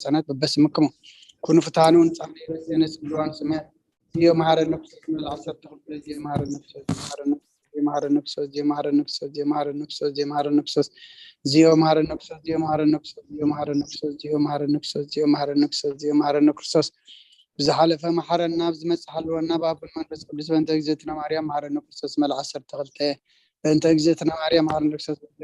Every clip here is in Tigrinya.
ሕፃናት በበስምክሙ ኩኑ ፍትሃኑ ንጻሕኒ ረስነ ስብልዋን ስመ ዚዮ መሃረ ነፍሶ ስመ ለዓሰርተ ክልተ ዚዮ መሃረ ነፍሶ ዚዮ መሃረ ነፍሶ ዚዮ መሃረ ነፍሶ ዚዮ መሃረ ነፍሶ ዚዮ መሃረ ነፍሶ ዚዮ መሃረ ነፍሶ ዚዮ መሃረ ነፍሶ ዚዮ መሃረ ነፍሶ ዚዮ መሃረ ነፍሶ ዚዮ መሃረ ነፍሶ ዚዮ መሃረ ነፍሶ ዝሓለፈ መሓረና፣ ኣብ ዝመጽእ ሓልወና፣ ብኣብ ወልድ መንፈስ ቅዱስ። በእንተ እግዝእትነ ማርያም መሓረነ ክርስቶስ። መልዓ ዓሰርተ ክልተ። በእንተ እግዝእትነ ማርያም መሓረነ ክርስቶስ። በእንተ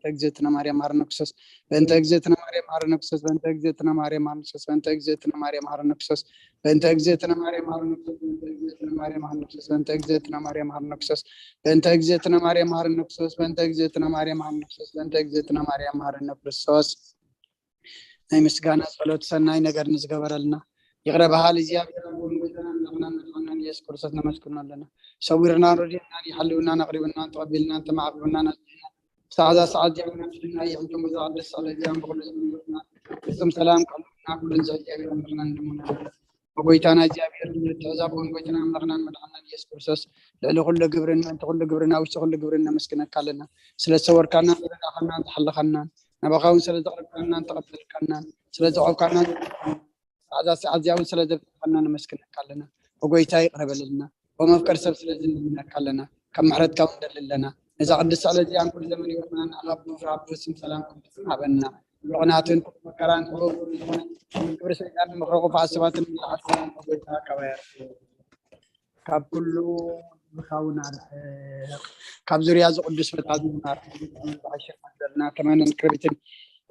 እግዝእትነ ማርያም መሓረነ ክርስቶስ። በእንተ እግዝእትነ ማርያም መሓረነ ክርስቶስ። በእንተ እግዝእትነ ማርያም መሓረነ ክርስቶስ። በእንተ እግዝእትነ ማርያም መሓረነ ክርስቶስ። በእንተ እግዝእትነ ማርያም መሓረነ ክርስቶስ። በእንተ እግዝእትነ ማርያም መሓረነ ክርስቶስ። በእንተ እግዝእትነ ማርያም መሓረነ ክርስቶስ። በእንተ እግዝእትነ ማርያም መሓረነ ክርስቶስ። በእንተ እግዝእትነ ማርያም መሓረነ ክርስቶስ። ናይ ምስጋና ጸሎት ሰናይ ነገር ንዝገበረልና ይቕረ በሃል እግዚኣብሔር ኣቦን ጎይታናን ኣምላኽናን መድሓንናን ኢየሱስ ክርስቶስ ነመስግኖ ኣለና። ሰዊርናን ረዲእናን ይሓልውናን ኣቕሪብናን ተቐቢልናን ተማዕቂብናን ኣጽኒዕናን ክሳዕ እዛ ሰዓት እዚኣ እውን ኣብዚሕና ይሕንቶም ብዛ ቅድስቲ ዕለት እዚኣን ብቕዱስ መንፈስና ፍጹም ሰላም ከሕልወና ኩሉ ንዝሕ እግዚኣብሔር ኣምላኽናን ንድሙና ብጎይታና እግዚኣብሔር ምትሕዛብ እውን ጎይታና ኣምላኽናን መድሓንናን ኢየሱስ ክርስቶስ ልዕሊ ኩሉ ግብርን ምእንቲ ኩሉ ግብርን ኣብ ውሽጢ ኩሉ ግብርን ነመስግነካ ኣለና። ስለ ዝሰወርካናን ዝረዳእካናን ዝሓለኻናን ናባኻ እውን ስለ ዘቕረብካናን ተቐበልካናን ስለ ዘቆምካናን ኣዛ ሰዓት እዚኣ እውን ስለ ዘብፅሐና ነመስግነካ ኣለና። ብጎይታ ይቕረ በለልና። ብመፍቀር ሰብ ስለ ዝንምነካ ኣለና። ካብ ምሕረትካ እውን ንደሊ ኣለና። ነዛ ቅድስቲ ዕለት እዚኣን ኩሉ ዘመን ህይወትና ንኣኻ ብምፍራህ ብፍጹም ሰላም ቅዱስን ሃበና። ብቕናትን ኩሉ መከራን ጥበብ ኩሉ ዝኾነ ክብሪ ሰይጣን ንምኽሪ ክፉኣት ሰባትን ምልዓት ሰላም ብጎይታ ካባያ ካብ ኩሉ ዝኻውን ኣርሕቕ። ካብ ዙርያ እዚ ቅዱስ ፈታዊ ዝማር ዝሓሸ ሓዘርና ተመንን ክርቢትን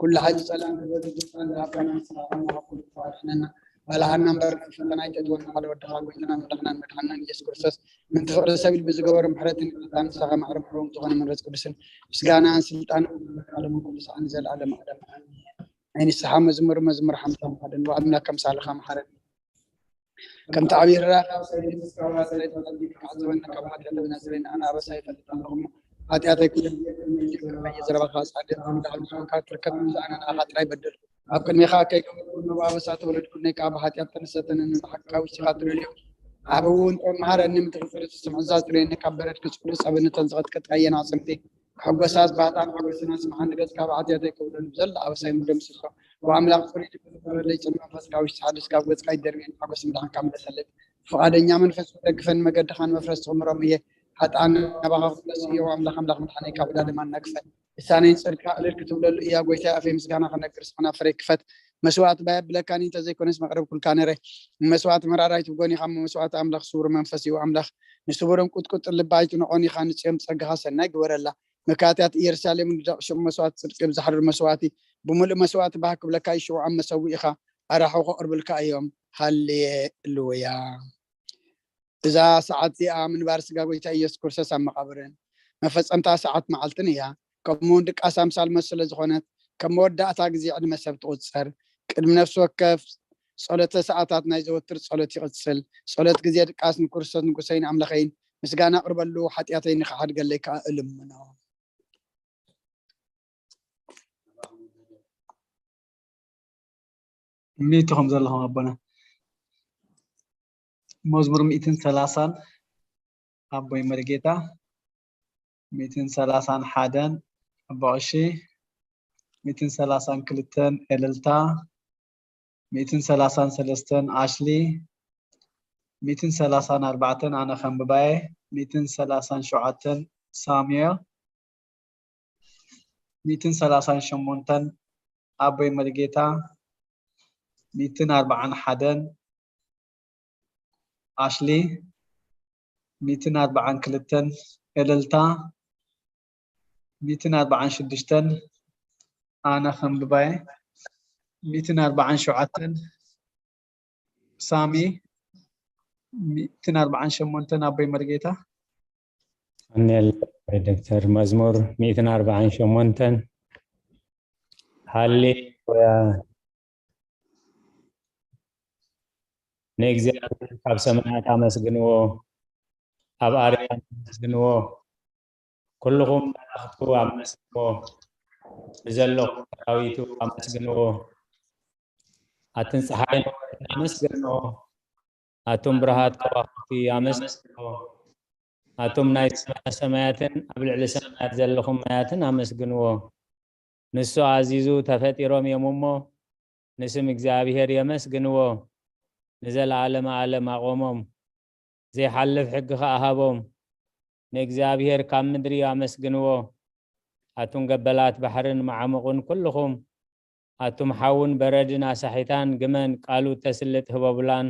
ኩሉ ሓይሊ ጸላም ክበዝሕ ዝኽእል ዝሃብካና ንስኻ ከማኻ ኩሉ ተባርኽነና። ባልሃና እምበር ፈተና ኣይተእትወና ሓደ ወድኻ ጎይታና መድሓናን መድሓናን ኢየሱስ ክርስቶስ ምንቲ ፍቕሪ ሰብ ኢሉ ብዝገበሮ ምሕረትን ይቕሬታን ንስኻ ማዕረ ምሕረውን ዝኾነ መንፈስ ቅዱስን ምስጋናን ስልጣንን ዓለምን ኩሉ ሰዓን ንዘለዓለም ዓለም ኣሜን። ናይ ንስሓ መዝሙር መዝሙር ሓምሳ ሓደን ብኣምላክ ከምሳልኻ መሓረኒ ከምቲ ዓብዪ ርራኻ ኣብ ሰይድ እስካብ ሰይድ ተቐቢልካ ዓዘበኒ ካብ ሓጢኣት ተብነስረኒ ኣነ ኣበሳ ይፈልጥ ኣለኹ እሞ ሓጢኣተይ ኩሉ ግዜ ቅድሚ ይቅርበይ ዘረባኻ ጻድቅ ኣምላኽ ንስኻ ትርከብ ምእንቲ ኣነ ንኣኻ ጥራይ በደልኩ ኣብ ቅድሜኻ ከይገበርኩ እነሆ ኣበሳ ተወለድኩ ነይ ከኣ ብሓጢኣት ተነሰተኒ ንሓቃዊ ንስኻ ትደልዮ ዓቢ እውን ጥበብ መሃረኒ ምድሪ ፍርዲ ትስምዕዛ ዝደልየኒ ካብ በረድ ክጽሉ ጸበኒ ተን ዝቐጥቀጣየን ኣጽምቲ ክሕጎሳ ዝባህታን ሓጎስና ስምዓኒ ገጽካ ብሓጢኣተይ ከውለኒ ብዘላ ኣበሳይ ምደምስሶ ወኣምላኽ ፍርዲ ክፍጠረለይ ጽን መንፈስካ ውሽጢ ሓድስ ካብ ገጽካ ይደርብየኒ ሓጎስ ምድሓንካ ምለሰለይ ፍቓደኛ መንፈስ ክደግፈኒ መገድኻ ንመፍረስቲ ክምሮም እየ ሓጥኣን ናባኻ ክምለሱ እየ ወኣምላኽ ኣምላኽ ምድሓነይ ካብ ዕዳ ድማ እናግፈ ልሳነይን ጽድቅካ ዕልል ክትብለሉ እያ ጎይታይ ኣፈይ ምስጋና ክነግር ስኽና ፍረይ ክፈት መስዋዕቲ ባይ ኣብለካኒ እንተዘይኮነስ መቕረብኩልካ ነረ ንመስዋዕቲ መራራይ ትብጎኒ ካብ መስዋዕቲ ኣምላኽ ስውር መንፈስ እዩ ኣምላኽ ንስቡርም ቁጥቁጥ ልባ ኣይትንዖን ኢኻ ንጽዮም ጸጋኻ ሰናይ ግበረላ መካትያት ኢየሩሳሌም ንደቕ ሽዑ መስዋዕቲ ጽድቂ ብዝሓርር መስዋዕቲ ብምሉእ መስዋዕቲ ባህ ክብለካ እዩ ሽውዖም መሰዊእኻ ኣራሑ ከቕርብልካ እዮም ሃሌሉያ እዛ ሰዓት እዚኣ ምንባር ስጋ ጎይታ ኢየሱስ ክርስቶስ ኣብ መቓብርን መፈጸምታ ሰዓት መዓልትን እያ። ከምኡ እውን ድቃስ ኣምሳል መስ ስለ ዝኾነት ከም መወዳእታ ግዜ ዕድመ ሰብ ትቑጸር። ቅድሚ ነፍሲ ወከፍ ጸሎተ ሰዓታት ናይ ዘወትር ጸሎት ይቕጽል። ጸሎት ግዜ ድቃስ ንክርስቶስ ንጉሰይን ኣምላኸይን ምስጋና ኣቕርበሉ፣ ሓጢኣተይ ንኽሓድገለይ ከኣ እልምኖ። ሚእቲ ከም ዘለኹም ኣቦና መዝሙር ሚእትን ሰላሳን ኣቦይ መርጌታ ሚእትን ሰላሳን ሓደን ኣቦ ቀሺ ሚእትን ሰላሳን ክልተን ኤልልታ ሚእትን ሰላሳን ሰለስተን ኣሽሊ ሚእትን ሰላሳን ኣርባዕተን ኣነ ከንብባየ ሚእትን ሰላሳን ሸውዓተን ሳሙኤል ሚእትን ሰላሳን ሸሞንተን ኣቦይ መርጌታ ሚእትን ኣርባዓን ሓደን ኣሽሊ ሚእትን ኣርባዓን ክልተን እልልታ ሚእትን ኣርባዓን ሽዱሽተን ኣነ ከንብባየ ሚእትን ኣርባዓን ሸውዓተን ሳሚ ሚእትን ኣርባዓን ሸሞንተን ኣቦይ መርጌታ ኣሜን ዶክተር መዝሙር ሚእትን ኣርባዓን ሸሞንተን ሃሌሉያ ንእግዚኣብሔር ካብ ሰማያት ኣመስግንዎ ኣብ ኣርያም ኣመስግንዎ ኩልኹም መላእኽቱ ኣመስግንዎ ብዘለኹም ሰራዊቱ ኣመስግንዎ ኣትን ፀሓይን ኣመስግንዎ ኣቱም ብርሃት ከዋኽብቲ ኣመስግንዎ ኣቱም ናይ ሰማያ ሰማያትን ኣብ ልዕሊ ሰማያት ዘለኹም ማያትን ኣመስግንዎ ንሱ ኣዚዙ ተፈጢሮም እዮም እሞ ንስም እግዚኣብሔር የመስግንዎ። ንዘለዓለመ ዓለም ኣቖሞም። ዘይሓልፍ ሕጊ ኸኣ ሃቦም። ንእግዚኣብሔር ካብ ምድሪ ኣመስግንዎ። ኣቱም ገበላት ባሕርን መዓሙቕን ኩልኹም፣ ኣቱም ሓውን በረድን ኣሳሒታን ግመን ቃሉ እተስልጥ ህቦብላን፣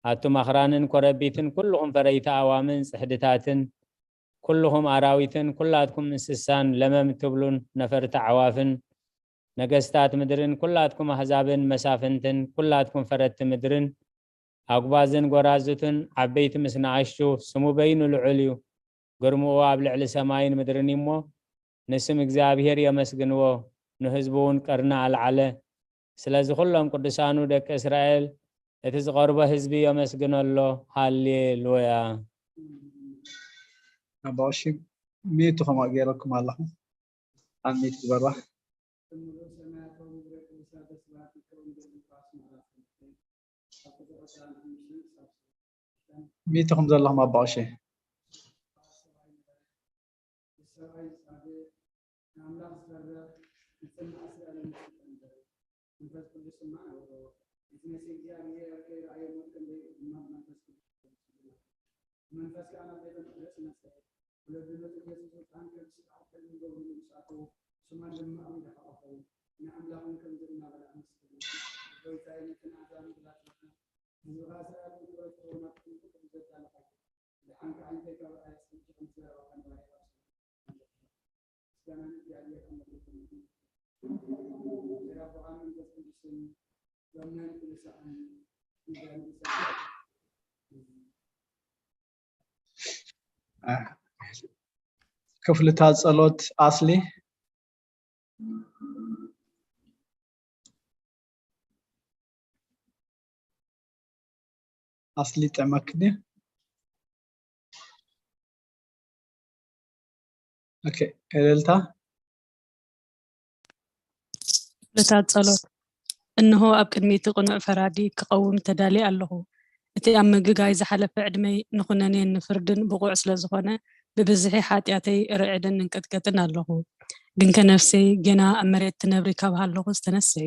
ኣቱም ኣኽራንን ኮረቢትን ኩልኹም ፈረይቲ ኣዋምን ጽሕድታትን፣ ኩልኹም ኣራዊትን ኩላትኩም እንስሳን ለመም እትብሉን ነፈርቲ ኣዕዋፍን፣ ነገስታት ምድርን ኩላትኩም ኣህዛብን መሳፍንትን ኩላትኩም ፈረድቲ ምድርን፣ ኣጉባዝን ጎራዙትን ዓበይቲ ምስ ንኣሽቱ፣ ስሙ በይኑ ልዑል እዩ። ግርምኡ ኣብ ልዕሊ ሰማይን ምድርን እዩ እሞ፣ ንስም እግዚኣብሔር የመስግንዎ፣ ንህዝቡ እውን ቀርኒ ኣልዓለ። ስለዚ ኩሎም ቅዱሳኑ ደቂ እስራኤል፣ እቲ ዝቐርቦ ህዝቢ የመስግኖ ኣሎ። ሃሌሉያ። ኣባ ቀሺ፣ ሚዩት ኢኹም ገይረኩም ኣለኹም። ኣንሚት ግበራ። ሚዩት ኢኹም ዘለኹም ኣባ ቀሺ። ንኣምላኽ ዝፈርህ ንጽምኢ እስራኤል ይመስል ነበር። መንፈስ ቅዱስ ድማ ነበሮ። እቲ ነፍሲ እግዚኣብሔር ከይረኣየ ሞት ከም ዘይብሉ ድማ ብመንፈስ ቅዱስ ተመልሱ። ብመንፈስ ከኣ ናብ ቤተ መቕደስ መጸ። ወለዱ ነቲ ነቲ ዙፋን ከም ስርዓት ሕልሚ ገብሩ ንጉስ ኣተዉ። ስማን ድማ ኣሚዳ ሓቆፈው። ንኣምላኽን ከምዚ እናበለ ኣመስገኑ። ጎይታይ ነቲ ናዛ ምግላጽ ህዝብኻ እስራኤል ንኽረድእዎ ናብ ኩሉ ክብሪ ዘዳለኻ እዩ። ደሓን ከኣ እንታይ ካብ ርኣየ ኣስቀድምካ ከም ዘረባኻ ንባርያ ምስጋና ንእግዚኣብሔር ኣምላኽ ይኹን። ብኣብ ወወልድ ወመንፈስ ቅዱስን ሎምን ኩሉ ሰዓትን ንዘለዓለምን። ክፍልታት ጸሎት ኣስሊ። ኣስሊ ጥዕመኪ ድዩ? ኦኬ፣ እልልታ። ክፍልታት ጸሎት። እንሆ ኣብ ቅድሚ እቲ ቅኑዕ ፈራዲ ክቐውም ተዳልየ ኣለኹ። እቲ ኣብ ምግጋይ ዝሓለፈ ዕድመይ ንኹነኔን ንፍርድን ብቑዕ ስለ ዝኾነ፣ ብብዝሒ ሓጢኣተይ ርዕድን እንቅጥቀጥን ኣለኹ። ግንከ ነፍሰይ ጌና ኣብ መሬት ትነብሪ ካብ ሃለኹስ ተነስሒ፣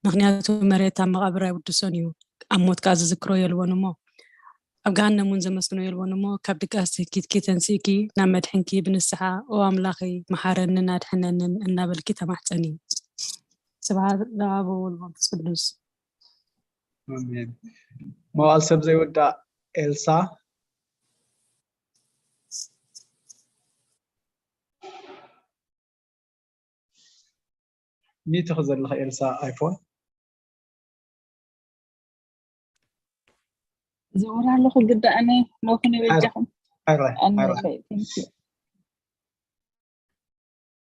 ምኽንያቱ መሬት ኣብ መቓብር ኣይውድሶን እዩ፣ ኣብ ሞት ከኣ ዝዝክሮ የልቦን እሞ፣ ኣብ ገሃነም እውን ዘመስግኖ የልቦን እሞ፣ ካብ ድቃስኪ ተንሲእኪ ናብ መድሕንኪ ብንስሓ፣ ኦ ኣምላኸይ፣ መሓረንን ኣድሕነንን እናበልኪ ተማሕጸኒ። ስብሐት ለኣብ ወወልድ ወመንፈስ ቅዱስ። ኣሜን። መዋዕል ሰብ ዘይውዳእ ኤልሳ። ሚዩት ኢኺ ዘለኺ ኤልሳ ኣይፎን። ዝውር ኣለኹ ግዳ ኣነ ሎክኒ በጃኹም። ሓራይ፣ ሓራይ። ኣነ በይ፣ thank you።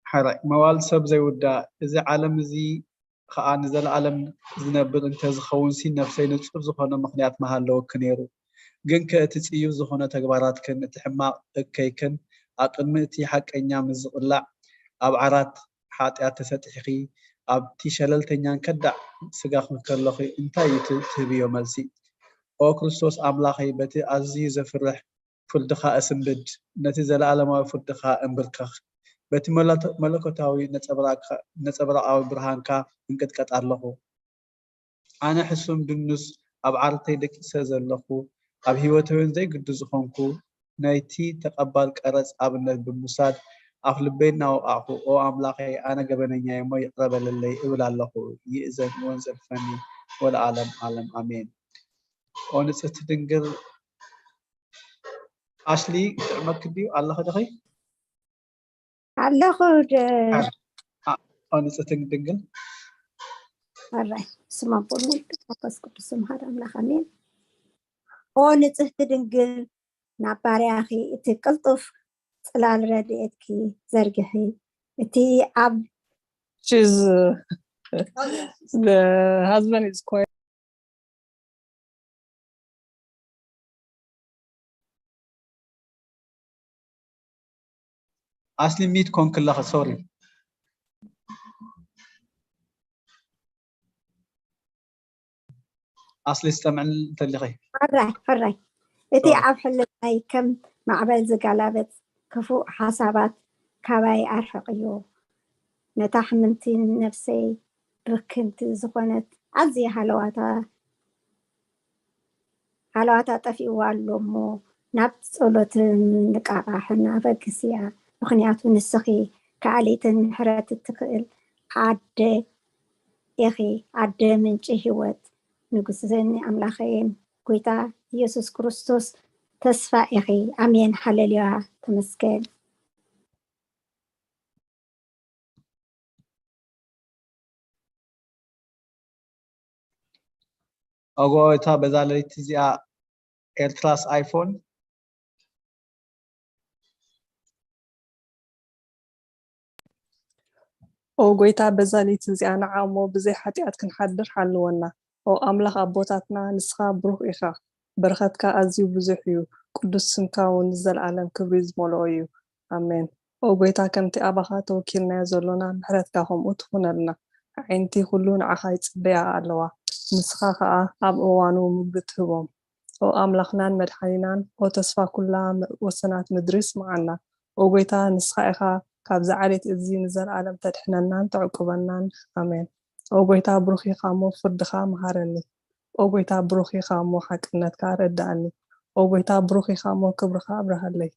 ሓራይ፣ መዋል ሰብ ዘይውዳእ፣ እዚ ዓለም እዚ ኸኣ ንዘለኣለም ዝነብር እንተዝኸውንሲ፣ ነፍሰይ ንጹር ዝኾነ ምኽንያት ምሃለወኪ ነይሩ። ግንከ እቲ ጽዩፍ ዝኾነ ተግባራትክን እቲ ሕማቕ እከይክን ኣብ ቅድሚ እቲ ሓቀኛ ምስ ዝቕላዕ፣ ኣብ ዓራት ሓጢኣት ተሰጢሕኺ፣ ኣብቲ ሸለልተኛን ከዳዕ ስጋኺ ከሎኺ እንታይ እዩ ት-፣ ትህብዮ መልሲ? ኦ ክርስቶስ ኣምላኸይ፣ በቲ ኣዝዩ ዘፍርሕ ፍርድኻ እስንብድ፣ ነቲ ዘለኣለማዊ ፍርድኻ እንብርከኽ። በቲ መለኮ-፣ መለኮታዊ ነጸብራቕካ-፣ ነጸብራቓዊ ብርሃንካ እንቅጥቀጥ ኣለኹ። ኣነ ሕሱም ድኑስ ኣብ ዓርተይ ደቂሰ ዘለኹ፣ ኣብ ህይወተይውን ዘይግዱ ዝኾንኩ፣ ናይቲ ተቐባል ቀረጽ ኣብነት ብምውሳድ፣ ኣፍ ልበይ እናወቓዕኩ፣ ኦ ኣምላኸይ፣ ኣነ ገበነኛ'የ እሞ ይቕረ በለለይ እብል ኣለኹ። ይእዘን ወንዘልፈኒ ወለዓለም ዓለም ኣሜን። ኦ ንጽህቲ ድንግል፣ ኣሽሊ፣ ጥዕመኪ ድዩ? ኣለኺ ዲኺ? ኣለኹ ደ-፣ ኣ-፣ ኦ ንጽህቲ ድንግል። ኣራይ፣ ስም ኣቦን ወልድ መንፈስ ቅዱስ ስም ሓደ ኣምላኽ ኣሜን። ኦ ንጽህቲ ድንግል፣ ናብ ባርያኺ እቲ ቅልጡፍ ጽላል ረድኤትኪ ዘርግሒ። እቲ ኣብ She's, the husband is quite ኣስሊ ሚት ኮንክለኸ፣ ሶሪ። ኣስሊ ዝሰምዕኒ እንተሊኺ። ሕራይ፣ ሕራይ። እቲ ሶሪ። ኣብ ሕልናይ ከም ማዕበል ዝጋላበጥ ክፉእ ሓሳባት ካባይ ኣርሕቕዮ። ነታ ሕምምቲ ነፍሰይ ብክንት ዝኾነት ኣዝያ ሃለዋታ ሃለዋታ ጠፊእዋ ኣሎ እሞ ናብ ጸሎት ንቃቓሕ ንኣበግስ እያ። ምኽንያቱ ንስኺ ከኣሊትን ምሕረት እትኽእል ኣደ ኢኺ፣ ኣደ ምንጪ ህይወት። ንጉስን ኣምላኸይን ጎይታ ኢየሱስ ክርስቶስ ተስፋ ኢኺ። ኣሜን ሃሌሉያ ተመስገን። ኦጎ እታ በዛ ለይቲ እዚኣ ኤርትራስ ኣይፎን ኦ ጎይታ በዛ ለይቲ እዚኣ ንዓ እሞ ብዘይ ሓጢኣት ክንሓድር ሓልወና። ኦ ኣምላኽ ኣቦታትና ንስኻ ብሩኽ ኢኻ፣ በረኸትካ ኣዝዩ ብዙሕ እዩ፣ ቅዱስ ስምካ እውን ንዘለኣለም ክብሪ ዝመልኦ እዩ። ኣሜን። ኦ ጎይታ ከምቲ ኣባኻ ተወኪልናዮ ዘሎና ምሕረትካ ከምኡ ትኹነልና። ኣዒንቲ ኩሉ ንዓኻ ይጽበያ ኣለዋ፣ ንስኻ ኸኣ ኣብ እዋኑ ምግቢ ትህቦም። ኦ ኣምላኽናን መድሓኒናን፣ ኦ ተስፋ ኩላ ወሰናት ምድሪ ስምዓና። ኦ ጎይታ ንስኻ ኢኻ ካብዚ ዓሌት እዚ ንዘለኣለም ተድሕነናን ተዕቁበናን። ኣሜን። ኦ ጎይታ ብሩኽ ኢኻ እሞ ፍርድኻ መሃረኒ። ኦ ጎይታ ብሩኽ ኢኻ እሞ ሓቅነትካ ኣረድኣኒ። ኦ ጎይታ ብሩኽ ኢኻ እሞ ክብርኻ ኣብርሃለይ።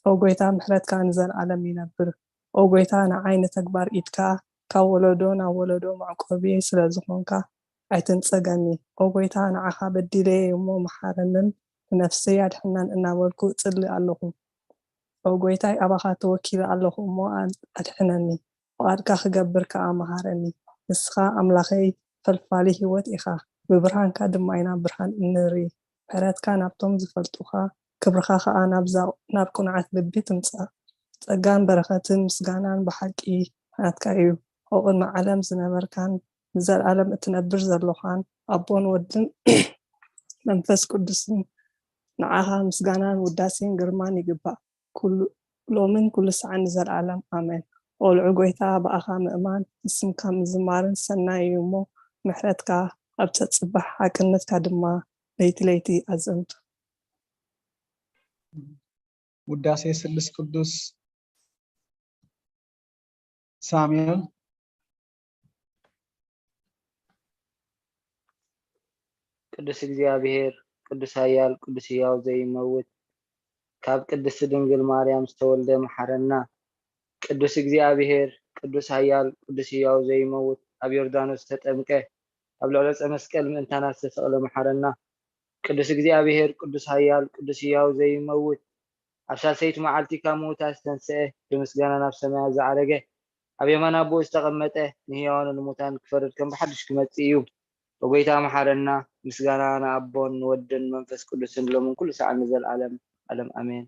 ኦ ጎይታ ምሕረትካ ንዘለኣለም ይነብር። ኦ ጎይታ ንዓይ ንተግባር ኢድካ ካብ ወለዶ ናብ ወለዶ መዕቆቢ ስለ ዝኾንካ ኣይትንጸገኒ። ኦ ጎይታ ንዓኻ በዲለ እየ እሞ መሓረንን ንነፍሰይ ኣድሕናን እናበልኩ እጽሊ ኣለኹ። ኦ ጎይታይ ኣባኻ ተወኪለ ኣለኹ እሞ ኣድሕነኒ። ፍቓድካ ክገብር ከኣ መሃረኒ። ንስኻ ኣምላኸይ ፈልፋሊ ህይወት ኢኻ፣ ብብርሃንካ ድማ ኢና ብርሃን እንርኢ። ምሕረትካ ናብቶም ዝፈልጡኻ፣ ክብርኻ ከኣ ናብ ቅኑዓት ልቢ ትምጻእ። ጸጋን በረኸትን ምስጋናን ብሓቂ ናትካ እዩ። ኣብ ቅድሚ ዓለም ዝነበርካን ንዘለኣለም እትነብር ዘሎኻን ኣቦን ወድን መንፈስ ቅዱስን ንዓኻ ምስጋናን ውዳሴን ግርማን ይግባእ። ሎምን ኩሉ ሰዓን ንዘለኣለም ኣሜን። ቆልዑ ጎይታ ብኣኻ ምእማን ንስምካ ምዝማርን ሰናይ እዩ እሞ ምሕረትካ ኣብ ተጽባሕ ሓቅነትካ ድማ ለይቲ ለይቲ ኣዘንቱ። ውዳሴ ስሉስ ቅዱስ ሳሙኤል። ቅዱስ እግዚኣብሔር ቅዱስ ኃያል ቅዱስ ሕያው ዘይመውት ካብ ቅድስቲ ድንግል ማርያም ዝተወልደ መሓረና። ቅዱስ እግዚኣብሔር ቅዱስ ኃያል ቅዱስ ሕያው ዘይመውት ኣብ ዮርዳኖስ ዝተጠምቀ ኣብ ልዕሊ ዕፀ መስቀል ምእንታና ዝተሰቕለ መሓረና። ቅዱስ እግዚኣብሔር ቅዱስ ኃያል ቅዱስ ሕያው ዘይመውት ኣብ ሳልሰይቲ መዓልቲ ካብ ምዉታት ዝተንስአ ብምስጋና ናብ ሰማያት ዝዓረገ ኣብ የማን ኣቦኡ ዝተቐመጠ ንህያዋን ንሙታን ክፈርድ ከም ብሓድሽ ክመጽእ እዩ። ኦጎይታ መሓረና። ምስጋና ንኣቦን ንወድን ንመንፈስ ቅዱስን ሎምን ኩሉ ሰዓት ንዘልኣለም ኣለም ኣሜን።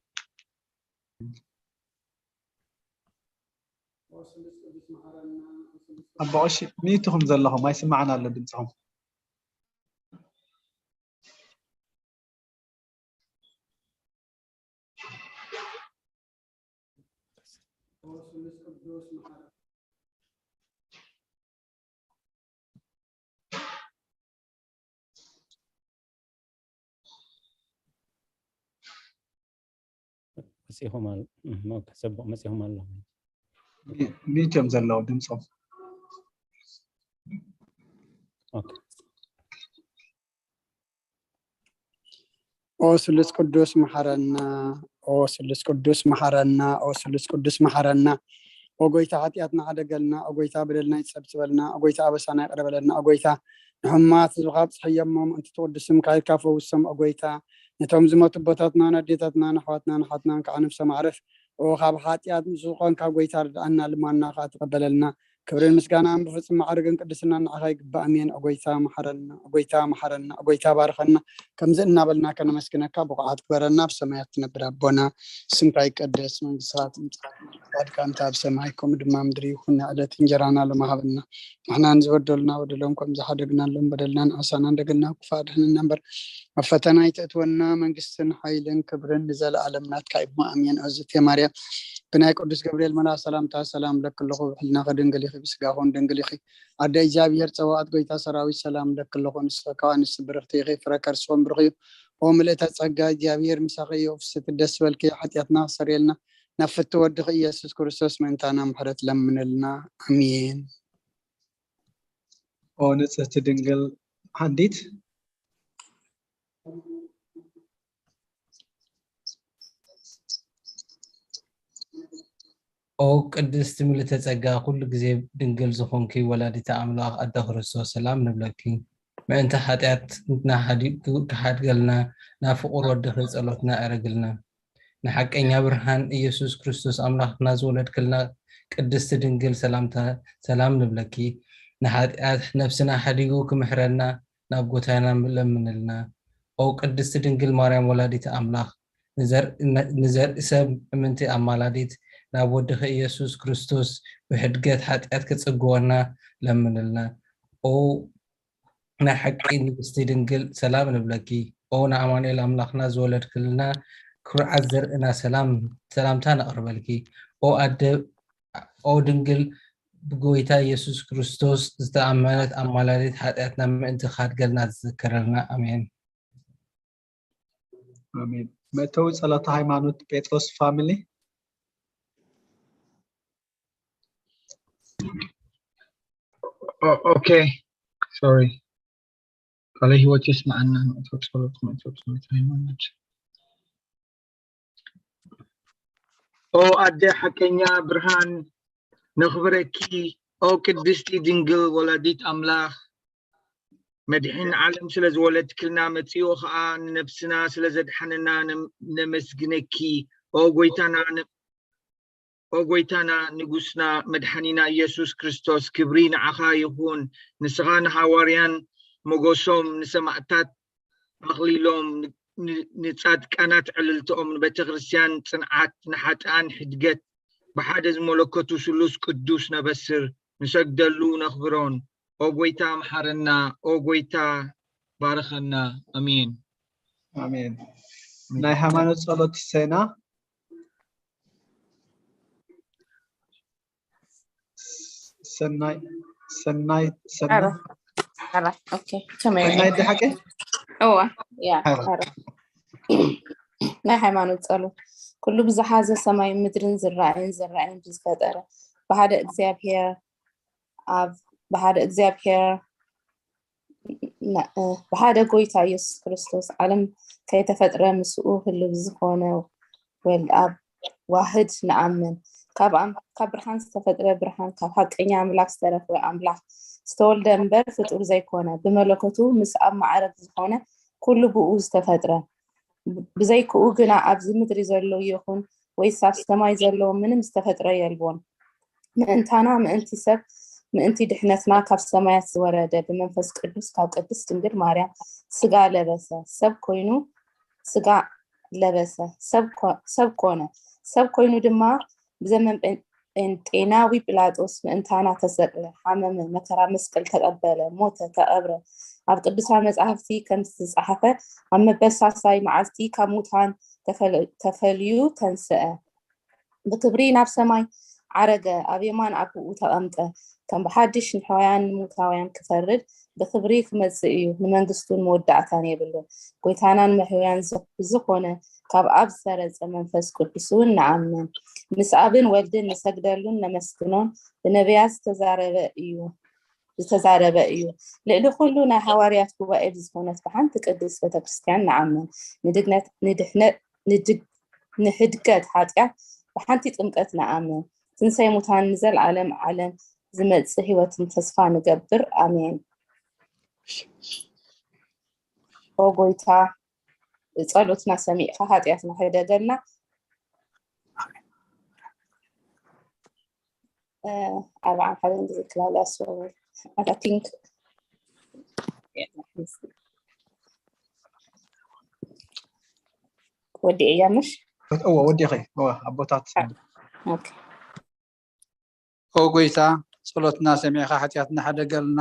ኣቦ ቀሺ ሚዩት ኢኹም ዘለኹም ኣይስማዕን ኣሎ ድምፅኹም። መፂኹም ኣሎ ኦኬ፣ ፅቡቕ መፂኹም ኣሎ። ሚዩት እዮም ዘለዉ ድምፆም። ኦኬ። ኦ ስሉስ ቅዱስ መሓረና፣ ኦ ስሉስ ቅዱስ መሓረና፣ ኦ ስሉስ ቅዱስ መሓረና። ኦ ጎይታ ሓጢኣትና ሓደገልና፣ ኦ ጎይታ በደልና ይጸብጽበልና፣ ኦ ጎይታ ኣበሳና ይቕረ በለልና፣ ኦ ጎይታ ንሕሙማት ህዝብኻ ኣብጽሐዮም፣ ምእንቲ ትቕዱስ ስምካ ኢልካ ፈውሶም፣ ኦ ጎይታ ነቶም ዝሞቱ ኣቦታትና፣ ንኣዴታትና፣ ንኣሕዋትና፣ ንሓትናን ከዓ ነፍሶም ኣዕርፍ። ኦ ካብ ሓጢኣት ንጹህ ዝኾንካ ጎይታ ርድኣና፣ ልማና ከዓ ተቐበለልና። ክብርን ምስጋናን ብፍጹም ማዕርግን ቅድስናን ንዓኻ ይግባእ። ኣሜን። ኦ ጎይታ መሓረና፣ ኦ ጎይታ መሓረና፣ ኦ ጎይታ ባርኸና። ከምዚ እናበልና ከነመስግነካ ብቑዓት ግበረና። ኣብ ሰማያት ትነብር ኣቦና፣ ስምካ ይቀደስ፣ መንግስትኻ ትምጻእ፣ ፍቓድካ እንተ ኣብ ሰማይ ከምኡ ድማ ምድሪ ይኹን። ዕለት እንጀራና ሎሚ ሃበና። ንሕና ንዝበደሉና በደሎም ከም ዝሓደግናሎም በደልና ንዓሳና እንደገልና ክፉእ ኣድሕነና እምበር ኣብ ፈተና ኣይተእትወና። መንግስትን ሓይልን ክብርን ንዘለኣለም ናትካ እዩ። ኣሜን። እግዝእትየ ማርያም ብናይ ቅዱስ ገብርኤል መልኣኽ ሰላምታ ሰላም እብለኪ ኣለኹ፣ ብሕልናኺ ድንግል ኢኺ፣ ብስጋኺ እውን ድንግል ኢኺ። ኣደ እግዚኣብሔር ጸባኦት፣ ጎይታ ሰራዊት፣ ሰላም እብለኪ ኣለኹ፣ ንስኺ ካብ ኣንስቲ ብርኽቲ ኢኺ፣ ፍረ ከርስኺ እውን ብሩኽ እዩ። ኦ ምልእተ ጸጋ፣ እግዚኣብሔር ምሳኺ እዩ፣ ፍስሕቲ ደስ በልኪ፣ ሓጢኣትና ክሰርየልና፣ ናብ ፍትው ወድኺ ኢየሱስ ክርስቶስ ምእንታና ምሕረት ለምንልና። ኣሜን። ኦ ንጽህቲ ድንግል ሓንዲት። ኦ ቅድስቲ ምልእተ ጸጋ፣ ኩሉ ግዜ ድንግል ዝኾንኪ ወላዲተ ኣምላኽ ኣደ ክርስቶስ፣ ሰላም ንብለኪ። ምእንቲ ሓጢኣትና ሓዲጉ ክሓድገልና፣ ናብ ፍቑር ወድኺ ጸሎትና ኣዕርግልና። ንሓቀኛ ብርሃን ኢየሱስ ክርስቶስ ኣምላኽና ዝወለድክልና ቅድስቲ ድንግል ሰላምታ፣ ሰላም ንብለኪ። ንሓጢኣት ነፍስና ሓዲጉ ክምሕረና ናብ ጎይታና ለምንልና። ኦ ቅድስቲ ድንግል ማርያም ወላዲተ ኣምላኽ፣ ንዘር-፣ ንዘርኢ ሰብ እምንቲ ኣማላዲት፣ ናብ ወድኺ ኢየሱስ ክርስቶስ ብሕድገት ሓጢኣት ክጽግወና ለምንልና። ኦ ናይ ሓቂ ንግስቲ ድንግል ሰላም ንብለኪ። ኦ ንኣማኑኤል ኣምላኽና ዝወለድክልና፣ ክሩዓት ዘርእና ሰላም፣ ሰላምታ ነቕርበልኪ። ኦ ኣደ፣ ኦ ድንግል ብጎይታ ኢየሱስ ክርስቶስ ዝተኣመነት ኣማላዲት፣ ሓጢኣትና ምእንቲ ክሓድገልና ዝዝከረልና። ኣሜን። ኣሜን። መእተዊ ጸሎተ ሃይማኖት ጴጥሮስ ፋሚሊ። ኦ-፣ ኦኬ፣ ሶሪ። ቃለ ህይወት የስምዓና። መእተዊ ጸሎት፣ መእተዊ ጸሎት ሃይማኖት። ኦ ኣደ ሓቀኛ ብርሃን፣ ነኽብረኪ። ኦ ቅድስቲ ድንግል ወላዲት ኣምላኽ፣ መድሕን ዓለም ስለ ዝወለድክልና፣ መጺኡ ኸኣ ንነብስና ስለ ዘድሓነና ነ-፣ ነመስግነኪ። ኦ ጎይታና፣ ነ-፣ ኦ ጎይታና፣ ንጉስና፣ መድሓኒና ኢየሱስ ክርስቶስ፣ ክብሪ ንዓኻ ይኹን። ንስኻ ንሃዋርያን ሞገሶም፣ ንሰማእታት ኣኽሊሎም፣ ን-፣ ን-፣ ንጻድቃናት ዕልልትኦም፣ ንቤተ ክርስቲያን ጽንዓት፣ ንሓጥኣን ሕድገት፣ ብሓደ ዝመለከቱ ስሉስ ቅዱስ ነበስር፣ ንሰግደሉ ነኽብሮን። ኦ ጎይታ ምሓረና፣ ኦ ጎይታ ባርኸና። ኣሜን። ኣሜን። ናይ ሃይማኖት ጸሎት ሴና። ሰናይ፣ ሰናይ፣ ሰናይ። ኣረ፣ ኣረ፣ ኦኬ፣ ከመይ ሰናይ ድሓቂ? እዋ፣ ያ፣ ኣረ። ኣረ። ናይ ሃይማኖት ጸሎት። ኩሉ ብዝሓዘ ሰማይ ምድርን ዝረኣይን ዝረኣይን ብዝፈጠረ ብሓደ እግዚኣብሔር ኣብ ብሓደ እግዚኣብሔር ና-፣ እ፣ ብሓደ ጎይታ ኢየሱስ ክርስቶስ ዓለም ከይተፈጥረ ምስኡ ህልው ዝኾነ ወልድ ኣብ ዋህድ ንኣምን። ካብ ኣም-፣ ካብ ብርሃን ዝተፈጥረ ብርሃን፣ ካብ ሓቀኛ ኣምላኽ ዝተረኽበ ኣምላኽ፣ ዝተወልደ እምበር ፍጡር ዘይኮነ፣ ብመለኮቱ ምስ ኣብ ማዕረግ ዝኾነ ኩሉ ብኡ ዝተፈጥረ፣ ብዘይክኡ ግና ኣብዚ ምድሪ ዘሎ ይኹን ወይስ ኣብ ሰማይ ዘሎ ምንም ዝተፈጥረ የልቦን። ምእንታና፣ ምእንቲ ሰብ፣ ምእንቲ ድሕነትና ካብ ሰማያት ዝወረደ ብመንፈስ ቅዱስ ካብ ቅድስት ድንግል ማርያም ስጋ ለበሰ፣ ሰብ ኮይኑ፣ ስጋ ለበሰ፣ ሰብ ኮ-፣ ሰብ ኮነ። ሰብ ኮይኑ ድማ ብዘመን ጴን-፣ ጴንጤናዊ ጲላጦስ ምእንታና ተሰቅለ፣ ሓመመ፣ መከራ መስቀል ተቀበለ፣ ሞተ፣ ተቀብረ። ኣብ ቅዱሳን መጻሕፍቲ ከም ዝተጻሕፈ ኣብ መበል ሳልሳይ መዓልቲ ካብ ሙታን ተፈለ-፣ ተፈልዩ ተንስአ። ብክብሪ ናብ ሰማይ ዓረገ፣ ኣብ የማን ኣቦኡ ተቐምጠ። ከም ብሓድሽ ንሕያዋን ንሙታውያን ክፈርድ ብክብሪ ክመጽእ እዩ፣ ንመንግስቱን መወዳእታን የብሉን። ጎይታናን መሕውያን ዝ-፣ ዝኾነ ካብ ኣብ ዝሰረጸ መንፈስ ቅዱስ እውን ንኣምን። ምስ ኣብን ወልድን ንሰግደሉን ነመስግኖን ብነቢያት ዝተዛረበ እዩ፣ ዝተዛረበ እዩ። ልዕሊ ኩሉ ናይ ሃዋርያት ጉባኤ ብዝኾነት ብሓንቲ ቅድስት ቤተክርስትያን ንኣምን። ንድግነት፣ ንድሕነት፣ ንድግ-፣ ንሕድገት ሓጢኣት ብሓንቲ ጥምቀት ንኣምን። ትንሳኤ ሙታን ንዘለዓለም ዓለም ዝመጽእ ህይወትን ተስፋ ንገብር። ኣሜን። ኦ ጎይታ፣ ጸሎትና ሰሚዕካ ሓጢኣትና ሕደገልና። እ፣ ኣርብዓን ሓደን ግዜ ክላልያ፣ so I think ወዲኤያ ምሽ? እወ ወዲኺ። እወ ኣቦታት። ኦኬ። ኦ ጎይታ፣ ጸሎትና ሰሚዕካ ሓጢኣትና ሕደገልና።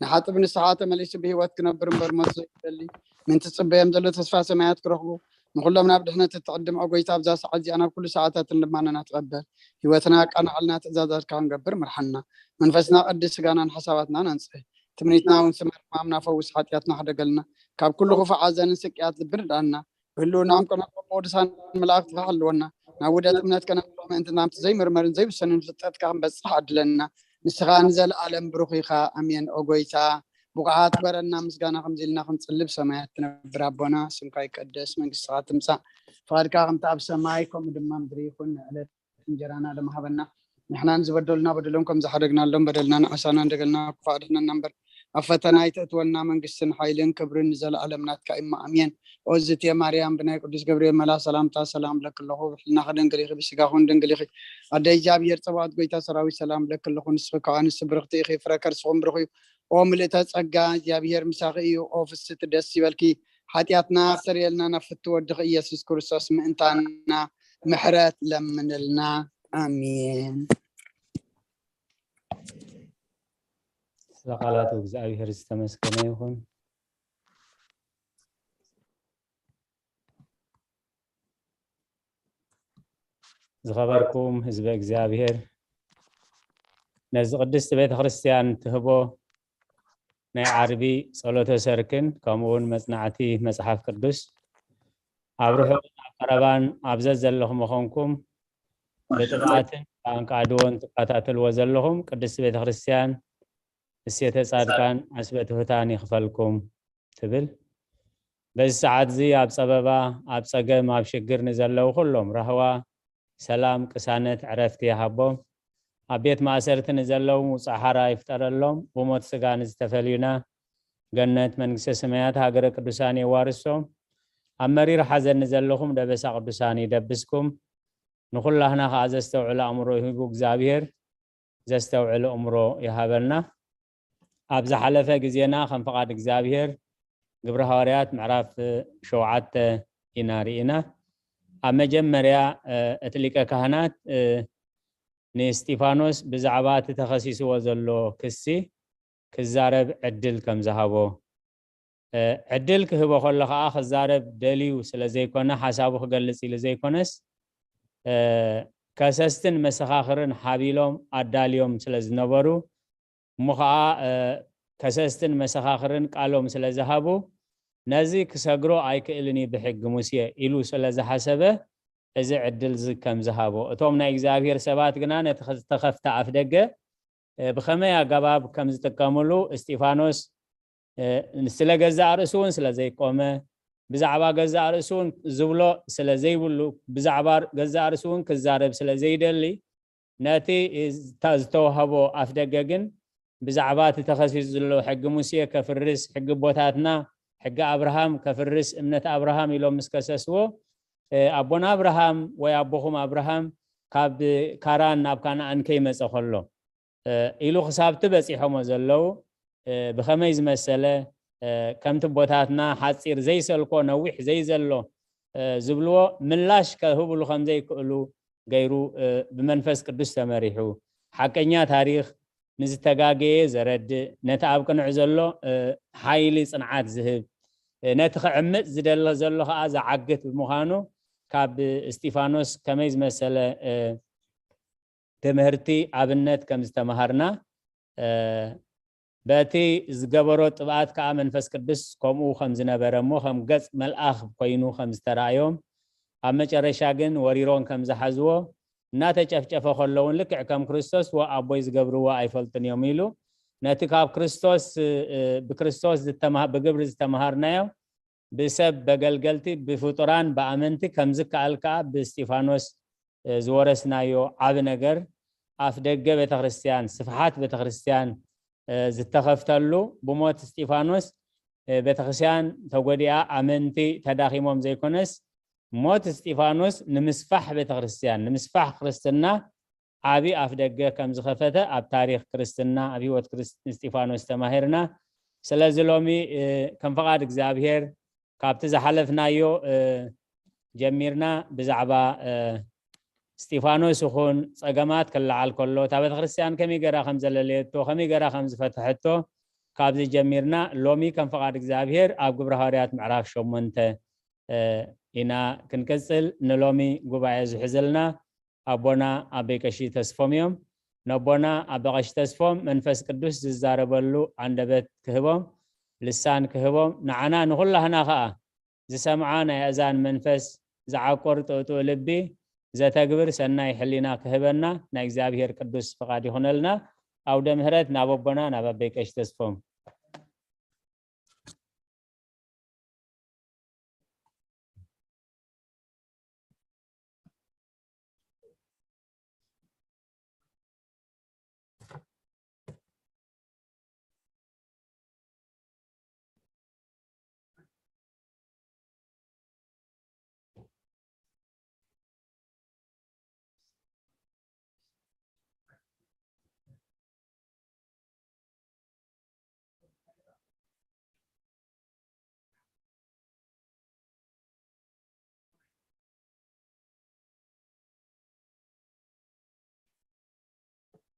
ንሓጥብ ንስሓ ተመሊሱ ብህይወት ክነብር እምበር ሞት ዘይደሊ፣ ምእንቲ ጽበዮም ዘሎ ተስፋ ሰማያት ክረኽቡ፣ ንኹሎም ናብ ድሕነት እትዕድም፣ ኦ ጎይታ፣ ኣብዛ ሰዓት እዚኣ ናብ ኩሉ ሰዓታትን ልማናና ትቐበል። ህይወትና ኣቃናዕልና፣ ትእዛዛትካ ክንገብር ምርሓና። መንፈስና ቀድስ፣ ስጋናን ሓሳባትናን ኣንጽህ። ትምኒትና እውን ስመር፣ ሕማምና ፈውስ፣ ሓጢኣትና ሕደገልና። ካብ ኩሉ ክፉእ ሓዘንን ስቅያት ልቢ ንድኣና። ብህልውናኦም ቅኑዕ ቅዱሳን መላእኽትኻ ሓልወና። ናብ ውደት እምነት ከነምልኽ ምእንቲ ናብቲ ዘይምርመርን ዘይውሰንን ፍልጠትካ ክንበጽሕ ዓድለና። ንስኻ ንዘለኣለም ብሩኽ ኢኻ። ኣሜን። ኦ ጎይታ፣ ብቑዓት ግበረና፣ ምስጋና ከምዚ ኢልና ክንጽልብ ሰማያት ትነብር ኣቦና፣ ስምካ ይቀደስ፣ መንግስትኻ ትምጻእ፣ ፍቓድካ ከምቲ ኣብ ሰማይ ከምኡ ድማ ምድሪ ይኹን። ንዕለት እንጀራና ለመሃበና፣ ንሕናን ዝበደሉና በደሎም ከም ዝሓደግናሎም በደልና ንዓሳና፣ እንደገልና ክፉእ ኣድሕነና እምበር፣ ኣብ ፈተና ኣይተእትወና፣ መንግስትን ሓይልን ክብርን ንዘለኣለም ናትካ እማ፣ ኣሜን። ኦ ዝትየ ማርያም፣ ብናይ ቅዱስ ገብርኤል መልኣኽ ሰላምታ ሰላም እብለኪ ኣለኹ፣ ብሕልናኺ ድንግል ኢኺ፣ ብስጋኹን ድንግል ኢኺ። ኣደ እግዚኣብሔር ጸባኦት፣ ጎይታ ሰራዊት፣ ሰላም እብለኪ ኣለኹ፣ ንስኺ ከኣ ንስብርኽቲ ኢኺ፣ ፍረ ከርስኹም ብሩኽ እዩ። ኦ ምልእተ ጸጋ፣ እግዚኣብሔር ምሳኺ እዩ። ኦ ፍስቲ ደስ ይበልኪ፣ ሓጢኣትና ኣስተርእየልና፣ ናብ ፍትው ወድኺ ኢየሱስ ክርስቶስ ምእንታና ምሕረት ለምንልና። ኣሜን። ስለ ቃላቱ እግዚኣብሔር ዝተመስገነ ይኹን። ዝኸበርኩም ህዝበ እግዚኣብሔር፣ ነዚ ቅድስቲ ቤተ ክርስቲያን ትህቦ ናይ ዓርቢ ጸሎተ ሰርክን ከምኡ እውን መጽናዕቲ መጽሓፍ ቅዱስ ኣብ ርሑቕን ኣብ ቀረባን ኣብ ዘዘለኹም መኾንኩም ብጥብዓትን ብኣንቃድዎን ትከታተልዎ ዘለኹም ቅድስቲ ቤተ ክርስቲያን እሴተ ጻድቃን ዓስበ ትሑታን ይኽፈልኩም ትብል። በዚ ሰዓት እዚ ኣብ ጸበባ፣ ኣብ ጸገም፣ ኣብ ሽግር ንዘለዉ ኩሎም ራህዋ፣ ሰላም፣ ቅሳነት፣ ዕረፍቲ ይሃቦም። ኣብ ቤት ማእሰርቲ ንዘለዉ ምውጻእ ሓራ ይፍጠረሎም። ብሞት ስጋ ንዝተፈልዩና ገነት መንግስተ ሰማያት ሃገረ ቅዱሳን የዋርሶም። ኣብ መሪር ሓዘን ንዘለኹም ደበሳ ቅዱሳን ይደብስኩም። ንኹላህና ከኣ ዘስተውዕል ኣእምሮ ይህቡ እግዚኣብሔር። ዘስተውዕል ኣእምሮ ይሃበልና። ኣብ ዝሓለፈ ግዜና ከም ፍቓድ እግዚኣብሔር ግብረ ሃዋርያት ምዕራፍ ሸውዓተ ኢና ርኢና። ኣብ መጀመርያ፣ እ፣ እቲ ሊቀ ካህናት፣ እ፣ ንእስጢፋኖስ ብዛዕባ እቲ ተኸሲስዎ ዘሎ ክሲ ክዛረብ ዕድል ከም ዝሃቦ፣ እ፣ ዕድል ክህቦ ከሎ ከኣ ክዛረብ ደልዩ ስለ ዘይኮነ፣ ሓሳቡ ክገልጽ ኢሉ ዘይኮነስ፣ እ፣ ከሰስትን መሰኻኽርን ሓቢሎም ኣዳልዮም ስለ ዝነበሩ፣ እሞ ኸዓ፣ እ፣ ከሰስትን መሰኻኽርን ቃሎም ስለ ዝሃቡ፣ ነዚ ክሰግሮ ኣይክእልን እዩ ብሕጊ ሙሴ ኢሉ ስለ ዝሓሰበ፣ እዚ ዕድል እዚ ከም ዝሃቦ፣ እቶም ናይ እግዚኣብሔር ሰባት ግና ነቲ ዝተኸፍተ ኣፍ ደገ፣ እ፣ ብኸመይ ኣገባብ ከም ዝጥቀምሉ እስጢፋኖስ፣ እ፣ ስለ ገዛእ ርእሱ እውን ስለ ዘይቆመ፣ ብዛዕባ ገዛእ ርእሱ እውን ዝብሎ ስለ ዘይብሉ፣ ብዛዕባ ገዛእ ርእሱ እውን ክዛረብ ስለ ዘይደሊ፣ ነቲ እታ ዝተዋህቦ ኣፍ ደገ ግን ብዛዕባ እቲ ተኸሲሱ ዘሎ ሕጊ ሙሴ ከፍርስ፣ ሕጊ ኣቦታትና፣ ሕጊ ኣብርሃም ከፍርስ፣ እምነት ኣብርሃም ኢሎም ምስ ከሰስዎ፣ እ፣ ኣቦና ኣብርሃም ወይ ኣቦኹም ኣብርሃም ካብ ካራን ናብ ካናኣን ከይመጸ ከሎ፣ እ፣ ኢሉ ክሳብቲ በጺሖሞ ዘለዉ፣ እ፣ ብኸመይ ዝመሰለ፣ እ፣ ከምቲ ኣቦታትና ሓጺር ዘይሰልኮ ነዊሕ ዘይዘሎ፣ እ፣ ዝብልዎ ምላሽ ከህብሉ ከም ዘይክእሉ ገይሩ፣ እ፣ ብመንፈስ ቅዱስ ተመሪሑ፣ ሓቀኛ ታሪኽ ንዝተጋገየ ዘረድእ፣ ነቲ ኣብ ቅንዕ ዘሎ፣ እ፣ ሓይሊ ጽንዓት ዝህብ፣ እ፣ ነቲ ክዕምጽ ዝደለ ዘሎ ከኣ ዝዓግት ብምዃኑ፣ ካብ እስጢፋኖስ ከመይ ዝመሰለ፣ እ፣ ትምህርቲ ኣብነት ከም ዝተምሃርና፣ እ፣ በቲ ዝገበሮ ጥብኣት ከኣ መንፈስ ቅዱስ ከምኡ ከም ዝነበረ እሞ ከም ገጽ መልኣኽ ኮይኑ ከም ዝተራእዮም፣ ኣብ መጨረሻ ግን ወሪሮን ከም ዝሓዝዎ፣ እናተጨፍጨፈ ከሎ እውን ልክዕ ከም ክርስቶስ "ወ ኣቦይ ዝገብርዎ ኣይፈልጡን እዮም" ኢሉ፣ ነቲ ካብ ክርስቶስ፣ እ፣ ብክርስቶስ ዝተማ-፣ ብግብሪ ዝተምሃርናዮ ብሰብ በገልገልቲ፣ ብፍጡራን ብኣመንቲ ከም ዝከኣል ከኣ ብእስጢፋኖስ፣ እ፣ ዝወረስናዮ ዓቢ ነገር፣ ኣፍ ደገ ቤተክርስትያን፣ ስፍሓት ቤተክርስትያን፣ እ፣ ዝተኸፍተሉ፣ ብሞት እስጢፋኖስ፣ እ፣ ቤተክርስትያን ተጎዲኣ፣ ኣመንቲ ተዳኺሞም ዘይኮነስ፣ ሞት እስጢፋኖስ ንምስፋሕ ቤተክርስትያን፣ ንምስፋሕ ክርስትና ዓቢ ኣፍ ደገ ከም ዝኸፈተ ኣብ ታሪኽ ክርስትና፣ ኣብ ህይወት ክርስ-፣ እስጢፋኖስ ተማሂርና። ስለዚ ሎሚ፣ እ፣ ከም ፍቓድ እግዚኣብሔር ካብቲ ዝሓለፍናዮ፣ እ፣ ጀሚርና ብዛዕባ፣ እ፣ እስጢፋኖስ ይኹን ጸገማት ክለዓል ከሎ፣ እታ ቤተክርስትያን ከመይ ገይራ ከም ዘለለየቶ፣ ከመይ ገይራ ከም ዝፈትሐቶ፣ ካብዚ ጀሚርና ሎሚ ከም ፍቓድ እግዚኣብሔር ኣብ ግብረ ሃዋርያት ምዕራፍ ሸሞንተ፣ እ፣ ኢና ክንቅጽል። ንሎሚ ጉባኤ ዝሕዝልና ኣቦና ኣበይ ቀሺ ተስፎም እዮም። ነቦና ኣበ ቀሺ ተስፎም መንፈስ ቅዱስ ዝዛረበሉ ኣንደበት ክህቦም፣ ልሳን ክህቦም፣ ንዓና ንኹላህና ኸኣ ዝሰምዓ ናይ ኣእዛን መንፈስ፣ ዝዓቁር ጥእጡእ ልቢ፣ ዘተግብር ሰናይ ሕሊና ክህበና ናይ እግዚኣብሔር ቅዱስ ፍቓድ ይኹነልና። ኣውደ ምህረት ናብ ኣቦና ናብ ኣበይ ቀሺ ተስፎም።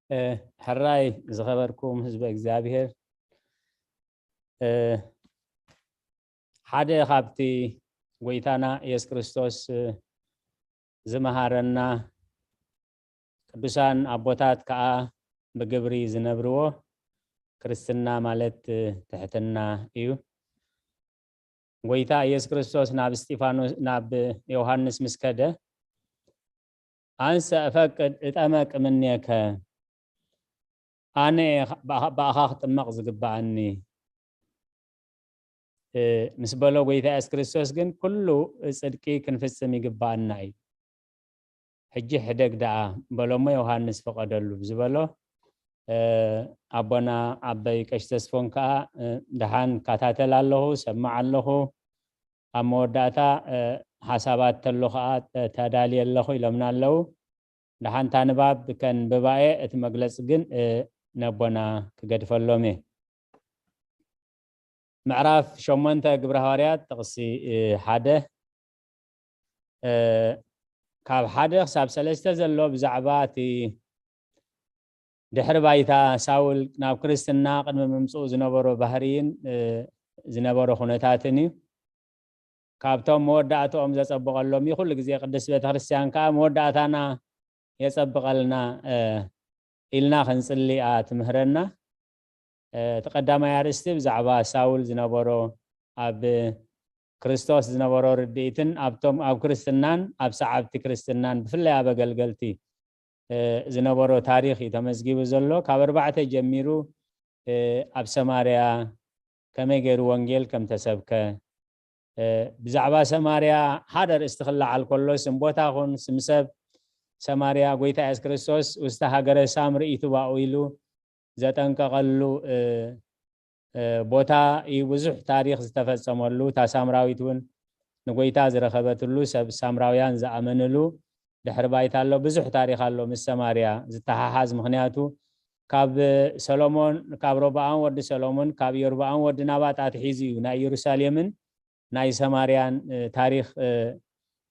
እ፣ ሕራይ ዝኸበርኩም ህዝበ እግዚኣብሔር፣ እ፣ ሓደ ካብቲ ጎይታና ኢየሱስ ክርስቶስ፣ እ፣ ዝመሃረና፣ ቅዱሳን ኣቦታት ከኣ ብግብሪ ዝነብርዎ፣ ክርስትና ማለት፣ እ፣ ትሕትና እዩ። ጎይታ ኢየሱስ ክርስቶስ ናብ እስጢፋኖስ፣ ናብ ዮሃንስ ምስ ከደ፣ "ኣንሰ እፈቅድ እጠመቅ እምኔከ፣ ኣነ እየ ብኣ-፣ ብኣኻ ክጥመቕ ዝግብኣኒ" እ፣ ምስ በሎ፣ ጎይታ የሱስ ክርስቶስ ግን፣ "ኩሉ ጽድቂ ክንፍጽም ይግብኣና እዩ። ሕጂ ሕደግ ደኣ" በሎ እሞ፣ ዮሃንስ ፈቐደሉ ብዝበሎ፣ እ፣ ኣቦና ኣበይ ቀሺ ተስፎን ከኣ፣ እ፣ "ደሓን እከታተል ኣለኹ፣ ሰማዕ ኣለኹ፣ ኣብ መወዳእታ፣ እ፣ ሓሳባት ተሎ ከኣ፣ እ፣ ተዳልየ ኣለኹ" ኢሎምና ኣለዉ። ደሓንታ ንባብ ከንብባ እየ፣ እቲ መግለጺ ግን፣ እ፣ ነቦና ክገድፈሎም እየ። ምዕራፍ ሸሞንተ ግብረ ሃዋርያት ጥቕሲ፣ እ፣ ሓደ፣ እ፣ ካብ ሓደ ክሳብ ሰለስተ ዘሎ ብዛዕባ እቲ ድሕሪ ባይታ ሳውል ናብ ክርስትና ቅድሚ ምምጽኡ ዝነበሮ ባህርይን፣ እ፣ ዝነበሮ ኩነታትን እዩ። ካብቶም መወዳእትኦም ዘጸብቐሎም እዩ። ኩሉ ግዜ ቅድስት ቤተክርስትያን ከኣ መወዳእታና የጸብቐልና፣ እ፣ ኢልና ክንጽሊ እያ ትምህረና። እ፣ እቲ ቀዳማይ ኣርእስቲ ብዛዕባ ሳውል ዝነበሮ፣ ኣብ ክርስቶስ ዝነበሮ ርድኢትን ኣብቶም ኣብ ክርስትናን ኣብ ሰዓብቲ ክርስትናን ብፍላይ ኣብ ኣገልገልቲ፣ እ፣ ዝነበሮ ታሪኽ እዩ ተመዝጊቡ ዘሎ። ካብ ኣርባዕተ ጀሚሩ፣ እ፣ ኣብ ሰማርያ ከመይ ገይሩ ወንጌል ከም ተሰብከ፣ እ፣ ብዛዕባ ሰማርያ ሓደ ኣርእስቲ ክለዓል ከሎ፣ ስም ቦታ ኹን ስም ሰብ ሰማርያ፣ ጎይታ የሱስ ክርስቶስ "ውስተ ሃገረ ሳምሪ ኢትባኡ" ኢሉ ዘጠንቀቐሉ፣ እ፣ እ፣ ቦታ እዩ። ብዙሕ ታሪኽ ዝተፈጸመሉ፣ እታ ሳምራዊት እውን ንጎይታ ዝረኸበትሉ፣ ሰብ ሳምራውያን ዝኣመንሉ ድሕሪ ባይታ ኣሎ። ብዙሕ ታሪኽ ኣሎ ምስ ሰማርያ ዝተሓሓዝ። ምኽንያቱ ካብ ሰሎሞን፣ ካብ ሮብዓም ወዲ ሰሎሞን፣ ካብ ኢዮርብዓም ወዲ ናባጥ ኣትሒዙ እዩ ናይ ኢየሩሳሌምን ናይ ሰማርያን፣ እ፣ ታሪኽ፣ እ፣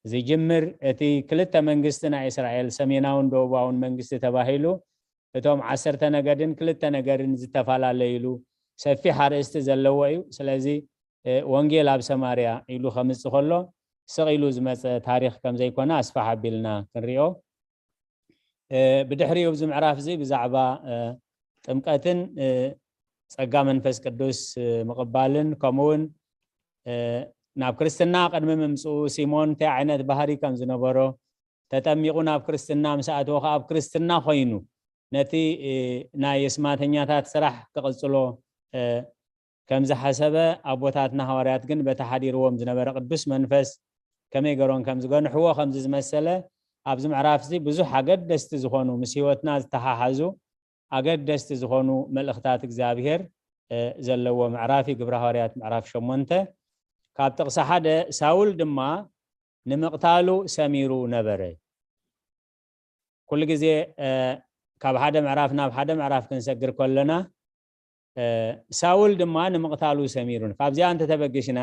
ዝጅምር። እቲ ክልተ መንግስቲ ናይ እስራኤል፣ ሰሜናውን ደቡባውን መንግስቲ ተባሂሉ፣ እቶም ዓሰርተ ነገድን ክልተ ነገድን ዝተፈላለይሉ ሰፊሕ ኣርእስቲ ዘለዎ እዩ። ስለዚ፣ እ፣ ወንጌል ኣብ ሰማርያ ኢሉ ከምጽእ ከሎ፣ ስቕ ኢሉ ዝመጸ ታሪኽ ከም ዘይኮነ ኣስፋሕ ኣቢልና ክንሪኦ። እ፣ ብድሕሪኡ ኣብዚ ምዕራፍ እዚ ብዛዕባ፣ እ፣ ጥምቀትን፣ እ፣ ጸጋ መንፈስ ቅዱስ፣ እ፣ ምቕባልን፣ ከምኡውን፣ እ፣ ናብ ክርስትና ቅድሚ ምምጽኡ ሲሞን እንታይ ዓይነት ባህሪ ከም ዝነበሮ፣ ተጠሚቑ ናብ ክርስትና ምስ ኣተወ ከኣ ኣብ ክርስትና ኮይኑ ነቲ፣ እ፣ ናይ የስማተኛታት ስራሕ ክቕጽሎ፣ እ፣ ከም ዝሓሰበ፣ ኣቦታትና ሃዋርያት ግን በቲ ሓዲርዎም ዝነበረ ቅዱስ መንፈስ ከመይ ገሮም ከም ዝገንሕዎ፣ ከምዚ ዝመሰለ ኣብዚ ምዕራፍ እዚ ብዙሕ ኣገደስቲ ዝኾኑ፣ ምስ ህይወትና ዝተሓሓዙ ኣገደስቲ ዝኾኑ መልእኽታት እግዚኣብሔር፣ እ፣ ዘለዎ ምዕራፍ እዩ፣ ግብረ ሃዋርያት ምዕራፍ ሸሞንተ። ካብ ጥቕሲ ሓደ፣ "ሳውል ድማ ንምቕታሉ ሰሚሩ ነበረ።" ኩሉ ግዜ፣ እ፣ ካብ ሓደ ምዕራፍ ናብ ሓደ ምዕራፍ ክንሰግር ከለና፣ እ፣ "ሳውል ድማ ንምቕታሉ ሰሚሩ"፣ ካብዚኣ እንተተበግሽና፣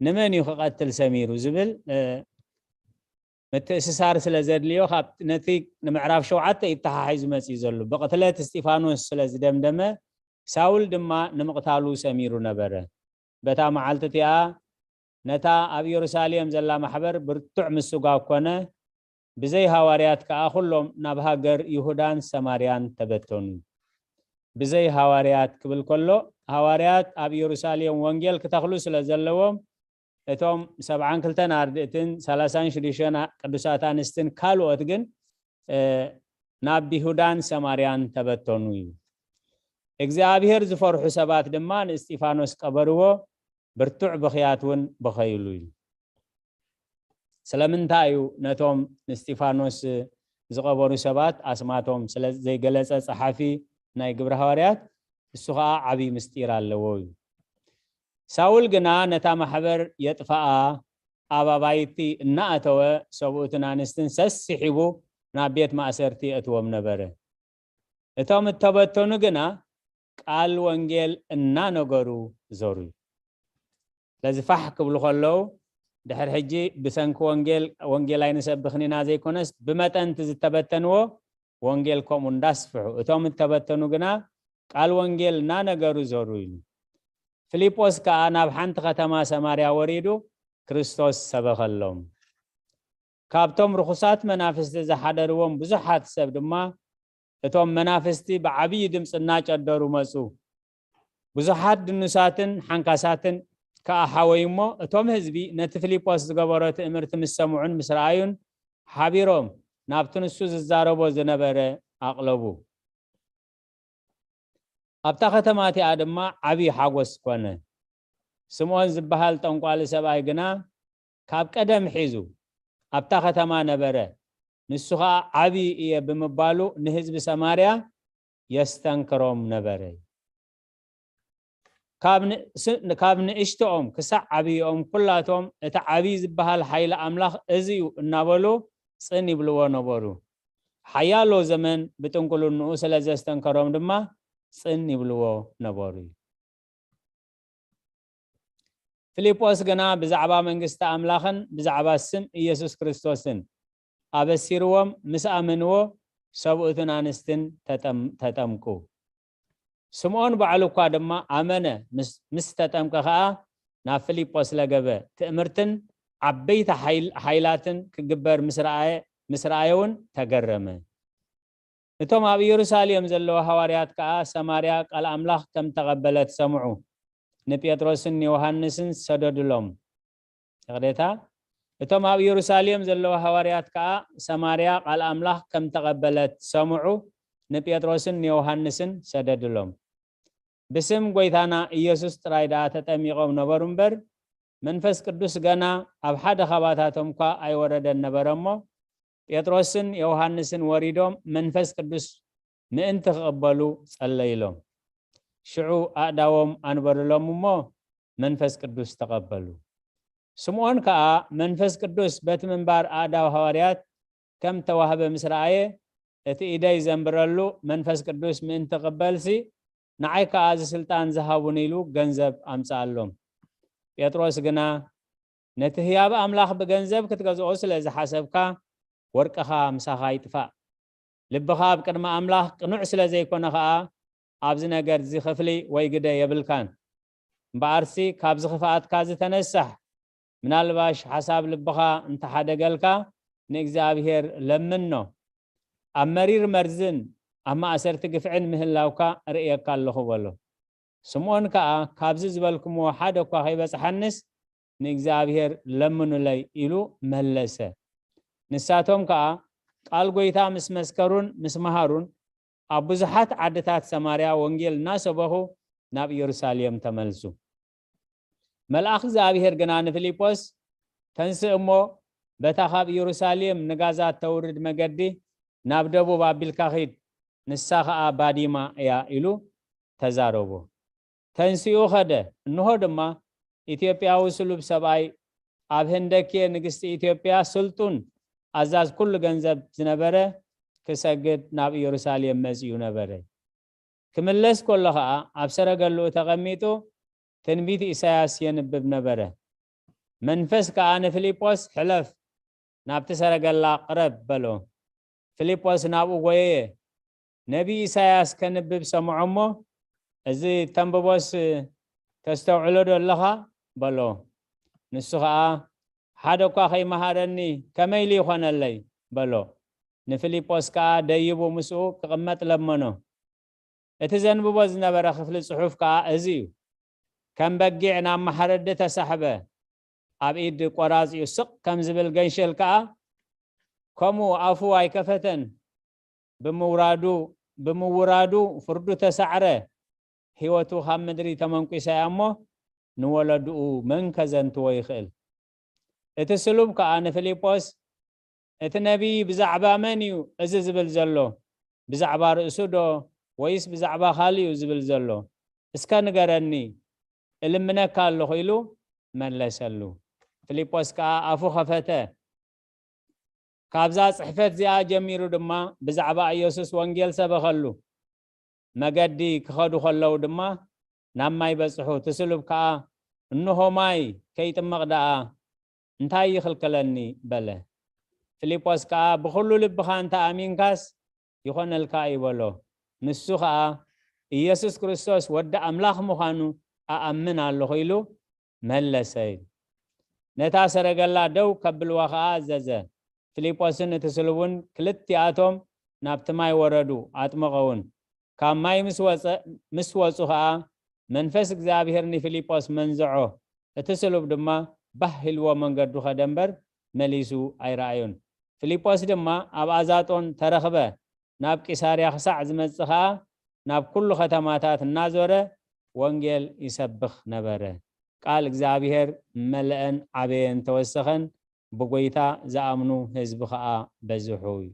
ንመን እዩ ክቐትል ሰሚሩ ዝብል፣ እ፣ ምትእስሳር ስለ ዘድልዮ፣ ካብ ነቲ ንምዕራፍ ሸውዓተ ይተሓሒዙ መጺኡ ዘሎ። ብቕትለት እስጢፋኖስ ስለ ዝደምደመ፣ ሳውል ድማ ንምቕታሉ ሰሚሩ ነበረ። በታ መዓልቲ እቲኣ ነታ ኣብ ኢየሩሳሌም ዘላ ማሕበር ብርቱዕ ምስጓግ ኮነ። ብዘይ ሃዋርያት ከኣ ኩሎም ናብ ሃገር ይሁዳን ሰማርያን ተበተኑ። ብዘይ ሃዋርያት ክብል ከሎ፣ ሃዋርያት ኣብ ኢየሩሳሌም ወንጌል ክተኽሉ ስለ ዘለዎም፣ እቶም ሰብዓን ክልተን ኣርድእትን ሰላሳን ሽዱሽተን ቅዱሳት ኣንስትን ካልኦት ግን፣ እ፣ ናብ ይሁዳን ሰማርያን ተበተኑ እዩ። እግዚኣብሔር ዝፈርሑ ሰባት ድማ ንእስጢፋኖስ ቀበርዎ፣ ብርቱዕ ብኽያት እውን በኸይሉ እዩ። ስለምንታይ እዩ ነቶም ንእስጢፋኖስ ዝቐበሩ ሰባት ኣስማቶም ስለ ዘይገለጸ ጸሓፊ ናይ ግብረ ሃዋርያት፣ እሱ ኸኣ ዓብዪ ምስጢር ኣለዎ እዩ። ሳውል ግና ነታ ማሕበር የጥፍኣ ኣብ ኣባይቲ እናኣተወ ሰብኡትን ኣንስትን ሰሲሒቡ ናብ ቤት ማእሰርቲ የእትዎም ነበረ። እቶም እተበተኑ ግና ቃል ወንጌል እናነገሩ ዞሩ። ስለዚ ፋሕ ክብሉ ከለዉ ድሕሪ ሕጂ ብሰንኪ ወንጌል፣ ወንጌል ኣይንሰብኽን ኢና ዘይኮነስ ብመጠን እቲ ዝተበተንዎ ወንጌል ከምኡ እንዳስፍሑ፣ እቶም እተበተኑ ግና ቃል ወንጌል እናነገሩ ዞሩ ኢሉ። ፊልጶስ ከኣ ናብ ሓንቲ ከተማ ሰማርያ ወሪዱ ክርስቶስ ሰበኸሎም። ካብቶም ርኹሳት መናፍስቲ ዝሓደርዎም ብዙሓት ሰብ ድማ እቶም መናፍስቲ ብዓብዪ ድምፂ እናጨደሩ መፁ። ብዙሓት ድኑሳትን ሓንካሳትን ከኣ ሓወዩ እሞ፣ እቶም ህዝቢ ነቲ ፊልጶስ ዝገበሮ ትእምርቲ ምስ ሰምዑን ምስ ረኣዩን፣ ሓቢሮም ናብቲ ንሱ ዝዛረቦ ዝነበረ ኣቕለቡ። ኣብታ ከተማ እቲኣ ድማ ዓብዪ ሓጎስ ኮነ። ስምዖን ዝበሃል ጠንቋሊ ሰብኣይ ግና ካብ ቀደም ሒዙ ኣብታ ከተማ ነበረ። ንሱ ኸኣ ዓብዪ እየ ብምባሉ ንህዝቢ ሰማርያ የስተንክሮም ነበረ። ካብ ን-፣ ስ-፣ ካብ ንእሽቶኦም ክሳዕ ዓብይኦም ኩላቶም እቲ ዓብዪ ዝበሃል ሓይሊ ኣምላኽ እዚ እዩ እናበሉ ጽን ይብልዎ ነበሩ። ሓያሎ ዘመን ብጥንቁልንኡ ስለ ዘስተንከሮም ድማ ጽን ይብልዎ ነበሩ። ፊልጶስ ግና ብዛዕባ መንግስቲ ኣምላኽን ብዛዕባ ስም ኢየሱስ ክርስቶስን ኣበሲርዎም ምስ ኣመንዎ፣ ሰብኡትን ኣንስትን ተጠም-፣ ተጠምቁ። ስምዖን ባዕሉ እኳ ድማ ኣመነ፣ ምስ፣ ምስ ተጠምቀ ኸኣ ናብ ፊልጶስ ለገበ። ትእምርትን ዓበይቲ ሓይል-፣ ሓይላትን ክግበር ምስ ረኣየ፣ ምስ ረኣየ እውን ተገረመ። እቶም ኣብ ኢየሩሳሌም ዘለዉ ሃዋርያት ከኣ ሰማርያ ቃል ኣምላኽ ከም ተቐበለት ሰምዑ። ንጴጥሮስን ንዮሃንስን ሰደዱሎም። ይቕሬታ። እቶም ኣብ ኢየሩሳሌም ዘለዉ ሃዋርያት ከኣ ሰማርያ ቃል ኣምላኽ ከም ተቐበለት ሰምዑ፣ ንጴጥሮስን ንዮሃንስን ሰደዱሎም። ብስም ጐይታና ኢየሱስ ጥራይ ደኣ ተጠሚቖም ነበሩ እምበር፣ መንፈስ ቅዱስ ገና ኣብ ሓደ ኻባታቶም እኳ ኣይወረደን ነበረ እሞ፣ ጴጥሮስን ዮሃንስን ወሪዶም መንፈስ ቅዱስ ምእንቲ ክቕበሉ ጸለይሎም። ሽዑ ኣእዳዎም ኣንበሩሎም እሞ መንፈስ ቅዱስ ተቐበሉ። ስምዖን ከኣ መንፈስ ቅዱስ በቲ ምንባር ኣእዳው ሃዋርያት ከም ተዋህበ ምስ ረኣየ፣ እቲ ኢደይ ዘንብረሉ መንፈስ ቅዱስ ምእንቲ ክቕበልሲ፣ ንዓይ ከኣ እዚ ስልጣን ዝሃቡኒ ኢሉ ገንዘብ ኣምጽኣሎም። ጴጥሮስ ግና፣ ነቲ ህያብ ኣምላኽ ብገንዘብ ክትገዝኦ ስለ ዝሓሰብካ፣ ወርቅኻ ምሳኻ ይጥፋእ። ልብኻ ኣብ ቅድሚ ኣምላኽ ቅኑዕ ስለ ዘይኮነ ኸኣ፣ ኣብዚ ነገር እዚ ክፍሊ ወይ ግደ የብልካን። እምበኣርሲ ካብዚ ክፍኣትካ ዝተነሳሕ፣ ምናልባሽ ሓሳብ ልብኻ እንተሓደገልካ፣ ንእግዚኣብሔር ለምኖ። ኣብ መሪር መርዝን ኣብ ማእሰርቲ ግፍዕን ምህላውካ እርእየካ ኣለኹ በሎ። ስምዖን ከኣ፣ ካብዚ ዝበልኩምዎ ሓደ እኳ ከይበጽሓንስ፣ ንእግዚኣብሔር ለምኑለይ ኢሉ መለሰ። ንሳቶም ከኣ፣ ቃል ጐይታ ምስ መስከሩን ምስ መሃሩን፣ ኣብ ብዙሓት ዓድታት ሰማርያ ወንጌል እናሰበኹ ናብ ኢየሩሳሌም ተመልሱ። መልኣኽ እግዚኣብሔር ግና ንፊልጶስ፣ "ተንስእ እሞ፣ በታ ካብ ኢየሩሳሌም ንጋዛ እተውርድ መገዲ ናብ ደቡብ ኣቢልካ ኺድ፣ ንሳ ኸኣ ባዲማ እያ" ኢሉ ተዛረቦ። ተንሲኡ ኸደ። እንሆ ድማ፣ ኢትዮጵያዊ ስሉብ ሰብኣይ፣ ኣብ ህንደኬ ንግስቲ ኢትዮጵያ ስልጡን ኣዛዝ ኩሉ ገንዘብ ዝነበረ፣ ክሰግድ ናብ ኢየሩሳሌም መጺኡ ነበረ። ክምለስ ከሎ ኸኣ፣ ኣብ ሰረገሉኡ ተቐሚጡ ትንቢት ኢሳያስ የንብብ ነበረ። መንፈስ ከኣ ንፊልጶስ፣ "ሕለፍ፣ ናብቲ ሰረገላ ቅረብ" በሎ። ፊልጶስ ናብኡ ጐየየ። ነቢይ ኢሳያስ ከንብብ ሰምዖ እሞ፣ እዚ ተንብቦስ ተስተውዕሎ ዶ ኣለኻ? በሎ። ንሱ ኸኣ፣ ሓደ እኳ ከይመሃረኒ ከመይ ኢሉ ይኾነለይ? በሎ። ንፊልጶስ ከኣ ደይቡ ምስኡ ክቕመጥ ለመኖ። እቲ ዘንብቦ ዝነበረ ክፍሊ ጽሑፍ ከኣ እዚ እዩ። ከም በጊዕ ናብ ማሕረዲ ተሳሕበ፣ ኣብ ኢድ ቆራጺኡ ስቕ ከም ዝብል ገንሸል ከኣ ከምኡ ኣፉ ኣይከፈተን። ብምውራዱ፣ ብምውራዱ ፍርዱ ተሳዕረ። ህይወቱ ካብ ምድሪ ተመንኲሳ እያ እሞ፣ ንወለድኡ መን ከዘንትዎ ይኽእል? እቲ ስሉብ ከኣ ንፊልጶስ፣ "እቲ ነቢይ ብዛዕባ መን እዩ እዚ ዝብል ዘሎ? ብዛዕባ ርእሱ ዶ ወይስ ብዛዕባ ካልእ እዩ ዝብል ዘሎ? እስከ ንገረኒ፣ እልምነካ ኣለኹ" ኢሉ መለሰሉ። ፊልጶስ ከኣ ኣፉ ኸፈተ። ካብዛ ጽሕፈት እዚኣ ጀሚሩ ድማ ብዛዕባ ኢየሱስ ወንጌል ሰበኸሉ። መገዲ ክኸዱ ከለዉ ድማ ናብ ማይ በጽሑ። እቲ ስሉብ ከኣ፣ "እንሆ ማይ፣ ከይጥመቕ ደኣ እንታይ ይኽልክለኒ?" በለ። ፊልጶስ ከኣ፣ "ብኹሉ ልብኻ እንተ ኣሚንካስ ይኾነልካ እዩ" በሎ። ንሱ ኸኣ፣ "ኢየሱስ ክርስቶስ ወዲ ኣምላኽ ምዃኑ እኣምን ኣለኹ" ኢሉ መለሰ። ነታ ሰረገላ ደው ከብልዋ ኸኣ ኣዘዘ። ፊልጶስን እቲ ስሉብን ክልቲኣቶም ናብቲ ማይ ወረዱ፣ ኣጥመቐውን። ካብ ማይ ምስ ወጸ-፣ ምስ ወጹ ኸኣ መንፈስ እግዚኣብሔር ንፊልጶስ መንዝዖ። እቲ ስሉብ ድማ ባህ ኢልዎ መንገዱ ኸደ እምበር መሊሱ ኣይረኣዮን። ፊልጶስ ድማ ኣብ ኣዛጦን ተረኽበ። ናብ ቂሳርያ ክሳዕ ዝመጽእ ኸኣ ናብ ኩሉ ከተማታት እናዞረ ወንጌል ይሰብኽ ነበረ። ቃል እግዚኣብሔር መለአን ዓበየን ተወሰኸን፣ ብጎይታ ዝኣምኑ ህዝቢ ኸኣ በዝሑ እዩ።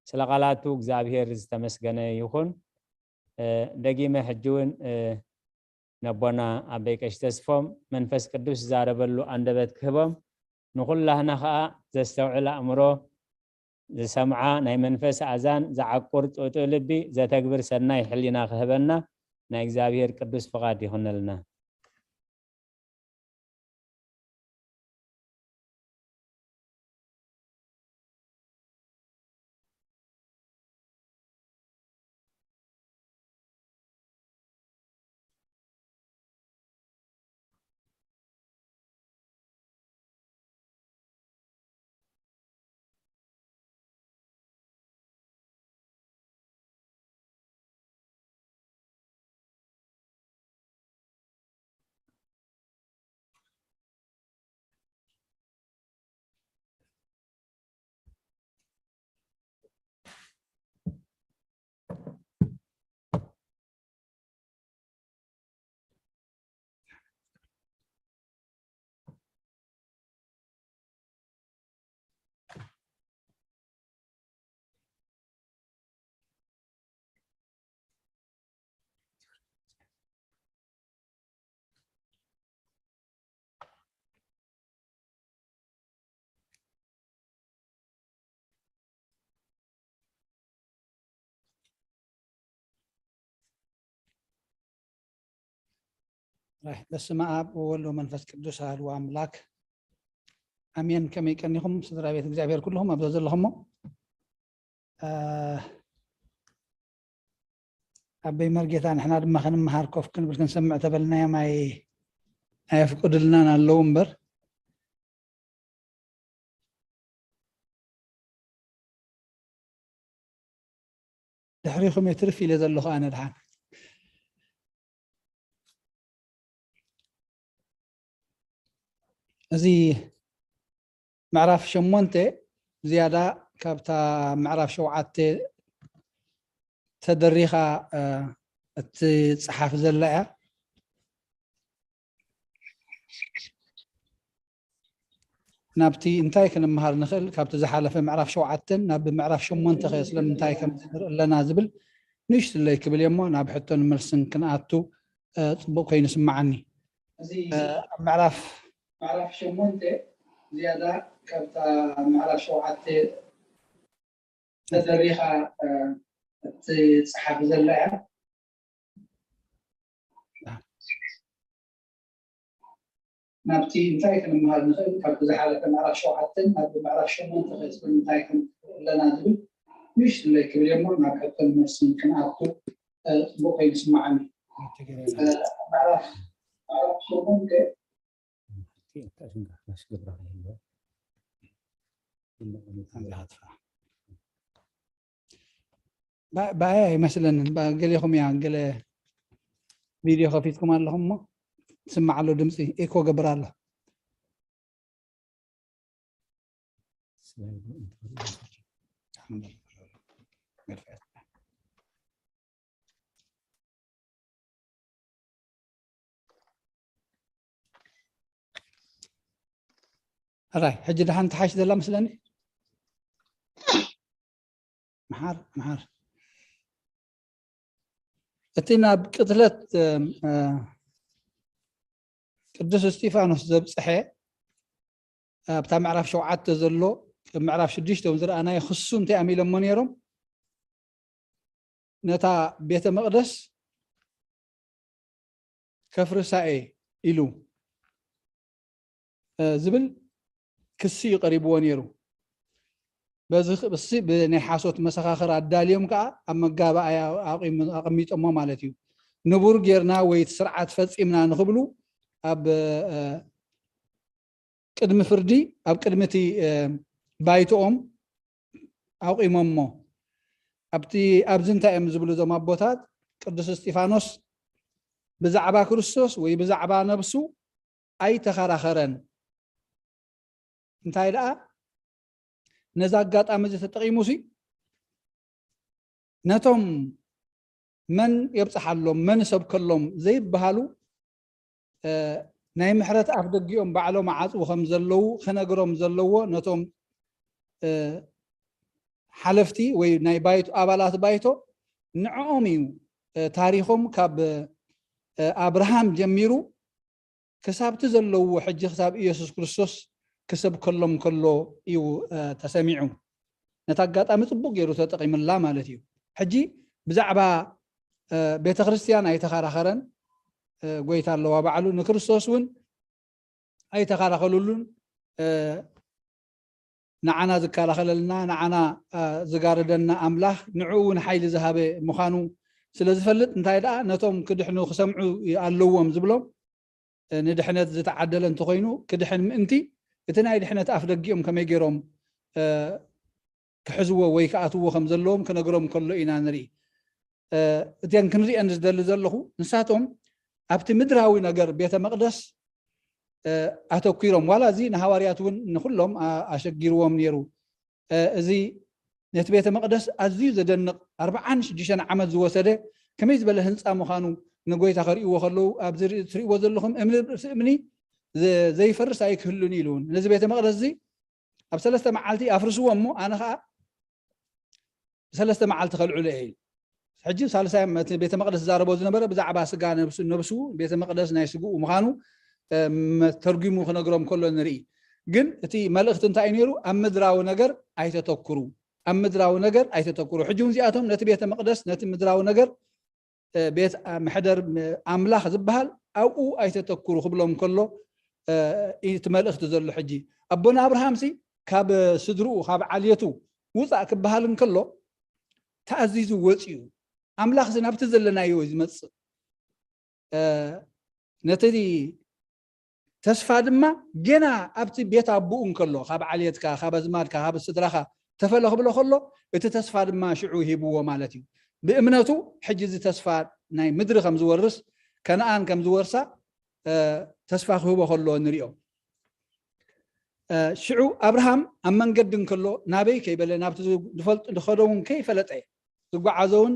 ስለ ቃላቱ እግዚኣብሔር ዝተመስገነ ይኹን። እ፣ ደጊመ ሕጂ እውን፣ እ፣ ነቦና ኣበይ ቀሺ ተስፎም መንፈስ ቅዱስ ዝዛረበሉ ኣንደበት ክህቦም፣ ንኹላህና ኸኣ ዘስተውዕል ኣእምሮ፣ ዝሰምዓ ናይ መንፈስ ኣእዛን፣ ዝዓቁር ጥጡእ ልቢ፣ ዘተግብር ሰናይ ሕሊና ክህበና ናይ እግዚኣብሔር ቅዱስ ፍቓድ ይኹነልና። በስመ ኣብ ወወልድ ወመንፈስ ቅዱስ ኣሐዱ ኣምላክ ኣሜን። ከመይ ቀኒኹም ስድራ ቤት እግዚኣብሔር ኩልኹም ኣብዛ ዘለኹሞ? እ፣ ኣበይ መርጌታ፣ ንሕና ድማ ክንመሃር ኮፍ ክንብል ክንሰምዕ ተበልናዮም ኣይ-፣ ኣየፍቅዱልናን ኣለዉ እምበር። ድሕሪኹም እየ ትርፍ ኢለ ዘለኹ ኣነ ድሓን። እዚ ምዕራፍ ሸሞንተ ዝያዳ ካብታ ምዕራፍ ሸውዓተ ተደሪኻ፣ እ፣ እትጸሓፍ ዘላ እያ። ናብቲ እንታይ ክንመሃር ንኽእል ካብቲ ዝሓለፈ ምዕራፍ ሸውዓተን ናብ ምዕራፍ ሸሞንተ ኸ ስለምንታይ ከም ንርኢ ኣለና ዝብል ንእሽትለይ ክብል እየ እሞ ናብ ሕቶን መልስን ክንኣቱ፣ እ፣ ጽቡቕ ኮይኑ ይስምዓኒ። እዚ እ፣ ኣብ ምዕራፍ ምዕራፍ ሸሞንተ ዝያዳ ካብታ ምዕራፍ ሸውዓተ ተደሪኻ፣ እ፣ እትጸሓፍ ዘላ እያ። ናብቲ እንታይ ክንመሃር ንኽእል ካብቲ ዝሓለፈ ምዕራፍ ሸውዓተን ናብ ምዕራፍ ሸሞንተ ኸ ስለምንታይ ክንርኢ ኣለና ዝብል ንእሽትለይ ክብል እየ እሞ ናብ ሕቶን መልስን ክንኣቱ፣ እ፣ ጽቡቕ ከይስምዓኒ። እ፣ ምዕራፍ፣ ምዕራፍ ሸሞንተ ባ-፣ ባያ ኣይመስለንን። ባ-፣ ገሌኹም እያ፣ ገለ ቪድዮ ከፊትኩም ኣለኹም እሞ ትስማዕ ኣሎ ድምፂ፣ ኤኮ ገብር ኣሎ። ሕራይ፣ ሕጂ ደሓን ትሓይሽ ዘላ መስለኒ። መሓር፣ መሓር። እቲ ናብ ቅትለት፣ እ፣ እ፣ ቅዱስ እስጢፋኖስ ዘብጽሐ፣ ኣብታ ምዕራፍ ሸውዓተ ዘሎ፣ ምዕራፍ ሽዱሽተ እውን ዝረኣናዮ ክሱ እንታይ ኣሚሎሞ ነይሮም? ነታ ቤተ መቕደስ ከፍርሳ እየ ኢሉ፣ እ፣ ዝብል ክሲ እዩ ቀሪብዎ ነይሩ። በዚ ክሲ ብናይ ሓሶት መሰኻኽር ኣዳልዮም ከዓ ኣብ መጋባእያ ኣቂም-፣ ኣቐሚጦሞ ማለት እዩ። ንቡር ጌርና ወይ እቲ ስርዓት ፈጺምና ንኽብሉ ኣብ፣ እ፣ ቅድሚ ፍርዲ፣ ኣብ ቅድሚ እቲ፣ እ፣ ባይቶኦም ኣቑሞሞ። ኣብቲ፣ ኣብዚ እንታይ እዮም ዝብሉ እዞም ኣቦታት? ቅዱስ እስጢፋኖስ ብዛዕባ ክርስቶስ ወይ ብዛዕባ ነብሱ ኣይተኸራኸረን። እንታይ ደኣ፣ ነዚ ኣጋጣሚ እዚ ተጠቒሙ ሲ ነቶም መን የብጽሓሎም፣ መን ይሰብከሎም ዘይበሃሉ፣ እ፣ ናይ ምሕረት ኣፍ ደጊኦም ባዕሎም ዓጽዉ ከም ዘለዉ ክነግሮም ዘለዎ ነቶም፣ እ፣ ሓለፍቲ ወይ ናይ ባይቶ፣ ኣባላት ባይቶ ንዕኦም እዩ፣ እ፣ ታሪኾም ካብ፣ እ፣ ኣብርሃም ጀሚሩ ክሳብቲ ዘለውዎ ሕጂ ክሳብ ኢየሱስ ክርስቶስ ክሰብከሎም ከሎ እዩ፣ እ፣ ተሰሚዑ። ነታ ኣጋጣሚ ጽቡቕ ገይሩ ተጠቒምላ ማለት እዩ። ሕጂ ብዛዕባ፣ እ፣ ቤተ ክርስቲያን ኣይተኸራኸረን፣ እ፣ ጎይታ ኣለዋ ባዕሉ። ንክርስቶስ እውን ኣይተኸራኸሉሉን። እ፣ ንዓና ዝከላኸለልና፣ ንዓና፣ እ፣ ዝጋርደና ኣምላኽ፣ ንዕኡ እውን ሓይሊ ዝሃበ ምዃኑ ስለ ዝፈልጥ፣ እንታይ ደኣ ነቶም ክድሕኑ ክሰምዑ ኣለዎም ዝብሎም፣ እ፣ ንድሕነት ዝተዓደለ እንተኾይኑ፣ ክድሕን ምእንቲ እቲ ናይ ድሕነት ኣፍ ደጊኦም ከመይ ገይሮም፣ እ፣ ክሕዝዎ ወይ ክኣትዎ ከም ዘለዎም ክነግሮም ከሎ ኢና ንርኢ። እ፣ እተን ክንሪአን ዝደሊ ዘለኹ፣ ንሳቶም ኣብቲ ምድራዊ ነገር ቤተ መቕደስ፣ እ፣ ኣተኲሮም፣ ዋላ እዚ ንሃዋርያት እውን ንኹሎም ኣ-፣ ኣሸጊርዎም ነይሩ። እ፣ እዚ ነቲ ቤተ መቕደስ ኣዝዩ ዘደንቕ ኣርብዓን ሽዱሽተን ዓመት ዝወሰደ፣ ከመይ ዝበለ ህንጻ ምዃኑ ንጎይታ ከርእይዎ ከለዉ፣ ኣብዚ ርኢ-፣ ትርእይዎ ዘለኹም እምኒ ርእሲ እምኒ ዘ-፣ ዘይፈርስ ኣይክህሉን ኢሉ እውን። ነዚ ቤተ መቕደስ እዚ ኣብ ሰለስተ መዓልቲ ኣፍርስዎ እሞ ኣነ ኸኣ ብሰለስተ መዓልቲ ከልዕሎ እየ ኢሉ። ሕጂ ሳልሳይ እቲ ቤተ መቕደስ ዝዛረቦ ዝነበረ ብዛዕባ ስጋ ነብሱ፣ ነብሱ ቤተ መቕደስ ናይ ስግኡ ምዃኑ፣ እ፣ መ-፣ ተርጒሙ ክነግሮም ከሎ ንርኢ። ግን እቲ መልእኽቲ እንታይ እዩ ነይሩ? ኣብ ምድራዊ ነገር ኣይተተኩሩ፣ ኣብ ምድራዊ ነገር ኣይተተኩሩ። ሕጂ እውን እዚኣቶም ነቲ ቤተ መቕደስ፣ ነቲ ምድራዊ ነገር፣ እ፣ ቤት፣ እ፣ መሕደር፣ እ፣ ኣምላኽ ዝበሃል ኣብኡ ኣይተተኩሩ ክብሎም ከሎ፣ እ፣ እቲ መልእኽቲ ዘሎ። ሕጂ ኣቦና ኣብርሃምሲ ካብ ስድርኡ፣ ካብ ዓልየቱ ውፃእ ክበሃል እንከሎ ተኣዚዙ ወፂኡ። ኣምላኽሲ ናብቲ ዘለናዮ እዩ ዝመፅእ። እ፣ ነቲ ተስፋ ድማ ገና ኣብቲ ቤት ኣቦኡ እንከሎ፣ ካብ ዓልየትካ፣ ካብ ኣዝማድካ፣ ካብ ስድራኻ ተፈለ ክብሎ ከሎ፣ እቲ ተስፋ ድማ ሽዑ ሂብዎ ማለት እዩ። ብእምነቱ ሕጂ እዚ ተስፋ ናይ ምድሪ ከም ዝወርስ፣ ከነኣን ከም ዝወርሳ፣ እ፣ ተስፋ ክህቦ ከሎ ንሪኦ። እ፣ ሽዑ ኣብርሃም ኣብ መንገዲ እንከሎ፣ ናበይ ከይበለ፣ ናብቲ ዝፈልጥ ዝኸዶ እውን ከይፈለጠ፣ ዝጓዓዞ እውን፣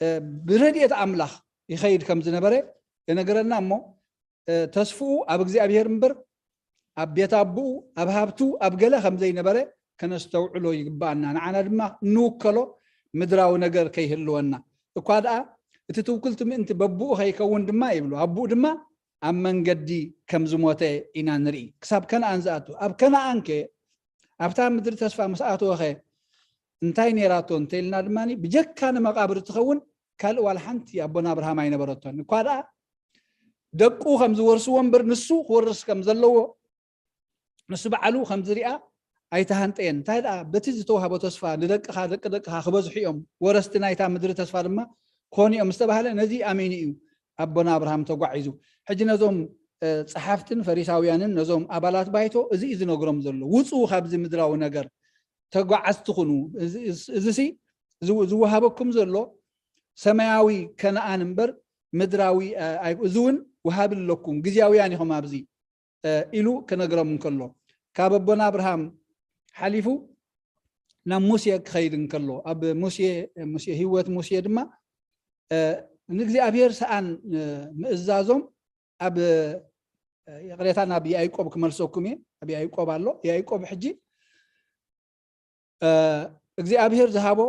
እ፣ ብረድኤት ኣምላኽ ይኸይድ ከም ዝነበረ ይነግረና እሞ፣ እ፣ ተስፍኡ ኣብ እግዚኣብሔር እምበር ኣብ ቤት ኣቦኡ፣ ኣብ ሃብቱ፣ ኣብ ገለ ከም ዘይነበረ ከነስተውዕሎ ይግባኣና። ንዓና ድማ እንውከሎ ምድራዊ ነገር ከይህልወና። እኳ ደኣ እቲ ትውክልቲ ምእንቲ በቦኡ ከይከውን ድማ ይብሉ። ኣቦኡ ድማ ኣብ መንገዲ ከም ዝሞተ ኢና ንርኢ። ክሳብ ከነኣን ዝኣቱ። ኣብ ከነኣን ከ፣ ኣብታ ምድሪ ተስፋ ምስ ኣተወ ኸ እንታይ ነይራቶ እንተኢልና ድማ፣ ብጀካ ንመቓብር እትኸውን ካልእ ዋላ ሓንቲ ኣቦና ኣብርሃም ኣይነበረቶን። እኳ ደኣ ደቁ ከም ዝወርስዎ እምበር ንሱ ክወርስ ከም ዘለዎ ንሱ ባዕሉ ከም ዝሪኣ ኣይተሃንጠየን። እንታይ ደኣ በቲ ዝተዋህቦ ተስፋ ንደቅኻ፣ ደቂ ደቅኻ ክበዝሑ እዮም፣ ወረስቲ ናይታ ምድሪ ተስፋ ድማ ክኾኑ እዮም ዝተባህለ ነዚ ኣሚኑ እዩ ኣቦና ኣብርሃም ተጓዒዙ። ሕጂ ነዞም ጸሓፍትን ፈሪሳውያንን ነዞም ኣባላት ባይቶ እዚ እዩ ዝነግሮም ዘሎ፣ ውፅኡ ካብዚ ምድራዊ ነገር፣ ተጓዓዝቲ ኩኑ። እዚ ሲ ዝወሃበኩም ዘሎ ሰማያዊ ከነኣን እምበር ምድራዊ። እዚ እውን ውሃብ ኣለኩም፣ ግዜያውያን ኢኹም ኣብዚ ኢሉ ክነግሮም እንከሎ፣ ካብ ኣቦና ኣብርሃም ሓሊፉ ናብ ሙሴ ክኸይድ እንከሎ፣ ኣብ ሙሴ ሙሴ ህይወት ሙሴ ድማ ንእግዚኣብሔር ሰኣን ምእዛዞም ኣብ ይቕሬታ ናብ ያዕቆብ ክመልሰኩም እየ። ኣብ ያዕቆብ ኣሎ። ያዕቆብ ሕጂ እግዚኣብሔር ዝሃቦ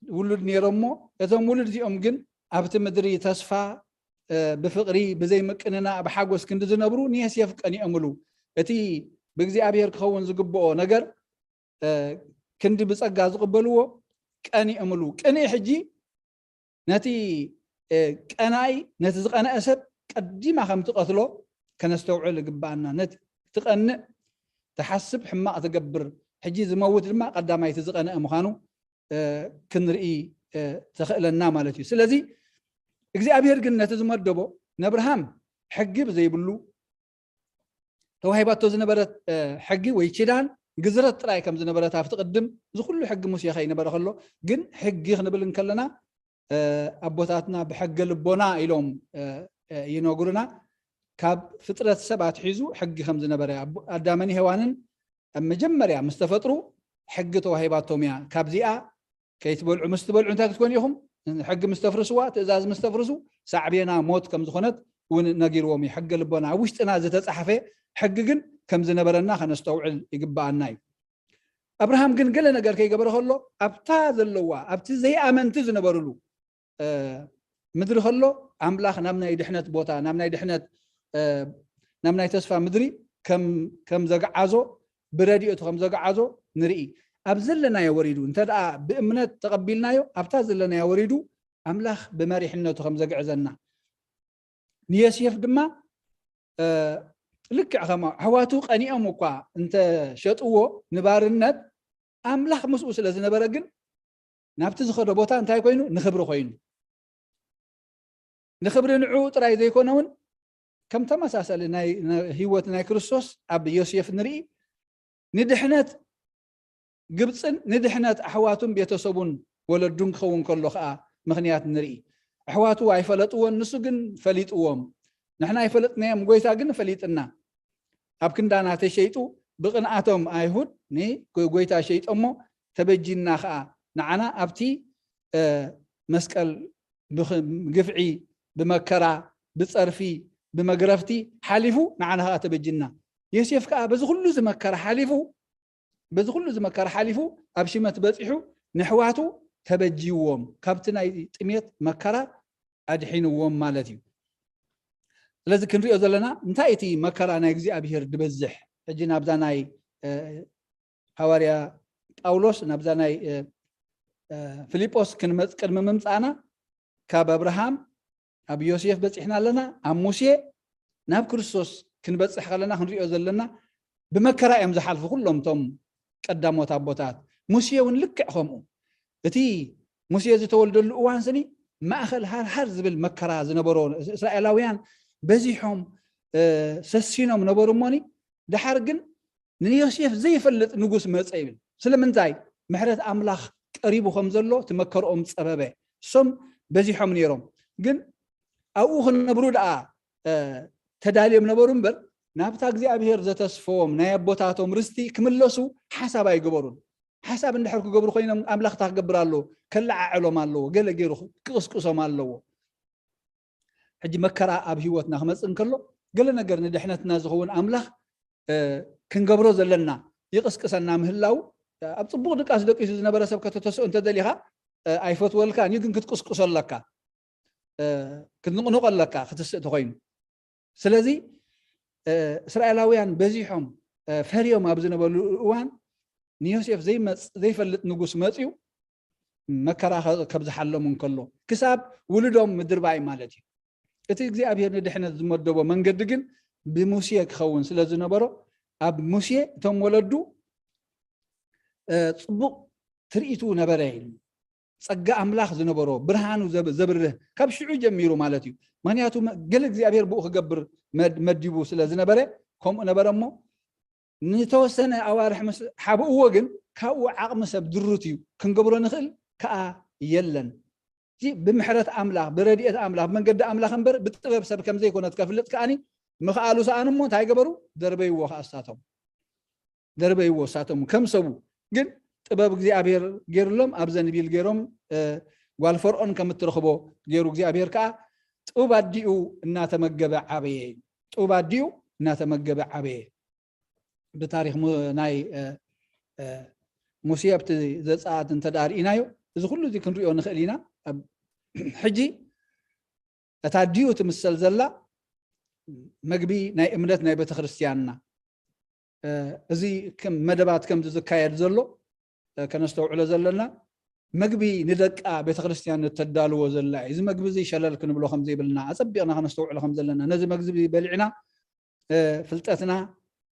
ውሉድ ነይሮሞ፣ እቶም ውሉድ እዚኦም ግን ኣብቲ ምድሪ ተስፋ ብፍቕሪ ብዘይምቅንና ብሓጎስ ክንዲ ዝነብሩ ንየሴፍ ቀኒኦምሉ። እቲ ብእግዚኣብሔር ክኸውን ዝግብኦ ነገር ክንዲ ብጸጋ ዝቕበልዎ ቀኒኦምሉ። ቅንኢ ሕጂ ነቲ ቀናኢ፣ ነቲ ዝቐነአ ሰብ ቀዲማ ከም ትቐትሎ ከነስተውዕል ይግብኣና። ነቲ ትቐንእ፣ ትሓስብ፣ ሕማቕ ትገብር፣ ሕጂ ዝመውት ድማ ቀዳማይ እቲ ዝቐነአ ምዃኑ ክንርኢ ተኽእለና ማለት እዩ። ስለዚ እግዚኣብሔር ግን ነቲ ዝመደቦ፣ ነብርሃም ሕጊ ብዘይብሉ ተዋሂባቶ ዝነበረት ሕጊ ወይ ኪዳን ግዝረት ጥራይ ከም ዝነበረት ኣብቲ ቅድም እዚ ኩሉ ሕጊ ሙሴ ከይነበረ ከሎ፣ ግን ሕጊ ክንብል እንከለና ኣቦታትና ብሕገ ልቦና ኢሎም ይነግሩና። ካብ ፍጥረት ሰብ ኣትሒዙ ሕጊ ከም ዝነበረ፣ ኣዳምን ሄዋንን ኣብ መጀመርያ ምስ ተፈጥሩ ሕጊ ተዋሂባቶም እያ። ካብዚኣ ከይትበልዑ፣ ምስ ትበልዑ እንታይ ክትኮኑ ኢኹም? ሕጊ ምስ ተፍርስዋ፣ ትእዛዝ ምስ ተፍርሱ ሳዕቤና ሞት ከም ዝኾነት እውን ነጊርዎም እዩ። ሕገ ልቦና ኣብ ውሽጥና ዝተጻሕፈ ሕጊ ግን ከም ዝነበረና ከነስተውዕል ይግብኣና እዩ። ኣብርሃም ግን ገለ ነገር ከይገበረ ከሎ ኣብታ ዘለዋ፣ ኣብቲ ዘይኣመንቲ ዝነበርሉ ምድሪ ከሎ ኣምላኽ ናብ ናይ ድሕነት ቦታ፣ ናብ ናይ ድሕነት ናብ ናይ ተስፋ ምድሪ ከም ዘግዓዞ፣ ብረድኤቱ ከም ዘግዓዞ ንርኢ። ኣብ ዘለናዮ ወሪዱ እንተ ደኣ ብእምነት ተቐቢልናዮ፣ ኣብታ ዘለናዮ ወሪዱ ኣምላኽ ብመሪሕነቱ ከም ዘግዕዘና፣ ንዮሴፍ ድማ ልክዕ ከም ኣሕዋቱ ቀኒኦም እኳ እንተሸጥዎ ንባርነት፣ ኣምላኽ ምስኡ ስለ ዝነበረ ግን ናብቲ ዝኸዶ ቦታ እንታይ ኮይኑ? ንኽብሪ ኮይኑ። ንኽብሪ ንዕኡ ጥራይ ዘይኮነ እውን ከም ተመሳሳሊ ናይ ህይወት ናይ ክርስቶስ ኣብ ዮሴፍ ንርኢ። ንድሕነት ግብፅን ንድሕነት ኣሕዋቱን ቤተሰቡን ወለዱን ክኸውን ከሎ ከዓ ምኽንያት ንርኢ። ኣሕዋቱ ኣይፈለጥዎን፣ ንሱ ግን ፈሊጥዎም። ንሕና ኣይፈለጥናዮም፣ ጎይታ ግን ፈሊጥና። ኣብ ክንዳና ተሸይጡ ብቕንኣቶም ኣይሁድ ንጎይታ ሸይጦሞ፣ ተበጂና ከዓ ንዓና ኣብቲ መስቀል ብግፍዒ፣ ብመከራ፣ ብፀርፊ፣ ብመግረፍቲ ሓሊፉ ንዓና ከዓ ተበጅና። ዮሴፍ ከዓ በዚ ኩሉ ዝመከራ ሓሊፉ በዚ ኩሉ ዝመከራ ሓሊፉ ኣብ ሽመት በፂሑ ንሕዋቱ ተበጅዎም፣ ካብቲ ናይ ጥሜት መከራ ኣድሒንዎም ማለት እዩ። ስለዚ ክንሪኦ ዘለና እንታይ እቲ መከራ ናይ እግዚኣብሔር ድበዝሕ። ሕጂ ናብዛ ናይ ሃዋርያ ጳውሎስ ናብዛ ናይ ፊልጶስ ክንመፅ ቅድሚ ምምፃእና ካብ ኣብርሃም ኣብ ዮሴፍ በፂሕና ኣለና። ኣብ ሙሴ ናብ ክርስቶስ ክንበፅሕ ከለና ክንሪኦ ዘለና ብመከራ እዮም ዝሓልፉ ኩሎም እቶም ቀዳሞት ኣቦታት። ሙሴ እውን ልክዕ ከምኡ። እቲ ሙሴ ዝተወልደሉ እዋን ስኒ ማእኸል ሃርሃር ዝብል መከራ ዝነበሮ፣ እስራኤላውያን በዚሖም ሰሲኖም ነበሩ እሞኒ፣ ደሓር ግን ንዮሴፍ ዘይፈልጥ ንጉስ መፀ ይብል። ስለምንታይ? ምሕረት ኣምላኽ ቀሪቡ ከም ዘሎ እቲ መከርኦም ፀበበ። እሶም በዚሖም ነይሮም፣ ግን ኣብኡ ክነብሩ ደኣ ተዳልዮም ነበሩ እምበር ናብታ እግዚኣብሔር ዘተስፈዎም ናይ ኣቦታቶም ርስቲ ክምለሱ ሓሳብ ኣይገበሩን። ሓሳብ እንድሕር ክገብሩ ኮይኖም ኣምላኽ እንታይ ክገብር ኣለዎ? ከለዓዕሎም ኣለዎ። ገለ ገይሩ ክቕስቅሶም ኣለዎ። ሕጂ መከራ ኣብ ህይወትና ክመፅእ እንከሎ ገለ ነገር ንድሕነትና ዝኸውን ኣምላኽ ክንገብሮ ዘለና ይቕስቅሰና ምህላው፣ ኣብ ፅቡቕ ድቃስ ደቂሱ ዝነበረ ሰብ ከተተስኦ እንተደሊኻ ኣይፈትወልካን እዩ፣ ግን ክትቅስቅሶ ኣለካ፣ ክትንቕንቆ ኣለካ ክትስእ ተኮይኑ። ስለዚ እስራኤላውያን በዚሖም ፈርዮም ኣብ ዝነበሩ እዋን ንዮሴፍ ዘይፈልጥ ንጉስ መፅዩ መከራ ከብዝሓሎም እንከሎ ክሳብ ውልዶም ምድርባይ ማለት እዩ። እቲ እግዚኣብሔር ንድሕነት ዝመደቦ መንገዲ ግን ብሙሴ ክኸውን ስለ ዝነበሮ ኣብ ሙሴ እቶም ወለዱ ፅቡቕ ትርኢቱ ነበረ ኢሉ። ጸጋ ኣምላኽ ዝነበሮ፣ ብርሃኑ ዘብ-፣ ዘብርህ ካብ ሽዑ ጀሚሩ ማለት እዩ። ምኽንያቱ መ-፣ ገለ እግዚኣብሔር ብኡ ክገብር መድ-፣ መዲቡ ስለ ዝነበረ፣ ከምኡ ነበረ እሞ፣ ንተወሰነ ኣዋርሕ ምስ ሓብእዎ ግን፣ ካብኡ ዓቕሚ ሰብ ድሩት እዩ፣ ክንገብሮ ንኽእል ከኣ የለን። እዚ ብምሕረት ኣምላኽ፣ ብረድኤት ኣምላኽ፣ ብመንገዲ ኣምላኽ እምበር ብጥበብ ሰብ ከም ዘይኮነት ከፍልጥ ከኣኒ ምኽኣሉ ሰኣኑ እሞ እንታይ ገበሩ? ደርበይዎ ከኣ እሳቶም። ደርበይዎ እሳቶም ከም ሰቡ። ግን ጥበብ እግዚኣብሔር ገይሩሎም ኣብ ዘንቢል ገይሮም፣ እ፣ ጓል ፈርዖን ከም እትረኽቦ ገይሩ እግዚኣብሔር ከኣ ጡብ ኣዲኡ እናተመገበ ዓበየ። ጡብ ኣዲኡ እናተመገበ ዓበየ። ብታሪኽ ሙ-፣ ናይ፣ እ፣ እ፣ ሙሴ ኣብቲ ዘጸኣት እንተ ደኣ ርኢናዮ፣ እዚ ኩሉ እዚ ክንሪኦ ንኽእል ኢና። ኣብ-፣ ሕጂ እታ ኣዲኡ ትምሰል ዘላ መግቢ ናይ እምነት ናይ ቤተ ክርስቲያንና፣ እ፣ እዚ ከም መደባት ከምዚ ዝካየድ ዘሎ፣ እ፣ ከነስተውዕሎ ዘለና፣ መግቢ ንደቃ ቤተ ክርስቲያን እተዳልዎ ዘላ እዩ። እዚ መግቢ እዚ ሸለል ክንብሎ ከም ዘይብልና ኣጸቢቕና ከነስተውዕሎ ከም ዘለና፣ ነዚ መግቢ በሊዕና፣ እ፣ ፍልጠትና፣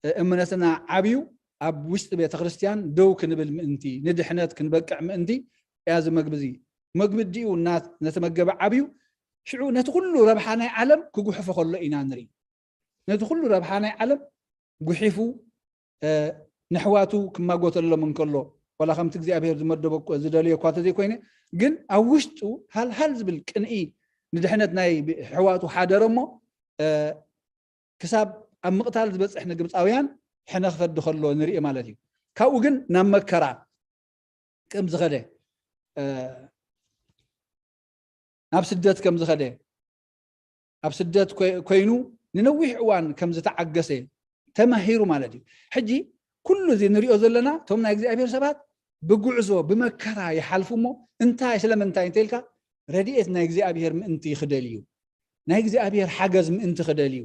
እ፣ እምነትና ዓብዩ ኣብ ውሽጢ ቤተ ክርስቲያን ደው ክንብል ምእንቲ፣ ንድሕነት ክንበቅዕ ምእንቲ እያ እዚ መግቢ እዚ። መግቢ ድዩ እና-፣ ነተመገበ ዓብዩ፣ ሽዑ ነቲ ኩሉ ረብሓ ናይ ዓለም ክጉሕፎ ከሎ ኢና ንርኢ። ነቲ ኩሉ ረብሓ ናይ ዓለም ጉሒፉ፣ እ፣ ንሕዋቱ ክማጎተሎም እንከሎ፣ ዋላ ከምቲ እግዚኣብሔር ዝመደቦ እኮ፣ ዝደልዮ እኳ ተዘይኮይነ፣ ግን ኣብ ውሽጡ ሃልሃል ዝብል ቅንኢ ንድሕነት ናይ ኣሕዋቱ ሓደረ እሞ፣ እ፣ ክሳብ ኣብ ምቕታል ዝበጽሕ ንግብጻውያን ሕነ ክፈዲ ከሎ ንርኢ ማለት እዩ። ካብኡ ግን ናብ መከራ ከም ዝኸደ፣ እ፣ ናብ ስደት ከም ዝኸደ፣ ኣብ ስደት ኮይ-፣ ኮይኑ ንነዊሕ እዋን ከም ዝተዓገሰ ተማሂሩ ማለት እዩ። ሕጂ ኩሉ እዚ ንሪኦ ዘለና፣ እቶም ናይ እግዚኣብሔር ሰባት ብጉዕዞ፣ ብመከራ ይሓልፉ እሞ፣ እንታይ፣ ስለምንታይ እንተኢልካ፣ ረድኤት ናይ እግዚኣብሔር ምእንቲ ክደልዩ፣ ናይ እግዚኣብሔር ሓገዝ ምእንቲ ክደልዩ፣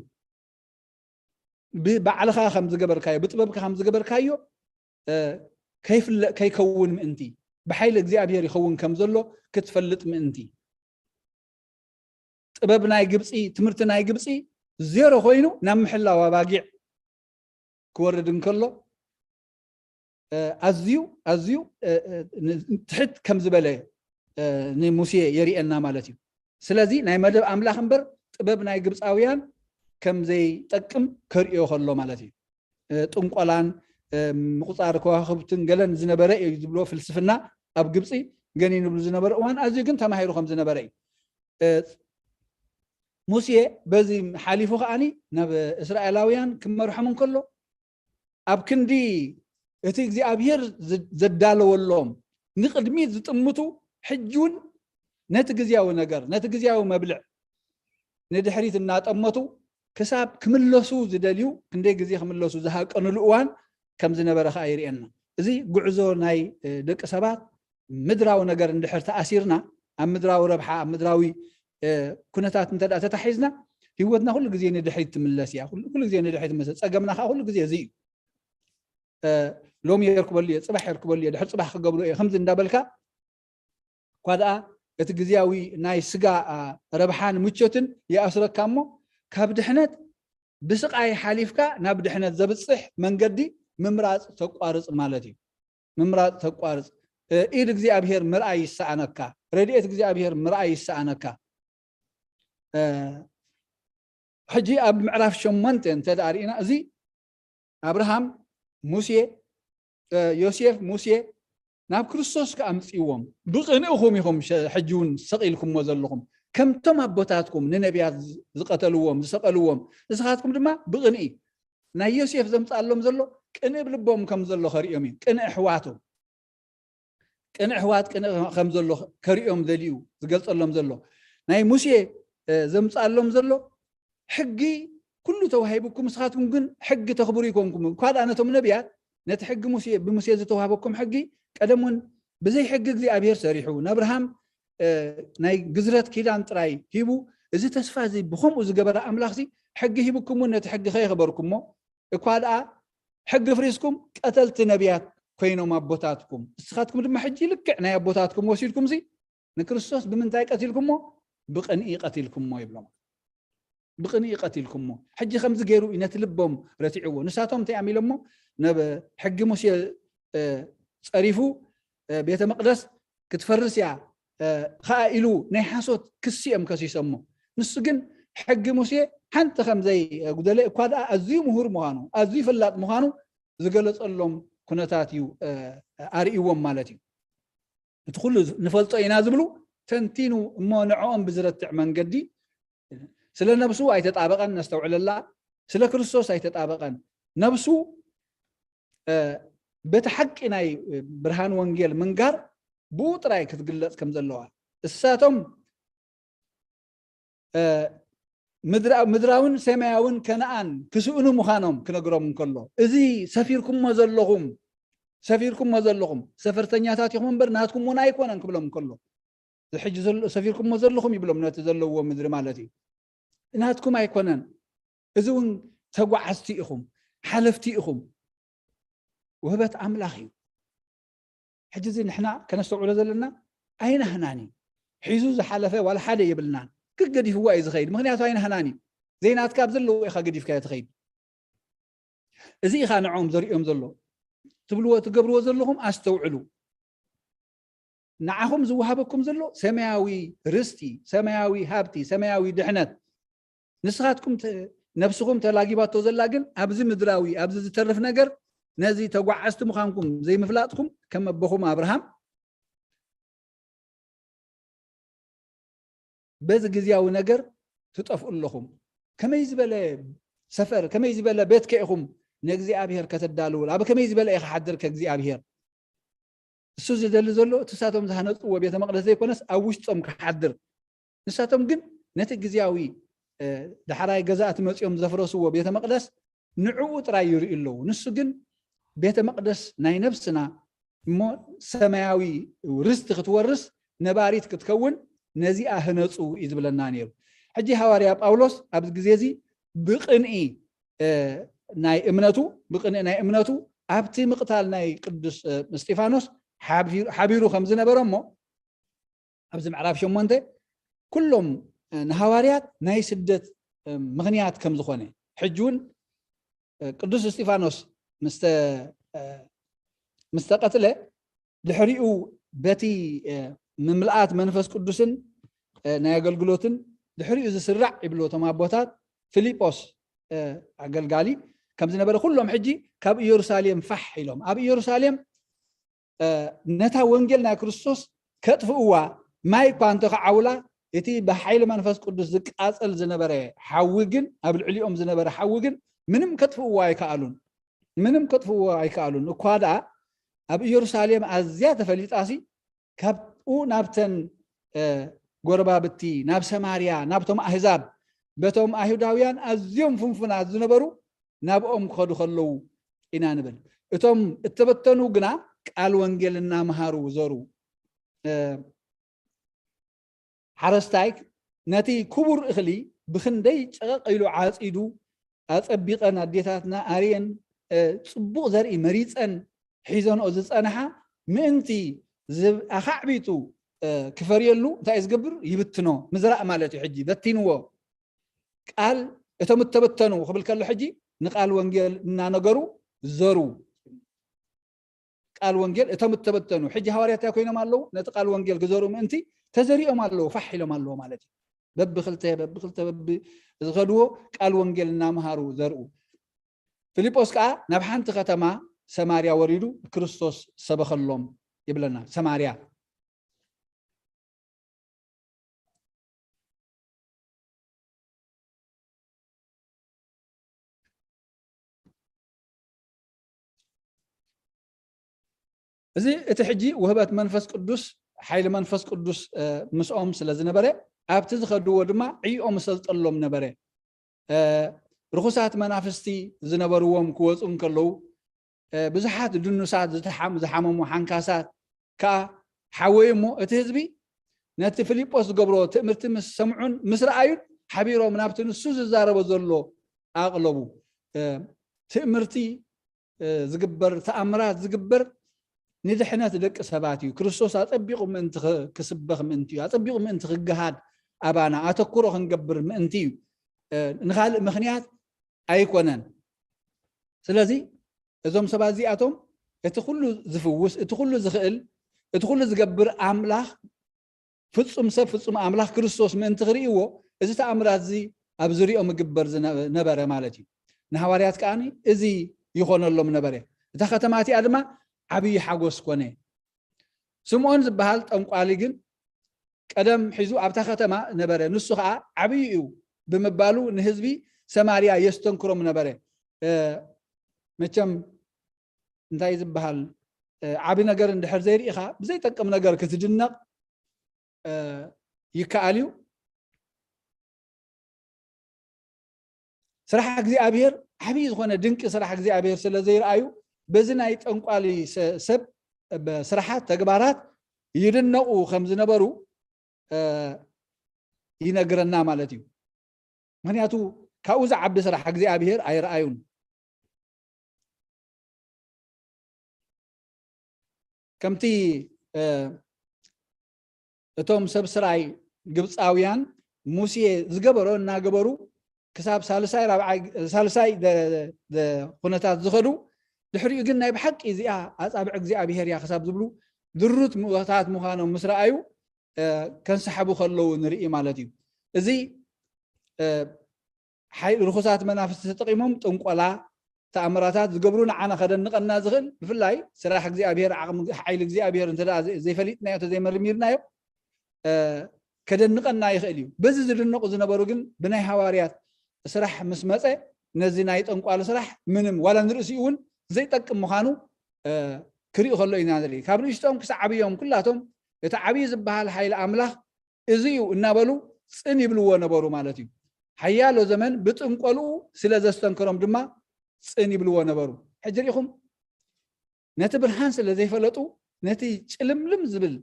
ብ-፣ ባዕልኻ ከም ዝገበርካዮ፣ ብጥበብካ ከም ዝገበርካዮ፣ እ፣ ከይፍለጥ፣ ከይከውን ምእንቲ፣ ብሓይሊ እግዚኣብሔር ይኸውን ከም ዘሎ ክትፈልጥ ምእንቲ። ጥበብ ናይ ግብጺ፣ ትምህርቲ ናይ ግብጺ ዜሮ ኮይኑ ናብ ምሕላው ኣባጊዕ ክወርድ እንከሎ፣ እ፣ ኣዝዩ፣ ኣዝዩ፣ እ፣ እ፣ ን-፣ ትሕት ከም ዝበለ፣ እ፣ ንሙሴ የርእየና ማለት እዩ። ስለዚ ናይ መደብ ኣምላኽ እምበር ጥበብ ናይ ግብጻውያን ከም ዘይጠቅም ከርእዮ ከሎ ማለት እዩ። እ፣ ጥንቆላን፣ እ፣ ምቁጻር ከዋኽብትን ገለን ዝነበረ እዩ ዝብሎ ፍልስፍና ኣብ ግብጺ ገኒኑ ዝብሉ ዝነበረ እዋን ኣዝዩ ግን ተማሂሩ ከም ዝነበረ እዩ። እ፣ ሙሴ በዚ ሓሊፉ ከኣኒ ናብ እስራኤላውያን ክመርሖም እንከሎ፣ ኣብ ክንዲ እቲ እግዚኣብሔር ዝ-፣ ዘዳለወሎም ንቕድሚት ዝጥምቱ፣ ሕጂ እውን ነቲ ግዝያዊ ነገር፣ ነቲ ግዝያዊ መብልዕ ንድሕሪት እናጠመቱ ክሳብ ክምለሱ ዝደልዩ፣ ክንደይ ግዜ ክምለሱ ዝሃቀኑሉ እዋን ከም ዝነበረ ከኣ የርእየና። እዚ ጉዕዞ ናይ፣ እ፣ ደቂ ሰባት ምድራዊ ነገር እንድሕር ተኣሲርና፣ ኣብ ምድራዊ ረብሓ፣ ኣብ ምድራዊ፣ እ፣ ኩነታት እንተ ደኣ ተታሒዝና፣ ህይወትና ኩሉ ግዜ ንድሕሪት ትምለስ እያ። ኩሉ፣ ኩሉ ግዜ ንድሕሪት ትምለስ። ጸገምና ከኣ ኩሉ ግዜ እዚ እዩ። እ፣ ሎሚ የርክበሉ እየ፣ ጽባሕ የርክበሉ እየ፣ ድሕሪ ጽባሕ ክገብሮ እየ፣ ከምዚ እንዳበልካ፣ እኳ ደኣ እቲ ግዝያዊ ናይ ስጋ፣ አ፣ ረብሓን ምቾትን ይኣስረካ እሞ፣ ካብ ድሕነት ብስቓይ ሓሊፍካ ናብ ድሕነት ዘብጽሕ መንገዲ ምምራጽ ተቋርጽ ማለት እዩ። ምምራጽ ተቋርጽ። እ፣ ኢድ እግዚኣብሔር ምርኣይ ይሰኣነካ። ረድኤት እግዚኣብሔር ምርኣይ ይሰኣነካ። እ፣ ሕጂ ኣብ ምዕራፍ ሸሞንተ እንተ ደኣ ርኢና፣ እዚ ኣብርሃም፣ ሙሴ፣ እ፣ ዮሴፍ፣ ሙሴ ናብ ክርስቶስ ከኣምጽእዎም፣ ብቕንእኹም ኢኹም ሸ-፣ ሕጂ እውን ሰቒልኩምዎ ዘለኹም። ከምቶም ኣቦታትኩም ንነቢያት ዝ-፣ ዝቐተልዎም፣ ዝሰቐልዎም፣ ንስኻትኩም ድማ ብቕንኢ። ናይ ዮሴፍ ዘምጽኣሎም ዘሎ ቅንእ ብልቦም ከም ዘሎ ከርእዮም እዩ። ቅንእ ኣሕዋቱ። ቅንእ ኣሕዋት ቅንእ ከም ዘሎ ከርእዮም ደልዩ ዝገልጸሎም ዘሎ። ናይ ሙሴ፣ እ፣ ዘምጽኣሎም ዘሎ ሕጊ ኩሉ ተዋሂቡኩም፣ ንስኻትኩም ግን ሕጊ ተኽብሩ ይኮንኩም። እኳ ደኣ ነቶም ነቢያት ነቲ ሕጊ ሙሴ፣ ብሙሴ ዝተዋህበኩም ሕጊ ቀደም እውን ብዘይ ሕጊ እግዚኣብሔር ሰሪሑ፣ ንኣብርሃም፣ እ፣ ናይ ግዝረት ኪዳን ጥራይ ሂቡ፣ እዚ ተስፋ እዚ ብኸምኡ ዝገበረ ኣምላኽሲ ሕጊ ሂቡኩም እውን ነቲ ሕጊ ከየኽበርኩሞ፣ እኳ ደኣ ሕጊ ኣፍሪስኩም ቀተልቲ ነቢያት ኮይኖም ኣቦታትኩም፣ ንስኻትኩም ድማ ሕጂ ልክዕ ናይ ኣቦታትኩም ወሲድኩምሲ ንክርስቶስ ብምንታይ ቀቲልኩሞ? ብቕንኢ ቀቲልኩሞ ይብሎም። ብቕንኢ ቀቲልኩሞ። ሕጂ ከምዚ ገይሩ እዩ ነቲ ልቦም ረቲዕዎ። ንሳቶም እንታይ እዮም ኢሎሞ? ነብ-፣ ሕጊ ሙሴ፣ እ፣ ጸሪፉ፣ እ፣ ቤተ መቕደስ ክትፈርስ እያ፣ እ፣ ኸኣ ኢሉ ናይ ሓሶት ክሲ እዮም ከሲሶሞ። ንሱ ግን ሕጊ ሙሴ ሓንቲ ከም ዘይጉደለ እኳ ደኣ ኣዝዩ ምሁር ምዃኑ፣ ኣዝዩ ፈላጥ ምዃኑ ዝገለጸሎም ኩነታት እዩ፣ እ፣ ኣርእይዎም ማለት እዩ። እቲ ኩሉ ንፈልጦ ኢና ዝብሉ ተንቲኑ እሞ ንዕኦም ብዝረትዕ መንገዲ ስለ ነብሱ ኣይተጣበቐን፣ ነስተውዕለላ። ስለ ክርስቶስ ኣይተጣበቐን። ነብሱ፣ እ፣ በቲ ሓቂ ናይ ብርሃን ወንጌል ምንጋር ብኡ ጥራይ ክትግለጽ ከም ዘለዋ። እሳቶም፣ እ፣ ምድራ-፣ ምድራውን ሰማያውን ከነኣን ክስእኑ ምዃኖም ክነግሮም እንከሎ፣ እዚ ሰፊርኩሞ ዘለኹም፣ ሰፊርኩሞ ዘለኹም ሰፈርተኛታት ኢኹም እምበር ናትኩም እውን ኣይኮነን ክብሎም እንከሎ፣ እዚ ሕጂ ዘሎ-፣ ሰፊርኩሞ ዘለኹም ይብሎም፣ ነቲ ዘለውዎ ምድሪ ማለት እዩ። ናትኩም ኣይኮነን። እዚ እውን ተጓዓዝቲ ኢኹም፣ ሓለፍቲ ኢኹም። ውህበት ኣምላኽ እዩ። ሕጂ እዚ ንሕና ከነስተውዕሎ ዘለና ኣይናህናን እዩ። ሒዙ ዝሓለፈ ዋላ ሓደ የብልናን። ክገዲፍዋ እዩ ዝኸይድ። ምኽንያቱ ኣይናህናን እዩ። ዘይናትካ ኣብ ዘለዎ ኢኻ ገዲፍካዮ ትኸይድ። እዚ ኢኻ ንዕኦም ዘርእዮም ዘሎ። ትብልዎ፣ ትገብርዎ ዘለኹም ኣስተውዕሉ። ንዓኹም ዝወሃበኩም ዘሎ ሰማያዊ ርስቲ፣ ሰማያዊ ሃብቲ፣ ሰማያዊ ድሕነት። ንስኻትኩም ተ-፣ ነብስኹም ተላጊባቶ ዘላ ግን ኣብዚ ምድራዊ፣ ኣብዚ ዝተርፍ ነገር ነዚ ተጓዓዝቲ ምዃንኩም ዘይምፍላጥኩም ከም ኣቦኹም ኣብርሃም በዚ ግዝያዊ ነገር ትጠፍኡ ኣለኹም። ከመይ ዝበለ ሰፈር፣ ከመይ ዝበለ ቤት ከ ኢኹም ንእግዚኣብሔር ከተዳልውሉ? ኣብ ከመይ ዝበለ ኢኻ ሓድር ከእግዚኣብሔር? እሱ ዝደሊ ዘሎ እቲ ንሳቶም ዝሃነጽዎ ቤተ መቕደስ ዘይኮነስ ኣብ ውሽጦም ክሓድር። ንሳቶም ግን ነቲ ግዝያዊ፣ እ፣ ዳሕራይ ገዛእቲ መጺኦም ዘፍረስዎ ቤተ መቕደስ ንዕኡ ጥራይ ይርእዩ ኣለዉ። ንሱ ግን ቤተ መቕደስ ናይ ነብስና እሞ ሰማያዊ ርስቲ ክትወርስ ነባሪት ክትከውን ነዚኣ ህነጹ እዩ ዝብለና ነይሩ። ሕጂ ሃዋርያ ጳውሎስ ኣብዚ ግዜ እዚ ብቕንኢ፣ እ፣ ናይ እምነቱ፣ ብቕንኢ ናይ እምነቱ ኣብቲ ምቕታል ናይ ቅዱስ፣ እ፣ እስጢፋኖስ ሓቢሩ፣ ሓቢሩ ከም ዝነበረ እሞ ኣብዚ ምዕራፍ ሸሞንተ ኩሎም፣ እ፣ ንሃዋርያት ናይ ስደት፣ እ፣ ምኽንያት ከም ዝኾነ፣ ሕጂ እውን፣ እ፣ ቅዱስ እስጢፋኖስ ምስ ተ-፣ እ፣ ምስ ተቐትለ ድሕሪኡ በቲ፣ እ፣ ምምልኣት መንፈስ ቅዱስን፣ እ፣ ናይ ኣገልግሎትን ድሕሪኡ ዝስራዕ ይብሉ እቶም ኣቦታት ፊልጶስ፣ እ፣ ኣገልጋሊ ከም ዝነበረ ኩሎም ሕጂ ካብ ኢየሩሳሌም ፋሕ ኢሎም ኣብ ኢየሩሳሌም እ፣ ነታ ወንጌል ናይ ክርስቶስ ከጥፍእዋ ማይ እኳ እንተኸዓውላ፣ እቲ ብሓይሊ መንፈስ ቅዱስ ዝቃጸል ዝነበረ ሓዊ ግን፣ ኣብ ልዕሊኦም ዝነበረ ሓዊ ግን ምንም ከጥፍእዋ ኣይከኣሉን። ምንም ከጥፍእዋ ኣይከኣሉን። እኳ ደኣ ኣብ ኢየሩሳሌም ኣዝያ ተፈሊጣሲ፣ ካብኡ ናብተን፣ እ፣ ጎረባብቲ፣ ናብ ሰማርያ፣ ናብቶም ኣህዛብ፣ በቶም ኣይሁዳውያን ኣዝዮም ፍንፉናት ዝነበሩ ናብኦም ክኸዱ ከለዉ ኢና ንብል። እቶም እተበተኑ ግና ቃል ወንጌል እናመሃሩ ዘሩ። እ፣ ሓረስታይ ነቲ ክቡር እኽሊ ብኽንደይ ጨቐቕ ኢሉ ዓጺዱ፣ ኣጸቢቐን ኣዴታትና ኣርየን፣ እ፣ ጽቡቕ ዘርኢ መሪጸን ሒዘንኦ ዝጸንሓ ምእንቲ ዝብ-፣ ኣኻዕቢጡ፣ እ፣ ክፈርየሉ እንታይ እዩ ዝገብር? ይብትኖ። ምዝራእ ማለት እዩ። ሕጂ በቲንዎ። ቃል እቶም እተበተኑ ክብል ከሎ ሕጂ ንቃል ወንጌል እናነገሩ ዘሩ። ቃል ወንጌል እቶም እተበተኑ ሕጂ ሃዋርያት እንታይ ኮይኖም ኣለዉ? ነቲ ቃል ወንጌል ክዘርኡ ምእንቲ ተዘሪኦም ኣለዉ፣ ፋሕ ኢሎም ኣለዉ ማለት እዩ። በብኽልተ፣ በብኽልተ፣ በብ-፣ ዝኸድዎ ቃል ወንጌል እናመሃሩ ዘርኡ። ፊልጶስ ከኣ ናብ ሓንቲ ከተማ ሰማርያ ወሪዱ ክርስቶስ ሰበኸሎም ይብለና። ሰማርያ። እዚ እቲ ሕጂ ውህበት መንፈስ ቅዱስ፣ ሓይሊ መንፈስ ቅዱስ፣ እ፣ ምስኦም ስለ ዝነበረ፣ ኣብቲ ዝኸድዎ ድማ ዕይኦም ይሰልጠሎም ነበረ። እ፣ ርኹሳት መናፍስቲ ዝነበርዎም ክወፁ እንከለዉ፣ እ፣ ብዙሓት ድኑሳት ዝተሓም-፣ ዝሓመሙ ሓንካሳት ከኣ ሓወዩ እሞ፣ እቲ ህዝቢ ነቲ ፊልጶስ ዝገብሮ ትእምርቲ ምስ ሰምዑን ምስ ረኣዩን፣ ሓቢሮም ናብቲ ንሱ ዝዛረቦ ዘሎ ኣቕለቡ። እ፣ ትእምርቲ፣ እ፣ ዝግበር፣ ተኣምራት ዝግበር ንድሕነት ደቂ ሰባት እዩ። ክርስቶስ ኣጸቢቑ ምእንቲ ክ-፣ ክስበኽ ምእንቲ እዩ። ኣጸቢቑ ምእንቲ ክገሃድ ኣባና ኣተኩሮ ክንገብር ምእንቲ እዩ። እ፣ ንኻልእ ምኽንያት ኣይኮነን። ስለዚ እዞም ሰባት እዚኣቶም እቲ ኩሉ ዝፍውስ፣ እቲ ኩሉ ዝኽእል፣ እቲ ኩሉ ዝገብር ኣምላኽ ፍጹም ሰብ ፍጹም ኣምላኽ ክርስቶስ ምእንቲ ክርእይዎ፣ እዚ ተኣምራት እዚ ኣብ ዝሪኦም ይግበር ዝነበረ ማለት እዩ። ንሃዋርያት ከኣ እዚ ይኾነሎም ነበረ። እታ ከተማ እቲኣ ድማ ዓብዪ ሓጎስ ኮነ። ስምዖን ዝበሃል ጠንቋሊ ግን ቀደም ሒዙ ኣብታ ከተማ ነበረ። ንሱ ኸዓ ዓብዪ እዩ ብምባሉ ንህዝቢ ሰማርያ የስተንክሮም ነበረ። መቸም እንታይ ዝበሃል ዓቢ ነገር እንድሕር ዘይርኢኻ ብዘይጠቅም ነገር ክትድነቕ ይከኣል እዩ። ስራሕ እግዚኣብሔር ዓብዪ ዝኾነ ድንቂ ስራሕ እግዚኣብሔር ስለ ዘይረኣዩ በዚ ናይ ጠንቋሊ ሰብ ስራሓት ተግባራት ይድነቑ ከም ዝነበሩ ይነግረና ማለት እዩ። ምክንያቱ ካብኡ ዝዓቢ ስራሕ እግዚኣብሔር ኣይረኣዩን። ከምቲ እቶም ሰብ ስራይ ግብፃውያን ሙሴ ዝገበሮ እናገበሩ ክሳብ ሳልሳይ ራብዓይ ሳልሳይ ኩነታት ዝኸዱ፣ ድሕሪኡ ግን ናይ ብሓቂ እዚኣ ኣፃብዕ እግዚኣብሄር እያ ክሳብ ዝብሉ ድሩት ምእታት ምዃኖም ምስ ረኣዩ ከንሰሕቡ ከለዉ ንርኢ ማለት እዩ። እዚ ሓይሊ ርኹሳት መናፍስቲ ተጠቒሞም ጥንቆላ ተኣምራታት ዝገብሩ ንዓና ከደንቐና ዝኽእል ብፍላይ ስራሕ እግዚኣብሔር ዓቕሚ ሓይሊ እግዚኣብሔር እንተ ዘይፈሊጥናዮ እንተ ዘይመርሚርናዮ ከደንቐና ይኽእል እዩ። በዚ ዝድነቑ ዝነበሩ ግን ብናይ ሃዋርያት ስራሕ ምስ መፀ ነዚ ናይ ጠንቋሊ ስራሕ ምንም ዋላ ንርእሲኡ እውን ዘይጠቅም ምዃኑ ክርኢ ከሎ ኢና ንርኢ። ካብ ንእሽቶም ክሳብ ዓብዮም ኩላቶም እቲ ዓብዪ ዝበሃል ሓይሊ ኣምላኽ እዚ እዩ እናበሉ ፅን ይብልዎ ነበሩ ማለት እዩ። ሓያሎ ዘመን ብጥንቆልኡ ስለ ዘስተንክሮም ድማ ፅን ይብልዎ ነበሩ። ሕጂ ሪኢኹም ነቲ ብርሃን ስለ ዘይፈለጡ ነቲ ጭልምልም ዝብል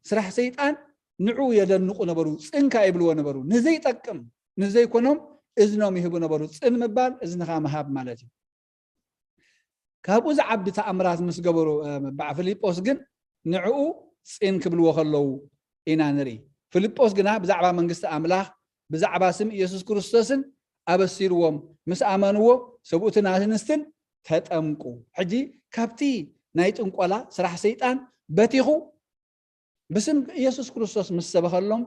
ስራሕ ሰይጣን ንዑ የደንቁ ነበሩ። ፅንካ ይብልዎ ነበሩ። ንዘይጠቅም ንዘይኮኖም እዝኖም ይህቡ ነበሩ። ፅን ምባል እዝንኻ ምሃብ ማለት እዩ። ካብኡ ዝዓቢ ተኣምራት ምስ ገበሩ በዓ ፊልጶስ ግን ንዕኡ ፂን ክብልዎ ከለዉ ኢና ንርኢ። ፊልጶስ ግና ብዛዕባ መንግስቲ ኣምላኽ ብዛዕባ ስም ኢየሱስ ክርስቶስን ኣበሲርዎም ምስ ኣመንዎ ሰብኡትን ኣንስትን ተጠምቁ። ሕጂ ካብቲ ናይ ጥንቆላ ስራሕ ሰይጣን በቲኹ ብስም ኢየሱስ ክርስቶስ ምስ ሰበኸሎም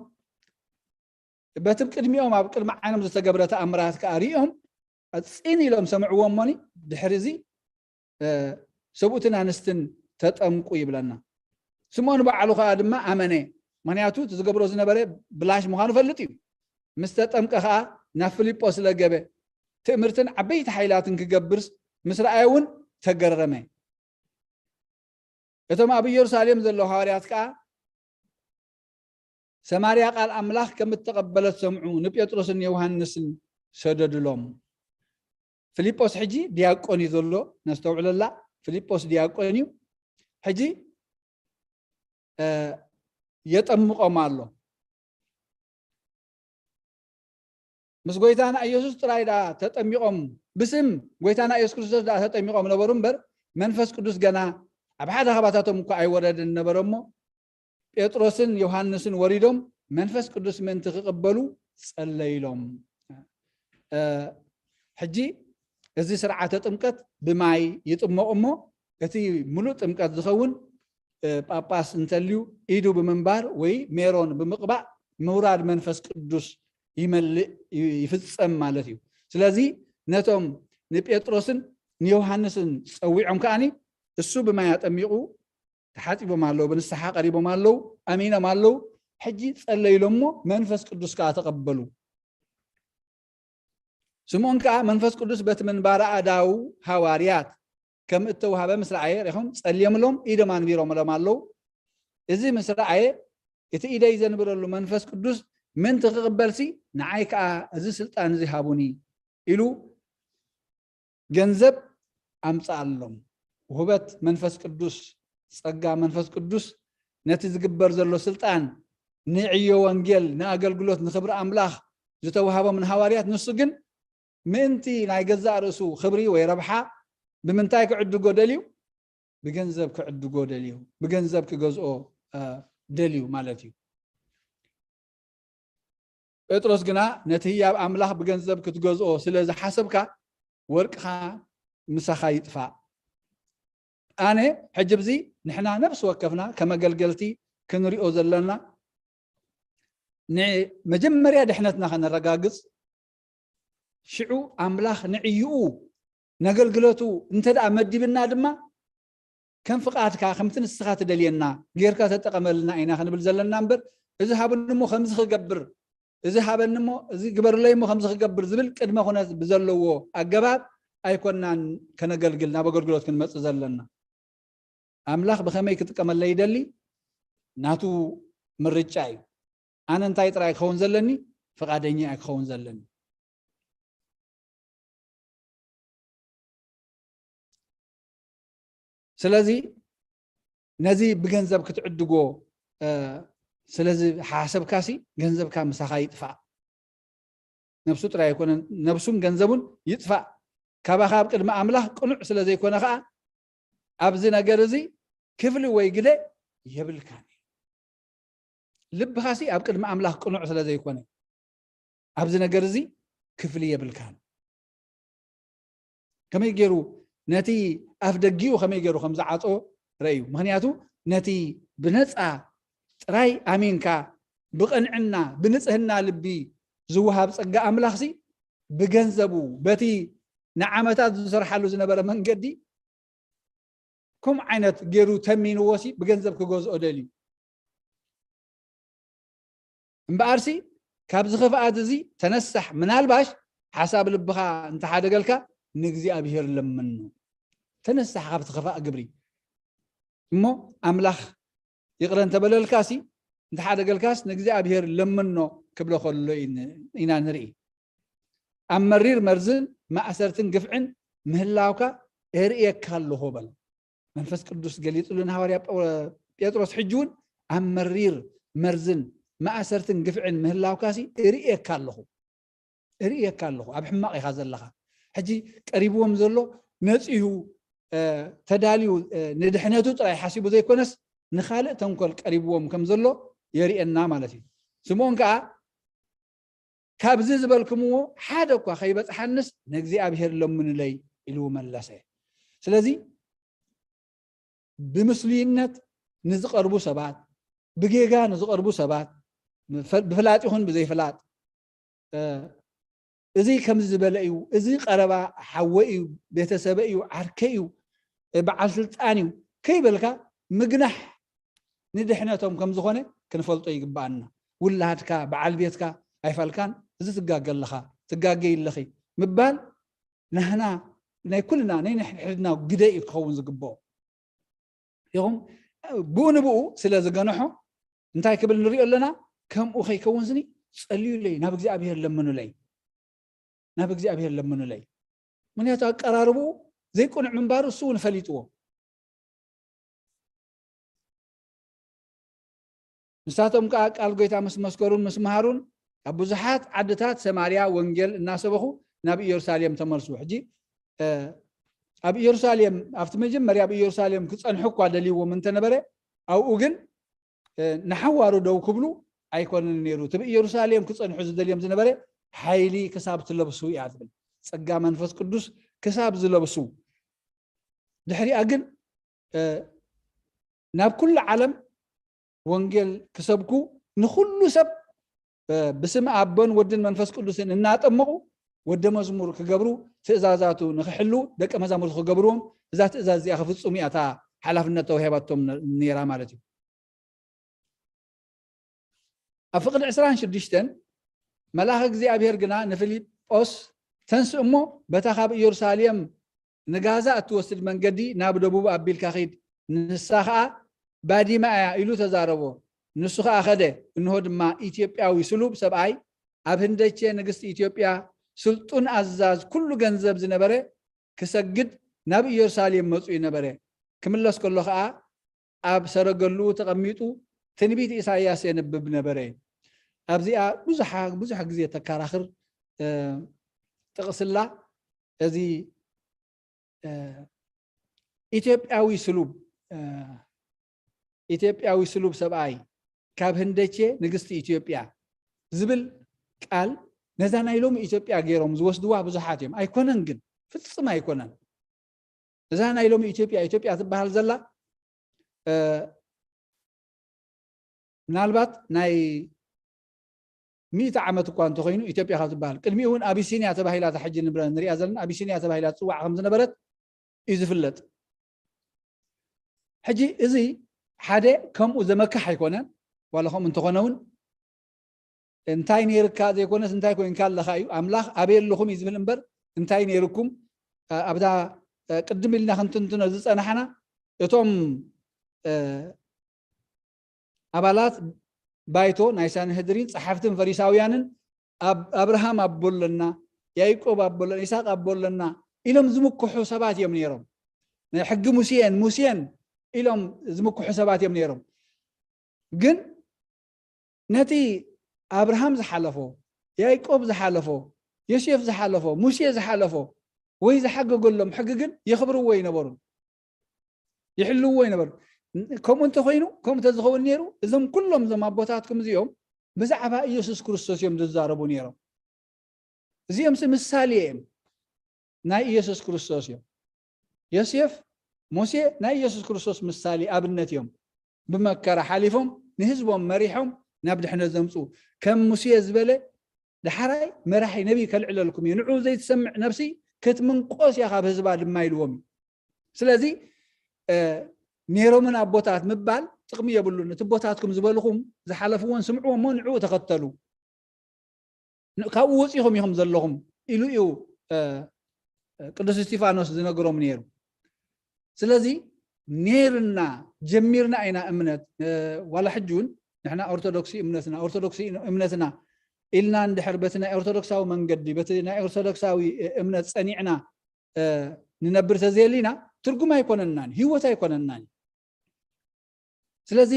በቲ ቅድሚኦም ኣብ ቅድሚ ዓይኖም ዝተገብረ ተኣምራት ከዓ ሪኦም ፂን ኢሎም ሰምዕዎ እሞኒ ድሕሪ እዚ ሰብኡትን ኣንስትን ተጠምቁ ይብለና። ስምኦን ባዕሉ ከዓ ድማ ኣመነ። ምክንያቱ እቲ ዝገብሮ ዝነበረ ብላሽ ምዃኑ ፈልጥ እዩ። ምስ ተጠምቀ ከዓ ናብ ፊልጶስ ለገበ። ትእምርትን ዓበይቲ ሓይላትን ክገብርስ ምስ ረኣየ እውን ተገረመ። እቶም ኣብ ኢየሩሳሌም ዘለዉ ሃዋርያት ከዓ ሰማርያ ቃል ኣምላኽ ከም እተቐበለት ሰምዑ፣ ንጴጥሮስን ዮሃንስን ሰደዱሎም። ፊልጶስ ሕጂ ዲያቆን እዩ ዘሎ፣ ነስተውዕለላ። ፊልጶስ ዲያቆን እዩ። ሕጂ የጠምቆም ኣሎ። ምስ ጎይታና ኢየሱስ ጥራይ ደኣ ተጠሚቖም፣ ብስም ጎይታና ኢየሱስ ክርስቶስ ደኣ ተጠሚቖም ነበሩ እምበር መንፈስ ቅዱስ ገና ኣብ ሓደ ኻባታቶም እኳ ኣይወረደን ነበረ እሞ ጴጥሮስን ዮሃንስን ወሪዶም መንፈስ ቅዱስ ምእንቲ ክቕበሉ ጸለይሎም። ሕጂ እዚ ስርዓተ ጥምቀት ብማይ ይጥመቑ እሞ እቲ ምሉእ ጥምቀት ዝኸውን ጳጳስ እንተልዩ ኢዱ ብምንባር ወይ ሜሮን ብምቕባእ ምውራድ መንፈስ ቅዱስ ይመልእ ይፍጸም ማለት እዩ። ስለዚ ነቶም ንጴጥሮስን ንዮሃንስን ጸዊዖም ከኣኒ እሱ ብማይ ኣጠሚቑ ተሓጺቦም ኣለዉ፣ ብንስሓ ቀሪቦም ኣለዉ፣ ኣሚኖም ኣለዉ። ሕጂ ጸለይሎም እሞ መንፈስ ቅዱስ ከኣ ተቐበሉ። ስምኦን ከኣ መንፈስ ቅዱስ በቲ ምንባር ኣእዳው ሃዋርያት ከም እተዋህበ ምስ ረኣየ ርኹም ጸልየምሎም ኢዶም ኣንቢሮምሎም ኣለዉ። እዚ ምስ ረኣየ እቲ ኢደይ ዘንብረሉ መንፈስ ቅዱስ ምእንቲ ክቕበልሲ ንዓይ ከኣ እዚ ስልጣን እዚ ሃቡኒ ኢሉ ገንዘብ ኣምፅኣሎም። ውህበት መንፈስ ቅዱስ፣ ፀጋ መንፈስ ቅዱስ ነቲ ዝግበር ዘሎ ስልጣን ንዕዮ ወንጌል ንኣገልግሎት ንክብሪ ኣምላኽ ዝተዋሃቦም ንሃዋርያት ንሱ ግን ምእንቲ ናይ ገዛእ ርእሱ ክብሪ ወይ ረብሓ ብምንታይ ክዕድጎ ደልዩ? ብገንዘብ ክዕድጎ ደልዩ፣ ብገንዘብ ክገዝኦ ደልዩ ማለት እዩ። ጴጥሮስ ግና ነቲ ህያብ ኣምላኽ ብገንዘብ ክትገዝኦ ስለ ዝሓሰብካ ወርቅኻ ምሳኻ ይጥፋእ። ኣነ ሕጂ ብዚ ንሕና ነፍሲ ወከፍና ከመገልገልቲ ክንሪኦ ዘለና ንመጀመርያ ድሕነትና ከነረጋግጽ፣ ሽዑ ኣምላኽ ንዕይኡ ነገልግለቱ እንተ ደኣ መዲብና ድማ፣ ከም ፍቓድካ፣ ከምቲ ንስኻ ትደልየና ጌርካ ተጠቐመልና ኢና ክንብል ዘለና እምበር፣ እዚ ሃብኒ እሞ ከምዚ ክገብር፣ እዚ ሃበኒ እሞ፣ እዚ ግበርለይ እሞ ከምዚ ክገብር ዝብል ቅድመ ኩነት ብዘለዎ ኣገባብ ኣይኮናን ከነገልግል፣ ናብ ኣገልግሎት ክንመጽእ ዘለና። ኣምላኽ ብኸመይ ክጥቀመለይ ይደሊ? ናቱ ምርጫ እዩ። ኣነ እንታይ ጥራይ ክኸውን ዘለኒ? ፍቓደኛ እየ ክኸውን ዘለኒ። ስለዚ ነዚ ብገንዘብ ክትዕድጎ፣ እ፣ ስለዚ ሓሰብካሲ ገንዘብካ ምሳኻ ይጥፋእ። ነብሱ ጥራይ ኣይኮነን፣ ነብሱን ገንዘቡን ይጥፋእ። ካባኻ ኣብ ቅድሚ ኣምላኽ ቅኑዕ ስለ ዘይኮነ ኸኣ፣ ኣብዚ ነገር እዚ ክፍሊ ወይ ግደ የብልካን እዩ። ልብኻሲ ኣብ ቅድሚ ኣምላኽ ቅኑዕ ስለ ዘይኮነ፣ ኣብዚ ነገር እዚ ክፍሊ የብልካን። ከመይ ገይሩ ነቲ ኣፍ ደጊኡ ከመይ ገይሩ ከም ዝዓጾ ረእዩ። ምኽንያቱ ነቲ ብነጻ ጥራይ ኣሚንካ፣ ብቕንዕና፣ ብንጽህና ልቢ ዝወሃብ ጸጋ ኣምላኽሲ፣ ብገንዘቡ፣ በቲ ንዓመታት ዝሰርሓሉ ዝነበረ መንገዲ፣ ከምኡ ዓይነት ገይሩ ተሚንዎሲ፣ ብገንዘብ ክገዝኦ ደልዩ። እምበኣርሲ፣ ካብዚ ክፍኣት እዚ ተነሳሕ። ምናልባሽ ሓሳብ ልብኻ እንተሓደገልካ፣ ንእግዚኣብሔር ለምኖ። ተነሳሕ ካብቲ ክፋእ ግብሪ። እሞ ኣምላኽ ይቕረ እንተበለልካሲ፣ እንተሓደገልካስ፣ ንእግዚኣብሔር ለምኖ ክብሎ ከሎ ኢና ንርኢ። ኣብ መሪር መርዝን ማእሰርትን ግፍዕን ምህላውካ እርእየካ ኣለኹ በል። መንፈስ ቅዱስ ገሊጹሉ ንሃዋርያ ጳው-፣ ጴጥሮስ፣ ሕጂ እውን ኣብ መሪር መርዝን ማእሰርትን ግፍዕን ምህላውካሲ እርእየካ ኣለኹ። እርእየካ ኣለኹ። ኣብ ሕማቕ ኢኻ ዘለኻ። ሕጂ ቀሪብዎም ዘሎ ነጺሁ፣ እ፣ ተዳልዩ፣ እ፣ ንድሕነቱ ጥራይ ሓሲቡ ዘይኮነስ፣ ንኻልእ ተንኮል ቀሪብዎም ከም ዘሎ የርእየና ማለት እዩ። ስምዖን ከኣ፣ "ካብዚ ዝበልክምዎ ሓደ እኳ ከይበጽሓንስ ንእግዚኣብሔር ለምኑለይ" ኢሉ መለሰ። ስለዚ ብምስሉይነት ንዝቐርቡ ሰባት፣ ብጌጋ ንዝቐርቡ ሰባት፣ ብፈ-፣ ብፍላጥ ይኹን ብዘይፍላጥ፣ እ፣ "እዚ ከምዚ ዝበለ እዩ፣ እዚ ቀረባ ሓወይ እዩ፣ ቤተሰበይ እዩ፣ ዓርከይ እዩ፣ እ፣ በዓል ስልጣን እዩ" ከይበልካ ምግናሕ ንድሕነቶም ከም ዝኾነ ክንፈልጦ ይግብኣና። ውላድካ፣ በዓል ቤትካ ኣይፋልካን፣ "እዚ ትጋገ ኣለኻ፣ ትጋገ ኣለኺ" ምባል ናህና፣ ናይ ኩልና፣ ናይ ንሕድሕድና ግደ እዩ ክኸውን ዝግብኦ። ይኹም ብኡ ንብኡ ስለ ዝገንሖ እንታይ ክብል ንሪኦ ኣለና? "ከምኡ ከይከውን ስኒ ጸልዩለይ፣ ናብ እግዚኣብሔር ለምኑለይ፣ ናብ እግዚኣብሔር ለምኑለይ።" ምክንያቱ ኣቀራርብኡ ዘይቅኑዕ ምንባሩ እሱ እውን ፈሊጥዎ። ንሳቶም ከኣ ቃል ጎይታ ምስ መስከሩን ምስ መሃሩን፣ ኣብ ብዙሓት ዓድታት ሰማርያ ወንጌል እናሰበኹ ናብ ኢየሩሳሌም ተመልሱ። ሕጂ፣ እ፣ ኣብ ኢየሩሳሌም፣ ኣብቲ መጀመርያ ኣብ ኢየሩሳሌም ክጸንሑ እኳ ደልይዎም እንተነበረ፣ ኣብኡ ግን፣ እ፣ ንሓዋሩ ደው ክብሉ ኣይኮነን ነይሩ። እቲ ብኢየሩሳሌም ክጸንሑ ዝደልዮም ዝነበረ፣ ሓይሊ ክሳብ ትለብሱ እያ ትብል። ጸጋ መንፈስ ቅዱስ ክሳብ ዝለብሱ። ድሕሪኣ ግን፣ እ፣ ናብ ኩሉ ዓለም ወንጌል ክሰብኩ፣ ንኹሉ ሰብ፣ እ፣ ብስም ኣቦን ወድን መንፈስ ቅዱስን እናጠመቑ ወደ መዝሙር ክገብሩ፣ ትእዛዛቱ ንኽሕሉ፣ ደቀ መዛሙርቱ ክገብርዎም፣ እዛ ትእዛዝ እዚኣ ክፍጽሙ እያ እታ ሓላፍነት ተዋሂባቶም ነ-፣ ነይራ ማለት እዩ። ኣብ ፍቕዲ ዕስራን ሽዱሽተን፣ መልኣኽ እግዚኣብሔር ግና ንፊልጶስ፣ "ተንስእ እሞ፣ በታ ካብ ኢየሩሳሌም ንጋዛ እትወስድ መንገዲ ናብ ደቡብ ኣቢልካ ኺድ። ንሳ ኸኣ ባዲማ እያ" ኢሉ ተዛረቦ። ንሱ ኸኣ ኸደ። እንሆ ድማ፣ ኢትዮጵያዊ ስሉብ ሰብኣይ፣ ኣብ ህንደቼ ንግስቲ ኢትዮጵያ ስልጡን ኣዛዝ ኩሉ ገንዘብ ዝነበረ፣ ክሰግድ ናብ ኢየሩሳሌም መጺኡ ነበረ። ክምለስ ከሎ ኸኣ፣ ኣብ ሰረገሉ ተቐሚጡ ትንቢት ኢሳይያስ የንብብ ነበረ። ኣብዚኣ ብዙሓ-፣ ብዙሕ ግዜ ተከራኽር፣ እ፣ ጥቕስላ። እዚ፣ እ፣ ኢትዮጵያዊ ስሉብ፣ እ፣ ኢትዮጵያዊ ስሉብ ሰብኣይ ካብ ህንደቼ ንግስቲ ኢትዮጵያ ዝብል ቃል፣ ነዛ ናይ ሎሚ ኢትዮጵያ ገይሮም ዝወስድዋ ብዙሓት እዮም። ኣይኮነን ግን፣ ፍጹም ኣይኮነን። እዛ ናይ ሎሚ ኢትዮጵያ፣ ኢትዮጵያ ትበሃል ዘላ፣ እ፣ ምናልባት ናይ ሚእቲ ዓመት እኳ እንተኾይኑ፣ ኢትዮጵያ ካብ ዝበሃል ቅድሚኡ እውን ኣቢሲንያ ተባሂላ፣ እታ ሕጂ ንብረ-፣ ንሪኣ ዘለና ኣቢሲንያ ተባሂላ ትፅዋዕ ከም ዝነበረት እዩ ዝፍለጥ። ሕጂ እዚ ሓደ ከምኡ ዘመክሕ ኣይኮነን። ዋላ ከምኡ እንተኾነ እውን እንታይ ነይርካ ዘይኮነስ እንታይ ኮይንካ ኣለኻ እዩ። ኣምላኽ ኣበይ ኣለኹም እዩ ዝብል እምበር እንታይ ነይርኩም? እ፣ ኣብዛ፣ እ፣ ቅድም ኢልና ክንትንትኖ ዝጸናሕና እቶም፣ እ፣ ኣባላት ባይቶ ናይ ሳንሄድሪን ጸሓፍትን ፈሪሳውያንን ኣብ-፣ ኣብርሃም ኣቦ ኣለና፣ ያዕቆብ ኣቦ ኣለና፣ ይስሐቅ ኣቦ ኣለና ኢሎም ዝምክሑ ሰባት እዮም ነይሮም። ናይ ሕጊ ሙሴን፣ ሙሴን ኢሎም ዝምክሑ ሰባት እዮም ነይሮም። ግን ነቲ ኣብርሃም ዝሓለፎ፣ ያዕቆብ ዝሓለፎ፣ ዮሴፍ ዝሓለፎ፣ ሙሴ ዝሓለፎ ወይ ዝሓገገሎም ሕጊ ግን የኽብርዎ ኣይነበሩን፣ ይሕልውዎ ኣይነበሩን። ከምኡ እንተኾይኑ፣ ከምኡ እንተዝኸውን ነይሩ፣ እዞም ኩሎም እዞም ኣቦታትኩም እዚኦም ብዛዕባ ኢየሱስ ክርስቶስ እዮም ዝዛረቡ ነይሮም። እዚኦምሲ ምሳሌ እዮም፣ ናይ ኢየሱስ ክርስቶስ እዮም። ዮሴፍ፣ ሙሴ ናይ ኢየሱስ ክርስቶስ ምሳሌ ኣብነት እዮም። ብመከራ ሓሊፎም ንህዝቦም መሪሖም ናብ ድሕነት ዘምፅኡ። ከም ሙሴ ዝበለ ደሓራይ መራሒ ነቢይ ከልዕለልኩም እዩ። ንዑ ዘይትሰምዕ ነፍሲ ክትምንቆስ እያ ካብ ህዝባ ድማ ኢልዎም እዩ። ስለዚ፣ እ፣ ነይሮምን ኣቦታት ምባል ጥቕሚ የብሉን። እቲ ኣቦታትኩም ዝበልኹም ዝሓለፍዎን ስምዕዎ እሞ ንዕኡ ተኸተሉ። ን-፣ ካብኡ ወፂኹም ኢኹም ዘለኹም ኢሉ እዩ፣ እ፣ ቅዱስ እስጢፋኖስ ዝነግሮም ነይሩ። ስለዚ ነይርና ጀሚርና ኢና እምነት፣ እ፣ ዋላ ሕጂ እውን ንሕና ኦርቶዶክሲ እምነትና፣ ኦርቶዶክሲ እምነትና ኢልና እንድሕር በቲ ናይ ኦርቶዶክሳዊ መንገዲ፣ በቲ ናይ ኦርቶዶክሳዊ እምነት ጸኒዕና፣ እ፣ ንነብር ተዘየሊና ትርጉም ኣይኮነናን፣ ህይወት ኣይኮነናን። ስለዚ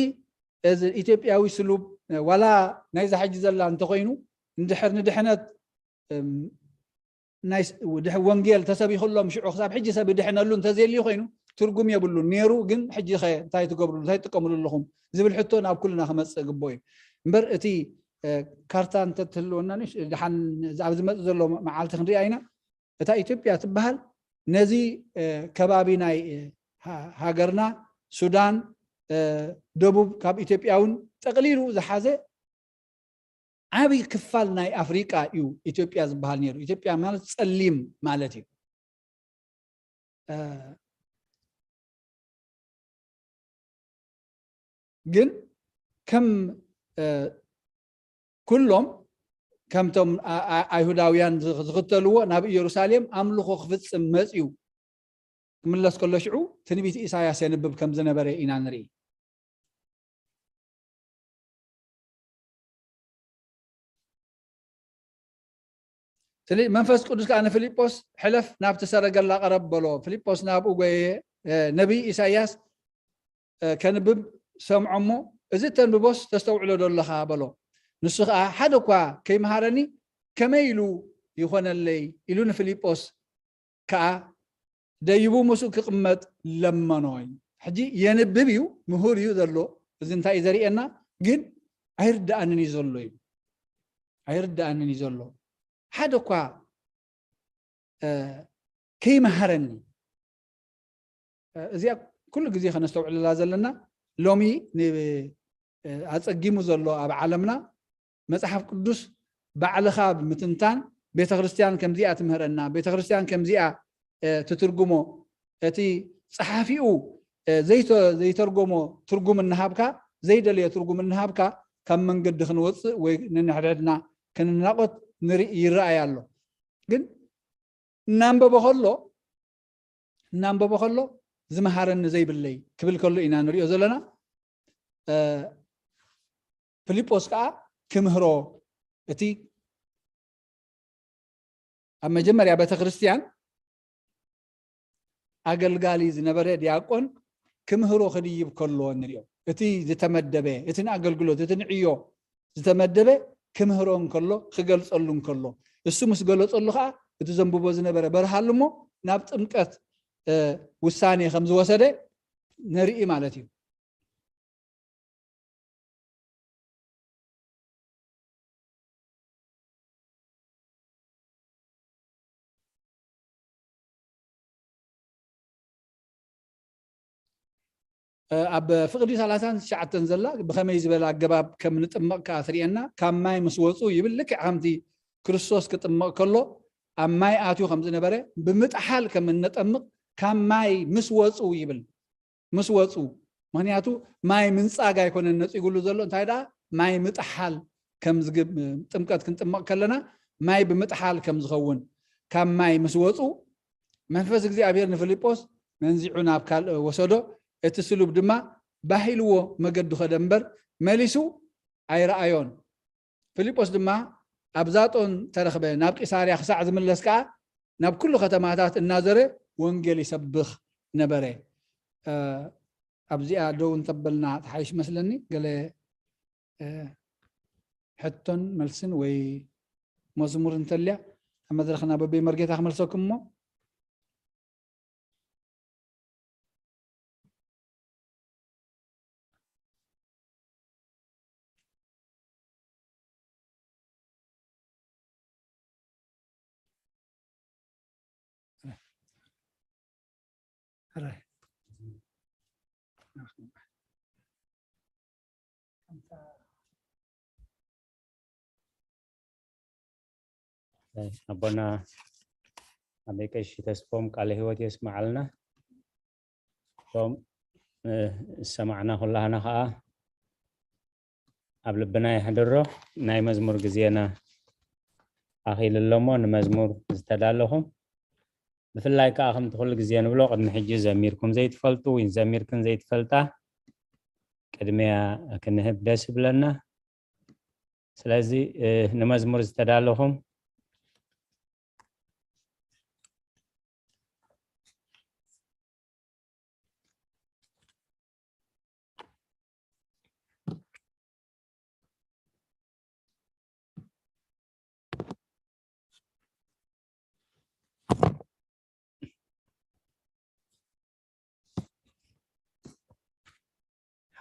እዚ ኢትዮጵያዊ ስሉብ፣ እ፣ ዋላ ናይዛ ሕጂ ዘላ እንተኾይኑ እንድሕር ንድሕነት፣ እም፣ ናይ ስ-፣ ድሕ-፣ ወንጌል ተሰቢኹሎም ሽዑ ክሳብ ሕጂ ሰብ ይድሕነሉ እንተዘየልዩ ኮይኑ ትርጉም የብሉን። ነይሩ ግን ሕጂ ኸ እንታይ ትገብሩሉ፣ እንታይ ትጥቀምሉ ኣለኹም ዝብል ሕቶ ናብ ኩልና ክመጽእ ግቦ እዩ። እምበር እቲ፣ እ፣ ካርታ እንተትህልወና ንሽ-፣ ደሓን ኣብ ዝመጽእ ዘሎ መዓልቲ ክንሪኣ ኢና። እታ ኢትዮጵያ ትበሃል ነዚ፣ እ፣ ከባቢ ናይ፣ እ፣ ሃ-፣ ሃገርና ሱዳን፣ እ፣ ደቡብ ካብ ኢትዮጵያ እውን ጠቕሊሉ ዝሓዘ ዓብዪ ክፋል ናይ ኣፍሪቃ እዩ ኢትዮጵያ ዝበሃል ነይሩ። ኢትዮጵያ ማለት ጸሊም ማለት እዩ። እ፣ ግን ከም፣ እ፣ ኩሎም ከምቶም ኣ-፣ ኣ-፣ ኣይሁዳውያን ዝ-፣ ዝኽተልዎ ናብ ኢየሩሳሌም ኣምልኾ ክፍጽም መጽዩ ክምለስ ከሎ ሽዑ ትንቢት ኢሳያስ የንብብ ከም ዝነበረ ኢና ንርኢ። ስለ መንፈስ ቅዱስ ከኣ ንፊልጶስ፣ "ሕለፍ ናብቲ ሰረገላ ቅረብ" በሎ። ፊልጶስ ናብኡ ጐየየ። እ፣ ነቢይ ኢሳይያስ፣ እ፣ ከንብብ ሰምዖ እሞ፣ "እዚ እተንብቦስ ተስተውዕሎ ዶ ኣለኻ?" በሎ። ንሱ ኸኣ፣ "ሓደ እኳ ከይመሃረኒ ከመይ ኢሉ ይኾነለይ?" ኢሉ ንፊልጶስ ከኣ ደይቡ ምስኡ ክቕመጥ ለመኖ እዩ። ሕጂ የንብብ እዩ፣ ምሁር እዩ ዘሎ። እዚ እንታይ እዩ ዘርእየና? ግን ኣይርድኣንን እዩ ዘሎ እዩ። ኣይርድኣንን እዩ ዘሎ። ሓደ እኳ፣ እ፣ ከይመሃረኒ። እ፣ እዚኣ ኩሉ ግዜ ከነስተውዕለላ ዘለና፣ ሎሚ ን-፣ እ፣ ኣጸጊሙ ዘሎ ኣብ ዓለምና መጽሓፍ ቅዱስ ባዕልኻ ብምትንታን፣ ቤተ ክርስቲያን ከምዚኣ ትምህረና፣ ቤተ ክርስቲያን ከምዚኣ፣ እ፣ ትትርጉሞ፣ እቲ ጸሓፊኡ፣ እ፣ ዘይተ-፣ ዘይተርጎሞ ትርጉም እናሃብካ፣ ዘይደለዮ ትርጉም እናሃብካ፣ ካብ መንገዲ ክንወጽእ ወይ ነንሕድሕድና ክንናቖት ንርኢ፣ ይረኣይ ኣሎ። ግን እናንበቦ ከሎ፣ እናንበቦ ከሎ ዝመሃረኒ ዘይብለይ ክብል ከሎ ኢና ንሪኦ ዘለና። እ፣ ፊልጶስ ከኣ ክምህሮ፣ እቲ ኣብ መጀመርያ ቤተ ክርስቲያን ኣገልጋሊ ዝነበረ ዲያቆን ክምህሮ ክድይብ ከሎ ንሪኦ። እቲ ዝተመደበ፣ እቲ ንኣገልግሎት፣ እቲ ንዕዮ ዝተመደበ ክምህሮ እንከሎ፣ ክገልጸሉ እንከሎ፣ እሱ ምስ ገለጸሉ ኸኣ እቲ ዘንብቦ ዝነበረ በርሃሉ እሞ ናብ ጥምቀት፣ እ፣ ውሳኔ ከም ዝወሰደ ንርኢ ማለት እዩ። ኣብ ፍቕዲ ሰላሳን ትሽዓተን ዘላ ብኸመይ ዝበለ ኣገባብ ከም ንጥመቕ ከኣ ትርእየና። ካብ ማይ ምስ ወፁ ይብል፣ ልክዕ ከምቲ ክርስቶስ ክጥመቕ ከሎ ኣብ ማይ ኣትዩ ከም ዝነበረ፣ ብምጥሓል ከም እነጠምቕ ካብ ማይ ምስ ወፁ ይብል። ምስ ወፁ፣ ምክንያቱ ማይ ምንፃግ ኣይኮነን ነፂጉሉ ዘሎ፣ እንታይ ደኣ ማይ ምጥሓል ከም ዝግብ-፣ ጥምቀት ክንጥመቕ ከለና ማይ ብምጥሓል ከም ዝኸውን፣ ካብ ማይ ምስ ወፁ መንፈስ እግዚኣብሔር ንፊልጶስ መንዚዑ ናብ ካልእ ወሰዶ። እቲ ስሉብ ድማ ባህ ኢልዎ መገዱ ኸደ እምበር መሊሱ ኣይረኣዮን። ፊልጶስ ድማ ኣብ ዛጦን ተረኽበ፣ ናብ ቂሳርያ ክሳዕ ዝምለስ ከኣ ናብ ኩሉ ከተማታት እናዘረ ወንጌል ይሰብኽ ነበረ። ኣብዚኣ ደው እንተበልና ተሓይሽ መስለኒ። ገለ ሕቶን መልስን ወይ መዝሙር እንተልያ ኣብ መድረኽና በበይ መርጌታ ክመልሰኩም እሞ። ኣቦና ኣበይ ቀሺ ተስፎም ቃለ ህይወት የስመዓልና። እቶም ዝሰማዕና ኩላህና ከዓ ኣብ ልብና የሕድሮ። ናይ መዝሙር ግዜና ኣኺሉ ኣሎ እሞ ንመዝሙር ዝተዳለኹም፣ ብፍላይ ከዓ ከምቲ ኩሉ ግዜ ንብሎ ቅድሚ ሕጂ ዘሚርኩም ዘይትፈልጡ ወይ ዘሚርክን ዘይትፈልጣ ቅድሚያ ክንህብ ደስ ይብለና። ስለዚ ንመዝሙር ዝተዳለኹም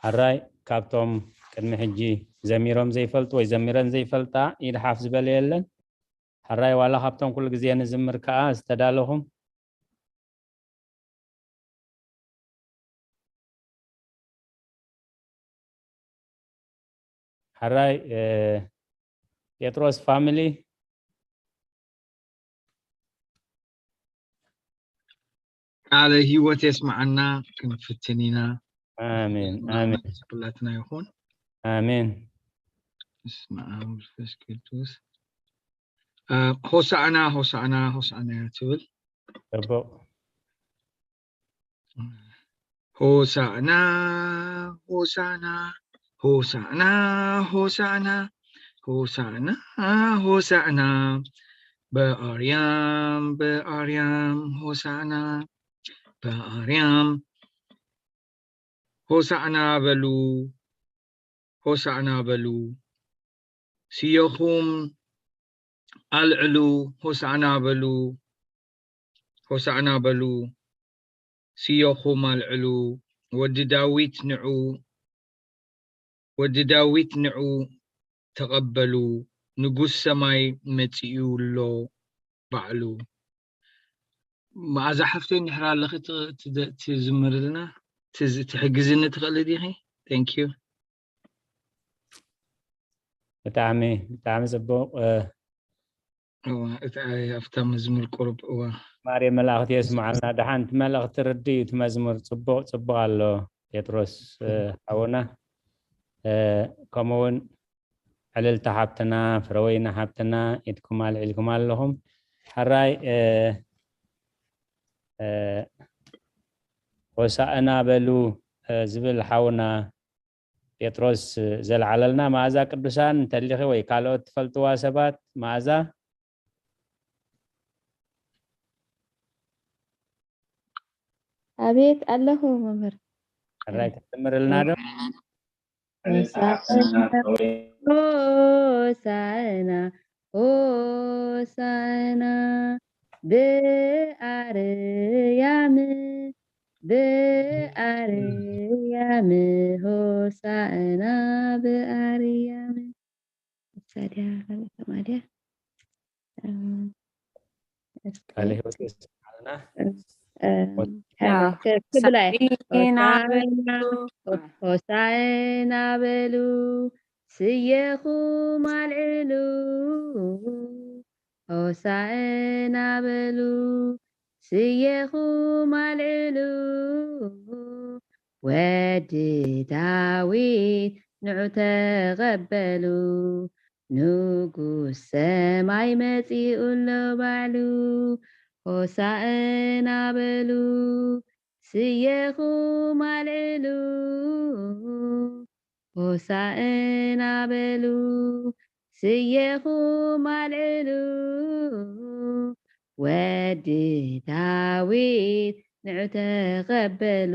ሓራይ ካብቶም ቅድሚ ሕጂ ዘሚሮም ዘይፈልጡ ወይ ዘሚረን ዘይፈልጣ ኢድ ሓፍ ዝበለ የለን። ሓራይ ዋላ ካብቶም ኩሉ ግዜ ንዝምር ከኣ ዝተዳለኹም። ሓራይ ጴጥሮስ ፋሚሊ። ቃለ ህይወት የስማዓና ክንፍትን ኢና። ኣሜን ኣሜን። ኩላትና ይኹን። ኣሜን። በስመ ኣብ መንፈስ ቅዱስ። ሆሳዕና ሆሳዕና ሆሳዕና እያ ትብል። ጽቡቕ። ሆሳዕና ሆሳዕና ሆሳዕና ሆሳዕና ሆሳዕና ሆሳዕና በኣርያም በኣርያም ሆሳዕና በኣርያም ሆሳዕና በሉ ሆሳዕና በሉ ስዮኹም ኣልዕሉ ሆሳዕና በሉ ሆሳዕና በሉ ስዮኹም ኣልዕሉ ወዲ ዳዊት ንዑ ወዲ ዳዊት ንዑ ተቐበሉ ንጉስ ሰማይ መጺኡ ኣሎ ባዕሉ። መኣዛ ሓፍተይ እንድሕር ኣለኺ ትዝምርልና ትሕግዝኒ ትኽእሊ ዲኺ? Thank you። ብጣዕሚ ብጣዕሚ ጽቡቕ። እዋ እቲ ኣብታ መዝሙር ቁሩብ እዋ ማርየ መላእኽቲ የስምዓልና። ደሓን እቲ መልእኽቲ ርዲ እዩ እቲ መዝሙር። ጽቡቕ ጽቡቕ ኣሎ ጴጥሮስ ሓውና። ከምኡ እውን ዕልልታ ሓብትና፣ ፍረወይኒ ሓብትና ኢድኩም ኣልዒልኩም ኣለኹም። ሕራይ ሆሳእና በሉ ዝብል ሓውና ጴጥሮስ ዘልዓለልና መኣዛ ቅዱሳን እንተሊኺ ወይ ካልኦት ትፈልጥዋ ሰባት መኣዛ? ኣቤት ኣለኹ መምህር። ሕራይ ክትምርልና ዶ? ሆሳእና ሆሳእና ሆሳእና ብኣርያም ብኣርያም ሆሳእና ብኣርያም ሳድያ ካልእ ከማድያ ቃለ ህይወት የስምዓልና። ክብላየ ሆሳዕና በሉ፣ ሆሳዕና በሉ፣ ስየኹም ኣልዕሉ፣ ሆሳዕና በሉ፣ ስየኹም ኣልዕሉ፣ ወዲ ዳዊት ንዑ ተቐበሉ፣ ንጉስ ሰማይ መጺኡ ኣሎ ባዕሉ። ሆሳዕና በሉ፣ ስየኹም ኣልዕሉ፣ ሆሳዕና በሉ፣ ስየኹም ኣልዕሉ፣ ወዲ ዳዊት ንዑ ተቐበሉ፣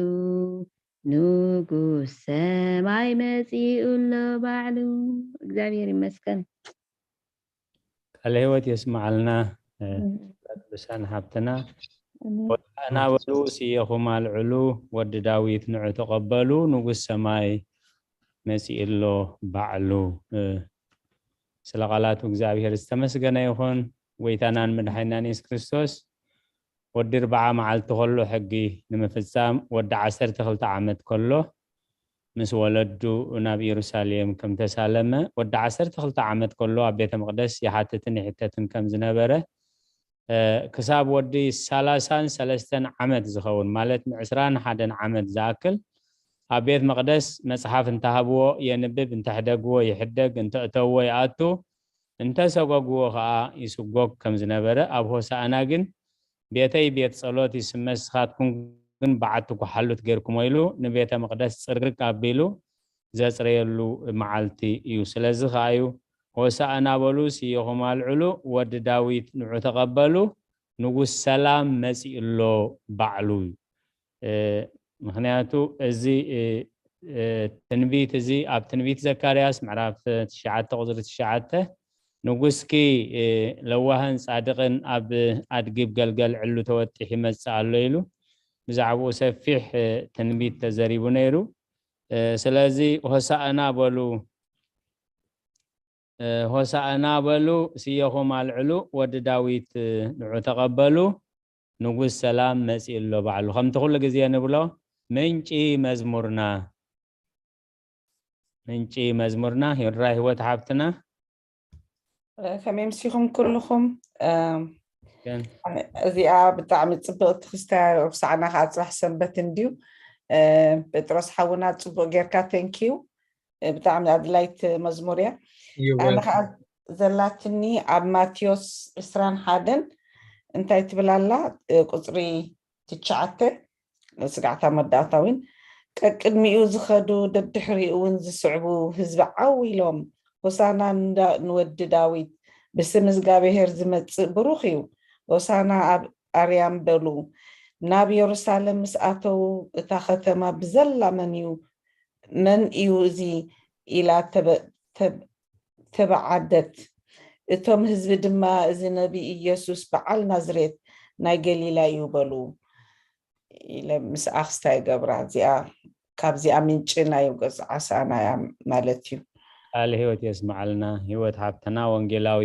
ንጉስ ሰማይ መጺኡ ኣሎ ባዕሉ። እግዚኣብሔር ይመስገን። ቃለ ህይወት የስማዓልና። ቅዱሳን ሓብትና ሆሳዕና በሉ፣ ስየኹም ኣልዕሉ፣ ወዲ ዳዊት ንዑ ተቐበሉ፣ ንጉስ ሰማይ መጺኡ ኣሎ ባዕሉ። ስለ ቃላቱ እግዚኣብሔር ዝተመስገነ ይኹን። ጎይታናን መድሓኒናን የሱስ ክርስቶስ ወዲ ኣርብዓ መዓልቲ ከሎ ሕጊ ንምፍጻም ወዲ ዓሰርተ ክልተ ዓመት ከሎ ምስ ወለዱ ናብ ኢየሩሳሌም ከም ተሳለመ፣ ወዲ ዓሰርተ ክልተ ዓመት ከሎ ኣብ ቤተ መቕደስ ይሓትትን ይሕተትን ከም ዝነበረ፣ ክሳብ ወዲ ሰላሳን ሰለስተን ዓመት ዝኸውን፣ ማለት ንዕስራን ሓደን ዓመት ዝኣክል ኣብ ቤት መቕደስ መጽሓፍ እንተሃብዎ የንብብ፣ እንተሕደግዎ ይሕደግ፣ እንተእተውዎ ይኣቱ፣ እንተሰጎግዎ ኸኣ ይስጎግ ከም ዝነበረ፣ ኣብ ሆሳዕና ግን ቤተይ ቤት ጸሎት ይስመ፣ ንስኻትኩም ግን በዓቲ ጓሓሉት ጌርኩሞ ኢሉ ንቤተ መቕደስ ጽርግ ኣቢሉ ዘጽረየሉ መዓልቲ እዩ። ስለዚ ኸኣ እዩ ሆሳዕና በሉ፣ ስየኹም ኣልዕሉ፣ ወዲ ዳዊት ንዑ ተቐበሉ፣ ንጉስ ሰላም መጺኡ ኣሎ ባዕሉ። ምኽንያቱ እዚ ትንቢት እዚ ኣብ ትንቢት ዘካርያስ ምዕራፍ ትሽዓተ ቁፅሪ ትሽዓተ፣ ንጉስኪ ለዋህን ጻድቕን ኣብ ኣድጊ ብገልገል ዕሉ ተወጢሑ ይመጽእ ኣሎ ኢሉ ብዛዕባኡ ሰፊሕ ትንቢት ተዘሪቡ ነይሩ። ስለዚ ሆሳእና በሉ፣ ሆሳእና በሉ፣ ስየኹም ኣልዕሉ፣ ወዲ ዳዊት ንዑ ተቐበሉ፣ ንጉስ ሰላም መጺኡ ኣሎ ባዕሉ። ከምቲ ኩሉ ግዜ ንብሎ፣ ምንጪ መዝሙርና፣ ምንጪ መዝሙርና፣ ራይ ህይወት ሓብትና። ከመይ ምሲኹም ኩልኹም? እዚኣ ብጣዕሚ ጽብቕቲ ክስታ፣ ርሳዕና ከዓ ጽባሕ ሰንበት እንድዩ። ጴጥሮስ ሓውና፣ ጽቡቕ ጌርካ፣ ቴንኪዩ። ብጣዕሚ ኣድላይት መዝሙር እያ። ኣነ ከዓ ዘላትኒ ኣብ ማቴዎስ ዕስራን ሓደን እንታይ ትብል ኣላ? ቁፅሪ ትሽዓተ፣ ስጋዕታ መዳእታዊን፣ ቀቅድሚኡ ዝኸዱ፣ ደድሕሪኡ እውን ዝስዕቡ ህዝቢ ዓው ኢሎም፣ ሆሳና ንወዲ ዳዊት፣ ብስም እግዚኣብሄር ዝመፅእ ብሩኽ እዩ፣ ሆሳና ኣብ ኣርያም በሉ። ናብ የሩሳሌም ምስ ኣተዉ፣ እታ ከተማ ብዘላ መን እዩ መን እዩ እዚ? ኢላ ተበዓደት። እቶም ህዝቢ ድማ፣ እዚ ነቢይ ኢየሱስ በዓል ናዝሬት ናይ ገሊላ እዩ በሉ ኢለ ምስ ኣኽስታ ይገብራ። እዚኣ ካብዚኣ ምንጪ ናይ ገጽ ዓሳና እያ ማለት እዩ። ቃል ህይወት የስምዓልና። ህይወት ሓብትና ወንጌላዊ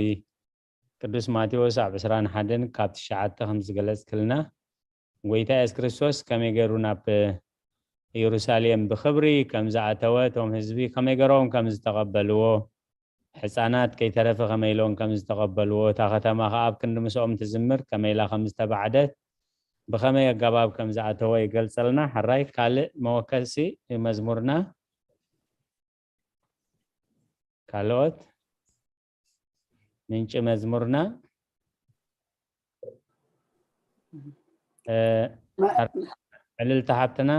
ቅዱስ ማቴዎስ ኣብ ዕስራን ሓደን ካብ ትሽዓተ ከም ዝገለጽክልና፣ ጎይታ የሱስ ክርስቶስ ከመይ ገይሩ ናብ ኢየሩሳሌም ብኽብሪ ከም ዝኣተወ፣ እቶም ህዝቢ ከመይ ገይሮም ከም ዝተቐበልዎ፣ ሕፃናት ከይተረፈ ከመይ ኢሎም ከም ዝተቐበልዎ፣ እታ ከተማ ከኣ ኣብ ክንዲ ምስኦም ትዝምር ከመይ ኢላ ከም ዝተባዕደት፣ ብኸመይ ኣገባብ ከም ዝኣተወ ይገልጸልና። ሕራይ ካልእ መወከሲ መዝሙርና ካልኦት ምንጪ መዝሙርና ዕልልታ ሓብትና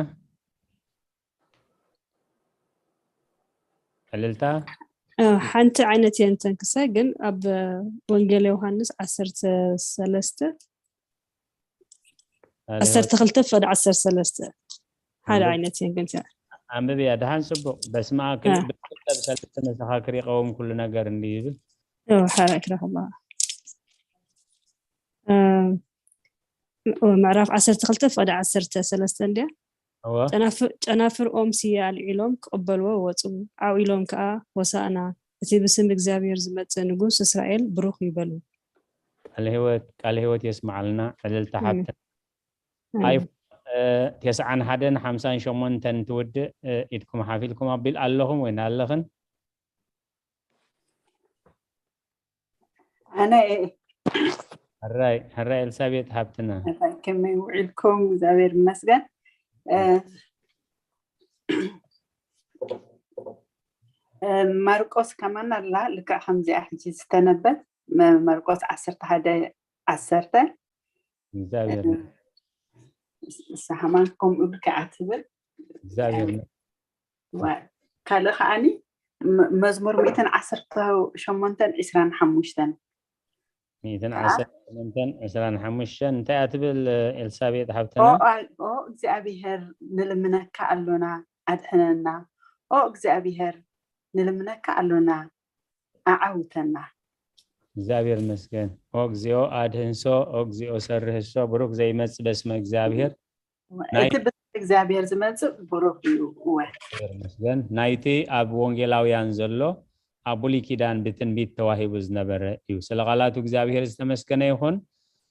ዕልልታ ሓንቲ ዓይነት እየን ተንክሰ ግን ኣብ ወንጌል ዮሃንስ ዓሰርተ ሰለስተ ዓሰርተ ክልተ ፍቕዲ ዓሰርተ ሰለስተ ሓደ ዓይነት እየን ግን ኣንብብ እያ ድሓን ፅቡቅ በስመ ኣብ ክልተ ብሰለስተ መሰኻክር ይቀውም ኩሉ ነገር እንዲ ይብል ሓራይ ክረኽባ ምዕራፍ ዓሰርተ ክልተ ፍቕዲ ዓሰርተ ሰለስተ እንድያ ጨናፍር ኦም ስየ ኣልዒሎም ክቕበልዎ ወፁ ዓው ኢሎም ከዓ ሆሳእና እቲ ብስም እግዚኣብሔር ዝመፅእ ንጉስ እስራኤል ብሩኽ ይበሉ ቃል ህይወት የስምዓልና ዕልልታ ሓብትና ኣይፎን ተስዓን ሓደን ሓምሳን ሸሞንተን ትውድእ ኢድኩም ሓፊልኩም ኣቢል ኣለኹም ወይ ኣለኽን? ኣነ ሕራይ ሕራይ ኤልሳቤጥ ሓብትና። ከመይ ውዒልኩም? እግዚኣብሔር ይመስገን። ማርቆስ ከማን ኣላ ልክዕ ከምዚኣ ሕጂ ዝተነበብ ማርቆስ ዓሰርተ ሓደ ዓሰርተ። እግዚኣብሔር ሰሃማን ከምኡ ልክዓ ትብል። እግዚኣብሔር ካልእ ከዓኒ መዝሙር ሚእትን ዓሰርተ ሸሞንተን ዕስራን ሓሙሽተን። ሚእትን ዓሰርተ ሸሞንተን ዕስራን ሓሙሽተን እንታይ እያ ትብል ኤልሳቤጥ ሓብትና? ኦ እግዚኣብሔር ንልምነካ ኣሎና ኣድሕነና። ኦ እግዚኣብሔር ንልምነካ ኣሎና ኣዓውተና። እግዚኣብሔር ይመስገን። ኦ እግዚኣብሔር ኣድህንሶ፣ ኦ እግዚኣብሔር ሰርህሶ፣ ብሩክ ዘይመጽእ በስመ እግዚኣብሔር። እቲ ብስም እግዚኣብሔር ዝመጽእ ብሩክ እዩ። እወ ይመስገን። ናይቲ ኣብ ወንጌላውያን ዘሎ ኣብ ብሉይ ኪዳን ብትንቢት ተዋሂቡ ዝነበረ እዩ። ስለ ቃላቱ እግዚኣብሔር ዝተመስገነ ይኹን።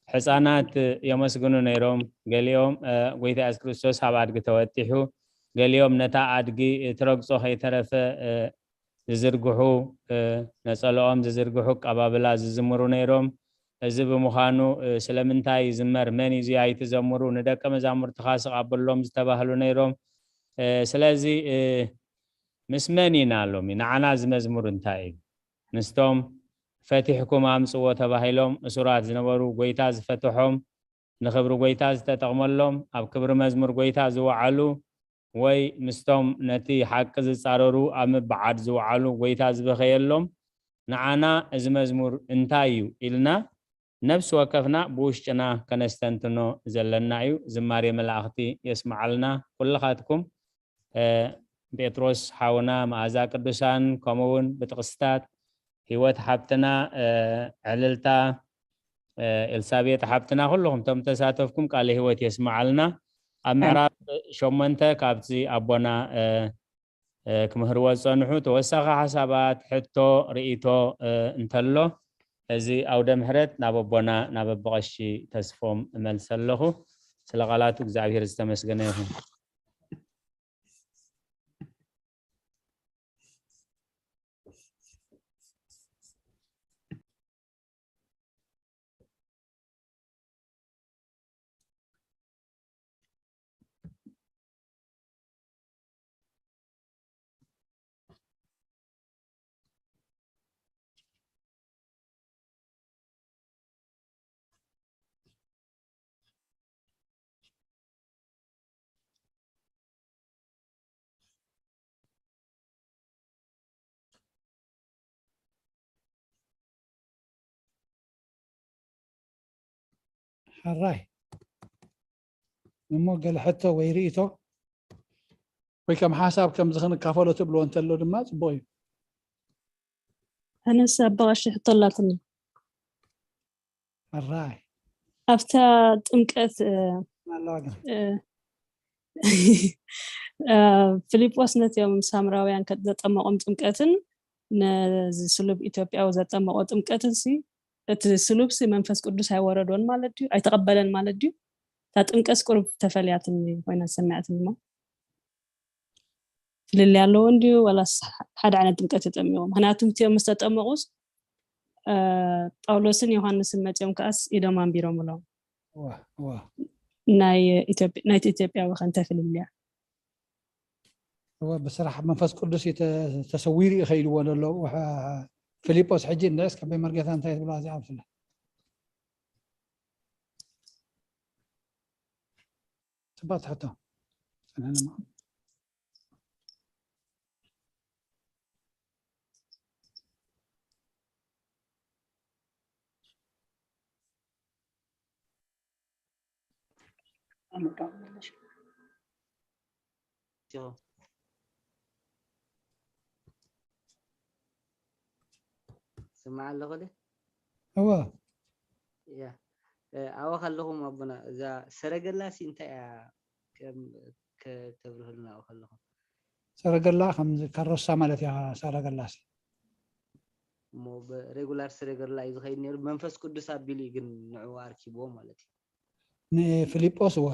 ሕፃናት የመስግኑ ነይሮም። ገሊኦም ጎይታ የሱስ ክርስቶስ ኣብ ኣድጊ ተወጢሑ፣ ገሊኦም ነታ ኣድጊ ትረግጾ ከይተረፈ ዝዝርግሑ፣ ነጸለኦም ዝዝርግሑ፣ ኣቀባብላ ዝዝምሩ ነይሮም። እዚ ብምዃኑ ስለምንታይ ይዝመር፣ መን እዩ እዚ ኣይትዘምሩ፣ ንደቀ መዛሙርትኻ ስቕ ኣብሎም ዝተባህሉ ነይሮም። ስለዚ ምስ መን ኢና ሎሚ? ንዓና እዚ መዝሙር እንታይ እዩ? ምስቶም ፈቲሕኩም ኣምጽዎ ተባሂሎም እሱራት ዝነበሩ፣ ጎይታ ዝፈትሖም፣ ንኽብሪ ጎይታ ዝተጠቕመሎም፣ ኣብ ክብሪ መዝሙር ጎይታ ዝወዓሉ፣ ወይ ምስቶም ነቲ ሓቂ ዝጻረሩ ኣብ ምብዓድ ዝወዓሉ፣ ጎይታ ዝበኸየሎም፣ ንዓና እዚ መዝሙር እንታይ እዩ ኢልና ነብሲ ወከፍና ብውሽጥና ከነስተንትኖ ዘለና እዩ። ዝማሬ መላእኽቲ የስምዓልና። ኩልኻትኩም ጴጥሮስ ሓውና፣ መኣዛ ቅዱሳን፣ ከምኡ እውን ብጥቕስታት ህይወት ሓብትና፣ ዕልልታ ኤልሳቤጥ ሓብትና፣ ኩልኹም እቶም ተሳተፍኩም ቃለ ህይወት የስምዓልና። ኣብ ምዕራፍ ሸሞንተ ካብዚ ኣቦና ክምህርዎ ዝጸንሑ ተወሳኺ ሓሳባት፣ ሕቶ፣ ርእይቶ እንተሎ፣ እዚ ኣውደ ምሕረት ናብ ኣቦና ናብ ኣቦ ቀሺ ተስፎም እመልሰ ኣለኹ። ስለ ቃላቱ እግዚኣብሔር ዝተመስገነ ይኹን። ሕራይ እሞ ገለ ሕቶ ወይ ርእይቶ ወይ ከም ሓሳብ ከምዚ ክንካፈሎ ትብልዎ እንተሎ ድማ ጽቡቕ እዩ። ኣነስ ኣባ ቀሺ ሕቶ ኣላትኒ። ሕራይ ኣብታ ጥምቀት ኣለዋ ግን ፊልጶስ ነቲኦም ሳምራውያን ዘጠመቖም ጥምቀትን ነዚ ስሉብ ኢትዮጵያዊ ዘጠመቖ ጥምቀትን ሲ እቲ ስሉብ ሲ መንፈስ ቅዱስ ኣይወረዶን ማለት ድዩ? ኣይተቐበለን ማለት ድዩ? እታ ጥምቀት ቁሩብ ተፈልያትኒ ኮይና ዝሰምዐትኒ እሞ ፍልልይ ኣለዎ እንድዩ ዋላስ ሓደ ዓይነት ጥምቀት ተጠሚቖም? ምክንያቱ እቲኦም ምስ ተጠመቑስ ጳውሎስን ዮሃንስን መፂኦም ከኣስ ኢዶም ኣንቢሮምሎም። እዋ እዋ ናይ ኢትዮጵያ ናይቲ ኢትዮጵያዊ ከ እንታይ ፍልልያ? እወ ብስራሕ መንፈስ ቅዱስ እዩ ተ- ተሰዊሩ እዩ ከይልዎ ዘሎ። ወሐ- ፊልጶስ ሕጂ እንድዕስ ከበይ መርጌታ እንታይ ትብላ እዚኣ ምስለ ጽባሕ ትሕቶ። ስማዕ ኣለኹ ደ እወ ያ ኣወ ከለኹም ኣቦና እዛ ሰረገላ ሲ እንታይ እያ ከም ከተብርህልና ኣወ ከለኹም ሰረገላ ከምዚ ካሮሳ ማለት እያ ሰረገላ ሲ እሞ ብሬጉላር ሰረገላ እዩ ዝኸይድ ነይሩ መንፈስ ቅዱስ ኣቢሉ እዩ ግን ንዕኡ ኣርኪብዎ ማለት እዩ ንፊልጶስ እወ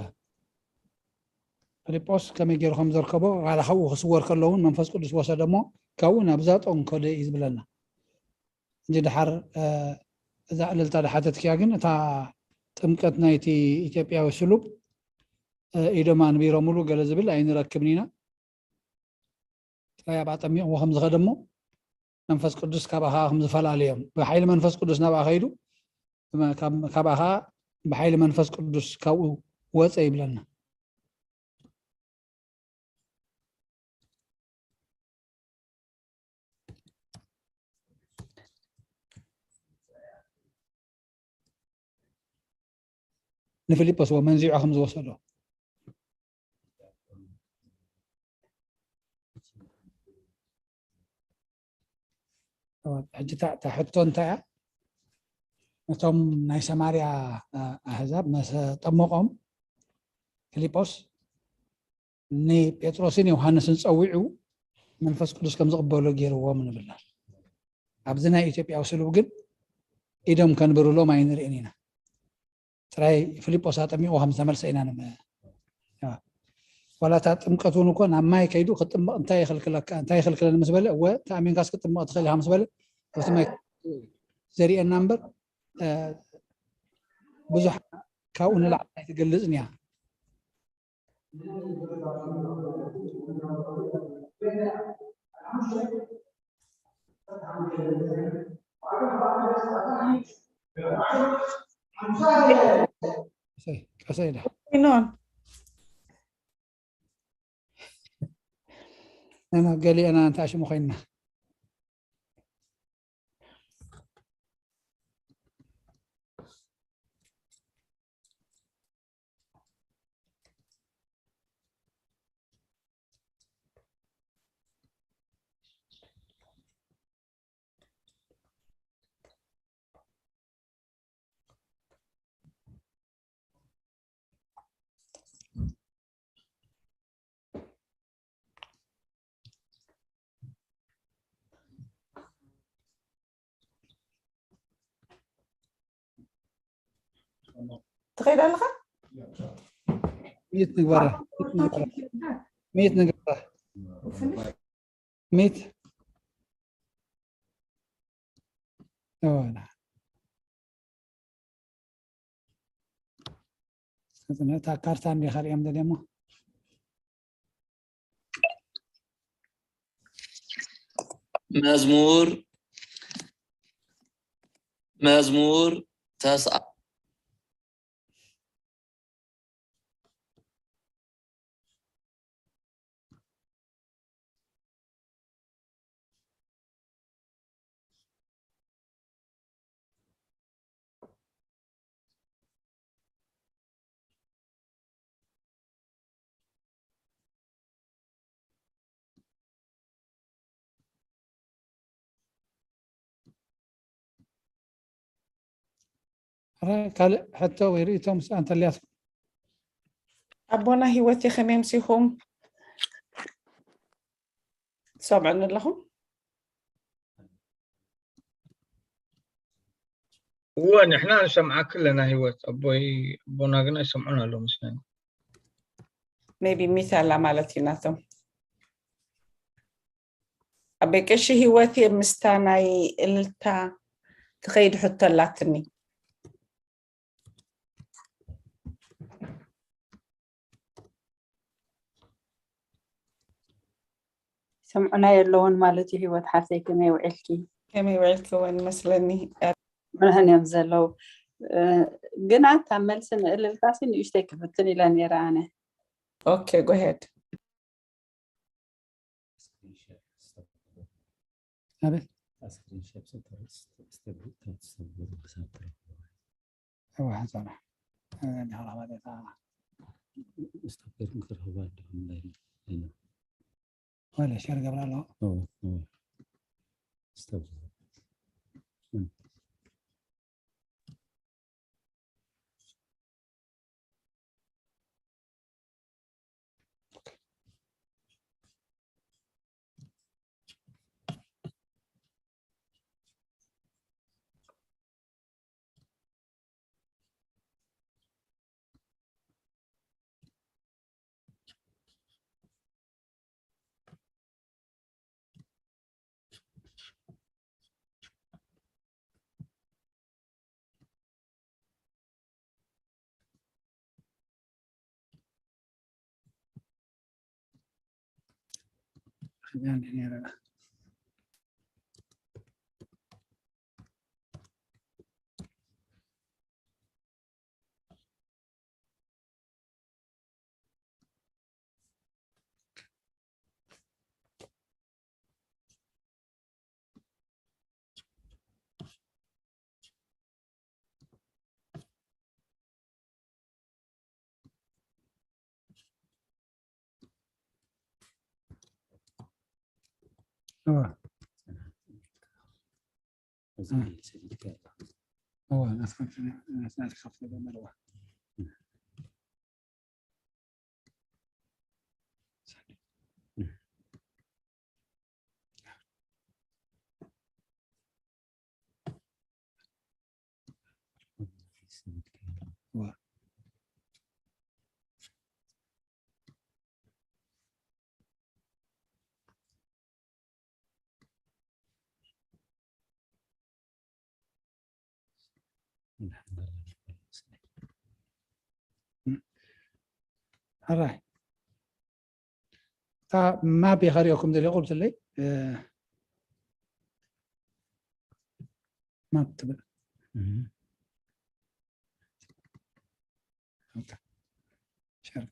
ፊልጶስ ከመይ ገይሩ ከም ዘርከቦ፣ ዋላ ካብኡ ክስወር ከሎ እውን መንፈስ ቅዱስ ወሰደ እሞ ካብኡ ናብዛ ጦንኮደ እዩ ዝብለና። እንጂ ድሓር፣ እ፣ እዛ ዕልልታ ድሓተትክያ ግን እታ ጥምቀት ናይቲ ኢትዮጵያዊ ስሉብ፣ እ፣ ኢዶም ኣንቢሮምሉ ገለ ዝብል ኣይንረክብን ኢና። ጥራይ ኣብኣ ጠሚቕዎ ከም ዝኸደ እሞ መንፈስ ቅዱስ ካብኣ ኸዓ ከም ዝፈላለዮም፣ ብሓይሊ መንፈስ ቅዱስ ናብኣ ከይዱ፣ ካብ-፣ ካብኣ ኸዓ ብሓይሊ መንፈስ ቅዱስ ካብኡ ወፀ ይብለና። ንፊልጶስ ወ መንዚዑ ከም ዝወሰዶ። ሕጂ እታ፣ እታ ሕቶ እንታይ እያ? እቶም ናይ ሰማርያ፣ እ፣ ኣህዛብ መሰ ጠመቖም ፊልጶስ ንጴጥሮስን ዮሃንስን ጸዊዑ መንፈስ ቅዱስ ከም ዝቕበሉ ገይርዎም ንብላል። ኣብዚ ናይ ኢትዮጵያዊ ስሉብ ግን ኢዶም ከንብርሎም ኣይንርእን ኢና። ጥራይ ፊልጶስ ኣጠሚቑ ከም ዝተመልሰ ኢና ንም-፣ ያ። ዋላ እታ ጥምቀት እውን እኮ ናብ ማይ ከይዱ ክጥመቕ እንታይ ይኽልክለካ፣ እንታይ ይኽልክለኒ ምስ በለ፣ እወ፣ ተኣሚንካስ ክትጥመቕ ትኽእል ኢኻ ምስ በለ፣ ኣብቲ ማይ ዘርእየና እምበር፣ እ፣ ብዙሕ ካብኡ ንላዕሊ ኣይትገልጽን እያ። ቀሰይ፣ ቀሰይ ኢለ። ይኖን። ንሕና ገሊኦና እንታይ ሽሙ ኮይንና። ትኸይድ ኣለኻ? ሚት ንግበራ። ሚት ንግበራ። ሚት። እወ፣ ና። እታ ካርታ እንዲኻ ሪኦም ደልየሞ። መዝሙር፣ መዝሙር ተስዓ። ኧረ ካልእ ሕቶ ወይ ርእይቶ ምስኣ እንተልያትኩም። ኣቦና ህይወት ከመይ ኣምሲኹም? ትሰምዑኒ ኣለኹም? እወ፣ ንሕና ንሰምዓኪ ኣለና ህይወት። ኣቦይ፣ ኣቦና ግን ኣይሰምዑን ኣለዉ መስለኒ። ሜቢ ሚት ኣላ ማለት እዩ ናቶም። ኣበይ ቀሺ ህይወት እየ ምስታ ናይ እልልታ ትኸይድ ሕቶ ኣላትኒ። ሰምዑና የለውን ማለት እዩ። ህይወት ሓፍተይ ከመይ ውዒልኪ? ከመይ ውዒልኪ እውን መስለኒ። ምንህን እዮም ዘለዉ። እ፣ ግና ካብ መልሲ ንእልልታሲ ንእሽተይ ክፍትን ኢለ ነይረ ኣነ። ኦኬ፣ ጎሄድ። ኣቤት። ኣዋ፣ ሓንሳብ። እ፣ ዲኻ ማለት እታ ስቶፕ ጌርኩም ክትረኽብዋ ዲኹም ላይቭ? ወለ ሸር ገብራ ኣለኹ። እዎ፣ እዎ። ስቶፕ። ከዚኣ እንዲያ ነይራ። ሕራይ እታ ማፕ እየ ከርእየኩም ደልየ። ቁርብትለይ ማፕ ትብል። ሸር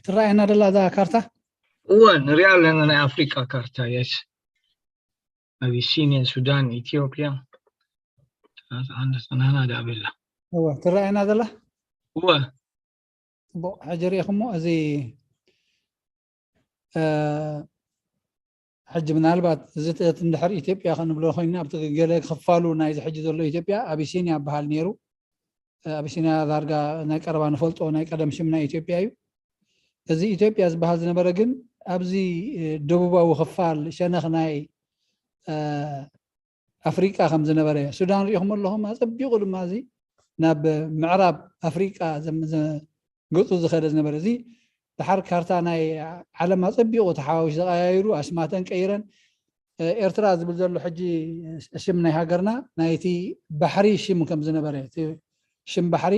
ትረኣየና ደላ እዛ ካርታ? እወ፣ ንሪኣ ኣለና ናይ ኣፍሪቃ ካርታ። የስ፣ ኣቢሲንያ፣ ሱዳን፣ ኢትዮጵያ፣ ኣንደ ሰናና ዳቤላ። እወ፣ ትረኣየና ደላ? እወ። ጽቡቕ፣ ሕጂ ርኢኹሞ እዚ ሕጂ ምናልባት እዚ ትእት እንድሕር ኢትዮጵያ ክንብሎ ኮይና ኣብቲ ገለ ክፋሉ ናይዚ ሕጂ ዘሎ ኢትዮጵያ ኣቢሲንያ ይበሃል ነይሩ። ኣቢሲንያ ዳርጋ ናይ ቀረባ ንፈልጦ ናይ ቀደም ሽም ናይ ኢትዮጵያ እዩ። እዚ ኢትዮጵያ ዝበሃል ዝነበረ ግን ኣብዚ ደቡባዊ ክፋል ሸነኽ ናይ ኣፍሪቃ ከም ዝነበረ ሱዳን ሪኢኹም ኣለኹም። ኣጸቢቑ ድማ እዚ ናብ ምዕራብ ኣፍሪቃ ገጹ ዝኸደ ዝነበረ እዚ ድሓር ካርታ ናይ ዓለም ኣጸቢቑ ተሓዋዊሽ ዘቐያይሩ ኣስማተን ቀይረን ኤርትራ ዝብል ዘሎ ሕጂ ሽም ናይ ሃገርና ናይቲ ባሕሪ ሽም ከም ዝነበረ እቲ ሽም ባሕሪ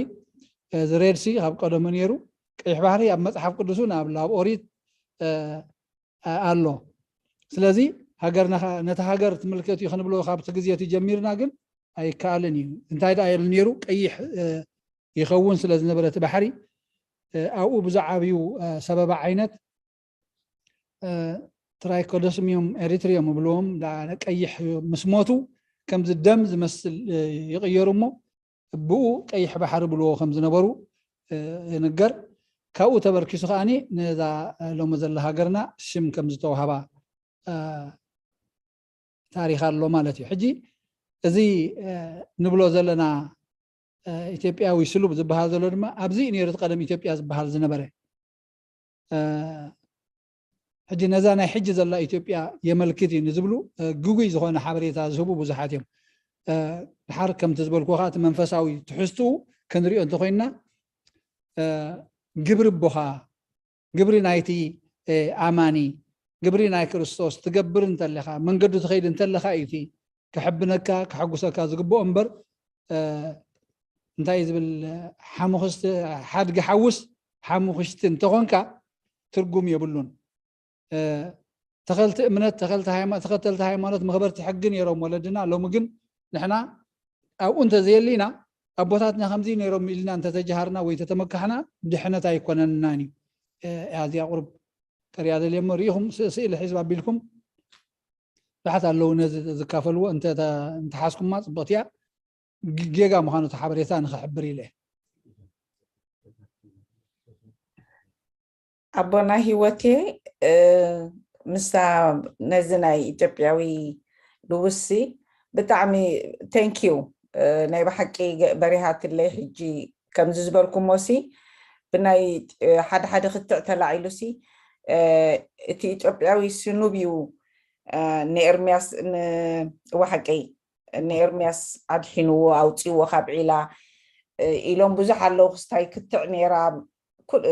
እዚ ሬድሲ ካብ ቀደሙ ነይሩ። ቀይሕ ባሕሪ ኣብ መጽሓፍ ቅዱስ እውን ኣብ ኦሪት ኣሎ። ስለዚ ሃገርና ነቲ ሃገር ትምልከት እዩ ክንብሎ ካብቲ ግዜ እቲ ጀሚርና ግን ኣይከኣልን እዩ። እንታይ ደኣ ኢሉ ነይሩ ቀይሕ ይኸውን ስለ ዝነበረ እቲ ባሕሪ ኣብኡ ብዝዓብዩ ሰበባ ዓይነት ትራይኮደስም እዮም ኤሪትሪዮም ይብልዎም ቀይሕ ምስ ሞቱ ከምዚ ደም ዝመስል ይቕየሩ እሞ ብኡ ቀይሕ ባሕሪ ብልዎ ከም ዝነበሩ ይንገር። ካብኡ ተበርኪሱ ከዓኒ ነዛ ሎሚ ዘላ ሃገርና ሽም ከም ዝተዋህባ ታሪኽ ኣሎ ማለት እዩ። ሕጂ እዚ ንብሎ ዘለና ኢትዮጵያዊ ስሉብ ዝበሃል ዘሎ ድማ ኣብዚ እዩ ነይሩ እቲ ቀደም ኢትዮጵያ ዝበሃል ዝነበረ። ሕጂ ነዛ ናይ ሕጂ ዘላ ኢትዮጵያ የመልክት እዩ ንዝብሉ ግጉይ ዝኾነ ሓበሬታ ዝህቡ ብዙሓት እዮም። ድሓር ከምቲ ዝበልኩ ከዓ እቲ መንፈሳዊ ትሕዝትኡ ክንሪኦ እንተኮይንና ግብሪ ኣቦኻ፣ ግብሪ ናይቲ ኣማኒ፣ ግብሪ ናይ ክርስቶስ ትገብር እንተለኻ፣ መንገዱ ትኸይድ እንተለኻ እዩ እቲ ከሕብነካ ከሐጉሰካ ዝግብኦ እምበር እንታይ ዝብል ሓሙኽስቲ ሓድጊ ሓውስ ሓሙኽሽቲ እንተኾንካ ትርጉም የብሉን። ተኸልቲ እምነት ተኸተልቲ ሃይማኖት መኽበርቲ ሕጊ ነይሮም ወለድና። ሎሚ ግን ንሕና ኣብኡ እንተዘየሊና ኣቦታትና ከምዚ ነይሮም ኢልና እንተተጀሃርና ወይ እንተተመካሕና ድሕነት ኣይኮነናን እዩ። እዚኣ ቁሩብ ከሪኣ ደልየ እሞ ርኢኹም ስእሊ ሕዝብ ኣቢልኩም ብዙሓት ኣለዉ ነዚ ዝካፈልዎ እንተሓዝኩማ ፅብቕቲ እያ። ጌጋ ምዃኑ እቲ ሓበሬታ ንኽሕብር ኢለ። ኣቦና ሂወቴ ምስታ ነዚ ናይ ኢትዮጵያዊ ልውሲ ብጣዕሚ ቴንኪዩ። ናይ ብሓቂ በሪሃትለይ። ሕጂ ከምዚ ዝበልኩሞ ሲ ብናይ ሓደ ሓደ ክትዕ ተላዒሉ ሲ እቲ ኢትዮጵያዊ ስኑብ እዩ ንኤርሚያስ ንዋሓቀይ ንኤርሚያስ ኣድሒንዎ ኣውፅዎ ካብ ዒላ ኢሎም ብዙሕ ኣለዉ። ክስታይ ክትዕ ነይራ ኩል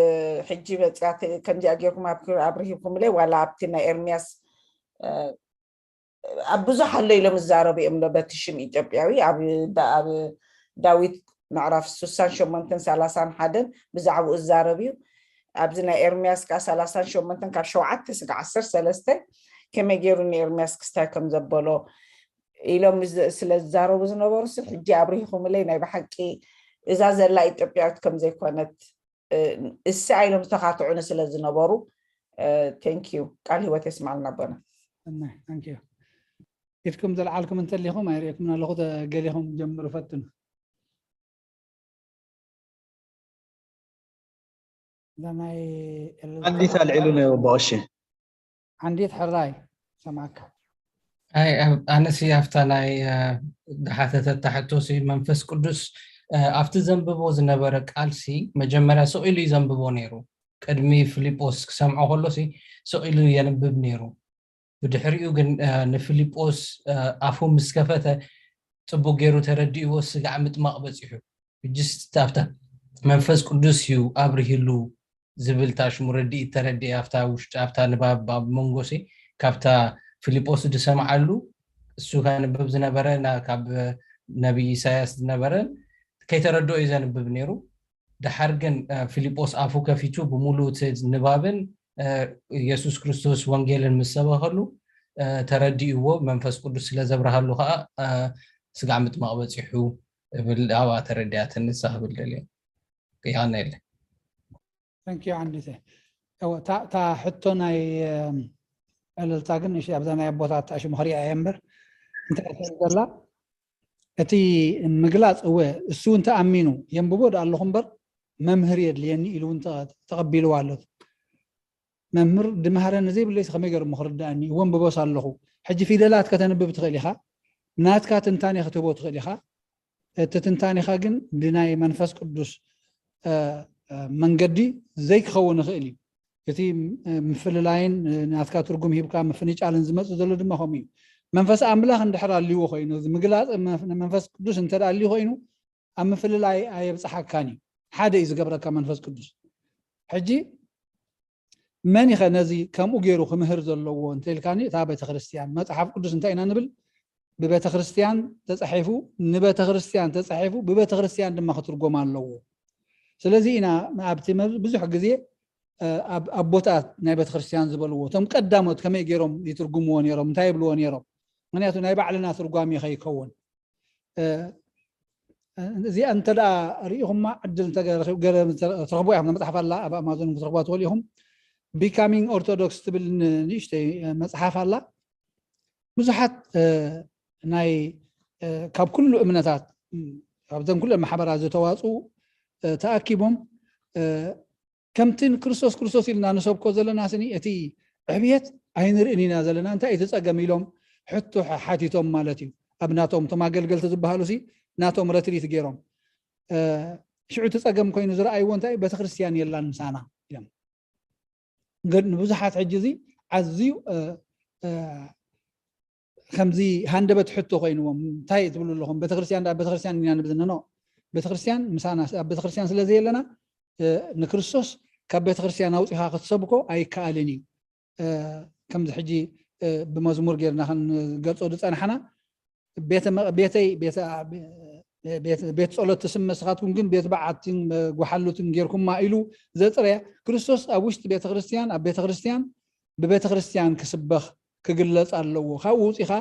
ሕጂ መፅያ ከምዚኣ ጌርኩም ኣብርሂኩምለይ ዋላ ኣብቲ ናይ ኤርሚያስ ኣብ ብዙሕ ኣሎ ኢሎም ዝዛረቡ እዮም ዶ በቲ ሽም ኢትዮጵያዊ ኣብ ዳዊት ምዕራፍ ሱሳን ሸሞንተን ሰላሳን ሓደን ብዛዕባኡ ዝዛረብ እዩ። ኣብዚ ናይ ኤርሚያስ ከዓ ሰላሳን ሸሞንተን ካብ ሸውዓተ ስጋ ዓሰርተ ሰለስተ ከመይ ገይሩ ንኤርሚያስ ክስታይ ከም ዘበሎ ኢሎም ስለ ዝዛረቡ ዝነበሩ ሲ ሕጂ ኣብርሂኹምለይ ናይ ብሓቂ እዛ ዘላ ኢትዮጵያዊት ከም ዘይኮነት እሳ ኢሎም ዝተኻትዑኒ ስለ ዝነበሩ thank you። ቃል ህይወት የስማዕልና ኣቦና። ኢድኩም ዘልዓልኩም እንተሊኹም ኣይርእየኩም ኣለኹ ገሊኹም ጀምሩ ፈትኑ። ኣንዲት ኣልዒሉ ነይሩ ኣቦ ቀሺ። ኣንዲት ሕራይ ሰማዕካ። ኣነሲ ኣብታ ናይ ዝሓተተታ ሕቶሲ መንፈስ ቅዱስ ኣብቲ ዘንብቦ ዝነበረ ቃልሲ መጀመርያ ስቕ ኢሉ እዩ ዘንብቦ ነይሩ። ቅድሚ ፊልጶስ ክሰምዖ ከሎሲ ስቕ ኢሉ የንብብ ነይሩ። ብድሕሪኡ ግን ንፊልጶስ ኣፉ ምስ ከፈተ ፅቡቅ ገይሩ ተረዲእዎ ስጋዕ ምጥማቕ በፂሑ። ሕጅስ ኣብታ መንፈስ ቅዱስ እዩ ኣብርሂሉ ዝብል ታሽሙ ረድኢት ተረድኤ ኣብታ ውሽጢ ኣብታ ንባብ ኣብ መንጎሲ ካብታ ፊልጶስ ዝሰምዓሉ እሱ ከንብብ ዝነበረ ካብ ነቢይ ኢሳያስ ዝነበረ ከይተረድኦ እዩ ዘንብብ ነይሩ። ደሓር ግን ፊልጶስ ኣፉ ከፊቱ ብምሉእ እቲ ንባብን የሱስ ክርስቶስ ወንጌልን ምስ ሰበኸሉ ተረዲእዎ መንፈስ ቅዱስ ስለ ዘብርሃሉ ከዓ ስጋዕ ምጥማቕ በፂሑ እብል ኣብኣ ተረዲኣትኒ ንሳ ክብል ደልየ። የቀንየለይ። Thank you ዓንዲተ። እታ ሕቶ ናይ ዕልልታ ግን እሺ ኣብዛ ናይ ኣቦታት ሽሙ ክሪኣ እየ እምበር እንታይ ትብል ዘላ እቲ ምግላፅ እወ እሱ እውን ተኣሚኑ የንብቦ ዶ ኣለኹ እምበር መምህር የድልየኒ ኢሉ እውን ተቐቢልዋ ኣሎ። መምህር ድምሃረኒ ዘይብለይስ ከመይ ገይሩ እሞ ክርድኣኒ እወ ኣንብቦስ ኣለኹ። ሕጂ ፊደላት ከተንብብ ትኽእል ኢኻ፣ ናትካ ትንታኔ ክትህቦ ትኽእል ኢኻ። እቲ ትንታኔኻ ግን ብናይ መንፈስ ቅዱስ መንገዲ ዘይክኸውን ይኽእል እዩ። እቲ ምፍልላይን ናትካ ትርጉም ሂብካ ምፍንጫልን ዝመፅእ ዘሎ ድማ ከምኡ እዩ። መንፈስ ኣምላኽ እንድሕር ኣልዎ ኮይኑ ምግላፅ መንፈስ ቅዱስ እንተ ኣልዩ ኮይኑ ኣብ ምፍልላይ ኣየብፅሓካን እዩ። ሓደ እዩ ዝገብረካ መንፈስ ቅዱስ። ሕጂ መን ኢኸ ነዚ ከምኡ ገይሩ ክምህር ዘለዎ እንተኢልካኒ እታ ቤተክርስትያን። መፅሓፍ ቅዱስ እንታይ ኢና ንብል? ብቤተክርስትያን ተፃሒፉ ንቤተክርስትያን ተፃሒፉ ብቤተክርስትያን ድማ ክትርጎም ኣለዎ። ስለዚ ኢና ኣብቲ ብዙሕ ግዜ ኣቦታት ናይ ቤተክርስትያን ዝበልዎ እቶም ቀዳሞት ከመይ ገይሮም ይትርጉምዎ ነይሮም እንታይ ይብልዎ ነይሮም? ምክንያቱ ናይ ባዕልና ትርጓሜ ከይከውን እዚኣ እንተ ሪኢኹማ ዕድል ትረኽቡ ኢኹም መፅሓፍ ኣላ ኣብ ኣማዞን ክትረኽቧ ትኽእሉ ኢኹም። ቢካሚንግ ኦርቶዶክስ ትብል ንእሽተይ መፅሓፍ ኣላ። ብዙሓት ናይ ካብ ኩሉ እምነታት ካብዘን ኩለን ማሕበራት ዝተዋፅኡ ተኣኪቦም ከምቲ ንክርስቶስ ክርስቶስ ኢልና ንሰብኮ ዘለና ስኒ እቲ ዕብየት ኣይንርእን ኢና ዘለና እንታይ እቲ ፀገም ኢሎም ሕቶ ሓቲቶም ማለት እዩ። ኣብ ናቶም እቶም ኣገልገልቲ ዝበሃሉ ሲ ናቶም ረትሪት ገይሮም ሽዑ እቲ ፀገም ኮይኑ ዝረኣይዎ እንታይ ቤተክርስትያን የላን ምሳና ኢሎም። ግን ንብዙሓት ሕጂ እዚ ኣዝዩ ከምዚ ሃንደበት ሕቶ ኮይንዎም እንታይ ትብሉ ኣለኹም? ቤተክርስትያን ኣብ ቤተክርስትያን ኢና ንብል ዘለና። ቤተክርስትያን ምሳና ኣብ ቤተክርስትያን ስለ ዘየለና ንክርስቶስ ካብ ቤተክርስትያን ኣውፂኻ ክትሰብኮ ኣይከኣልን እዩ። ከምዚ ሕጂ ብመዝሙር ጌርና ክንገልፆ ዝፀናሕና ቤተይ ቤት ጸሎት ትስመ ስኻትኩም ግን ቤት በዓትን ጓሓሉትን ጌርኩማ ኢሉ ዘፅረያ ክርስቶስ ኣብ ውሽጢ ቤተክርስትያን ኣብ ቤተክርስትያን ብቤተክርስትያን ክስበኽ ክግለፅ ኣለዎ። ካብኡ ውፂኻ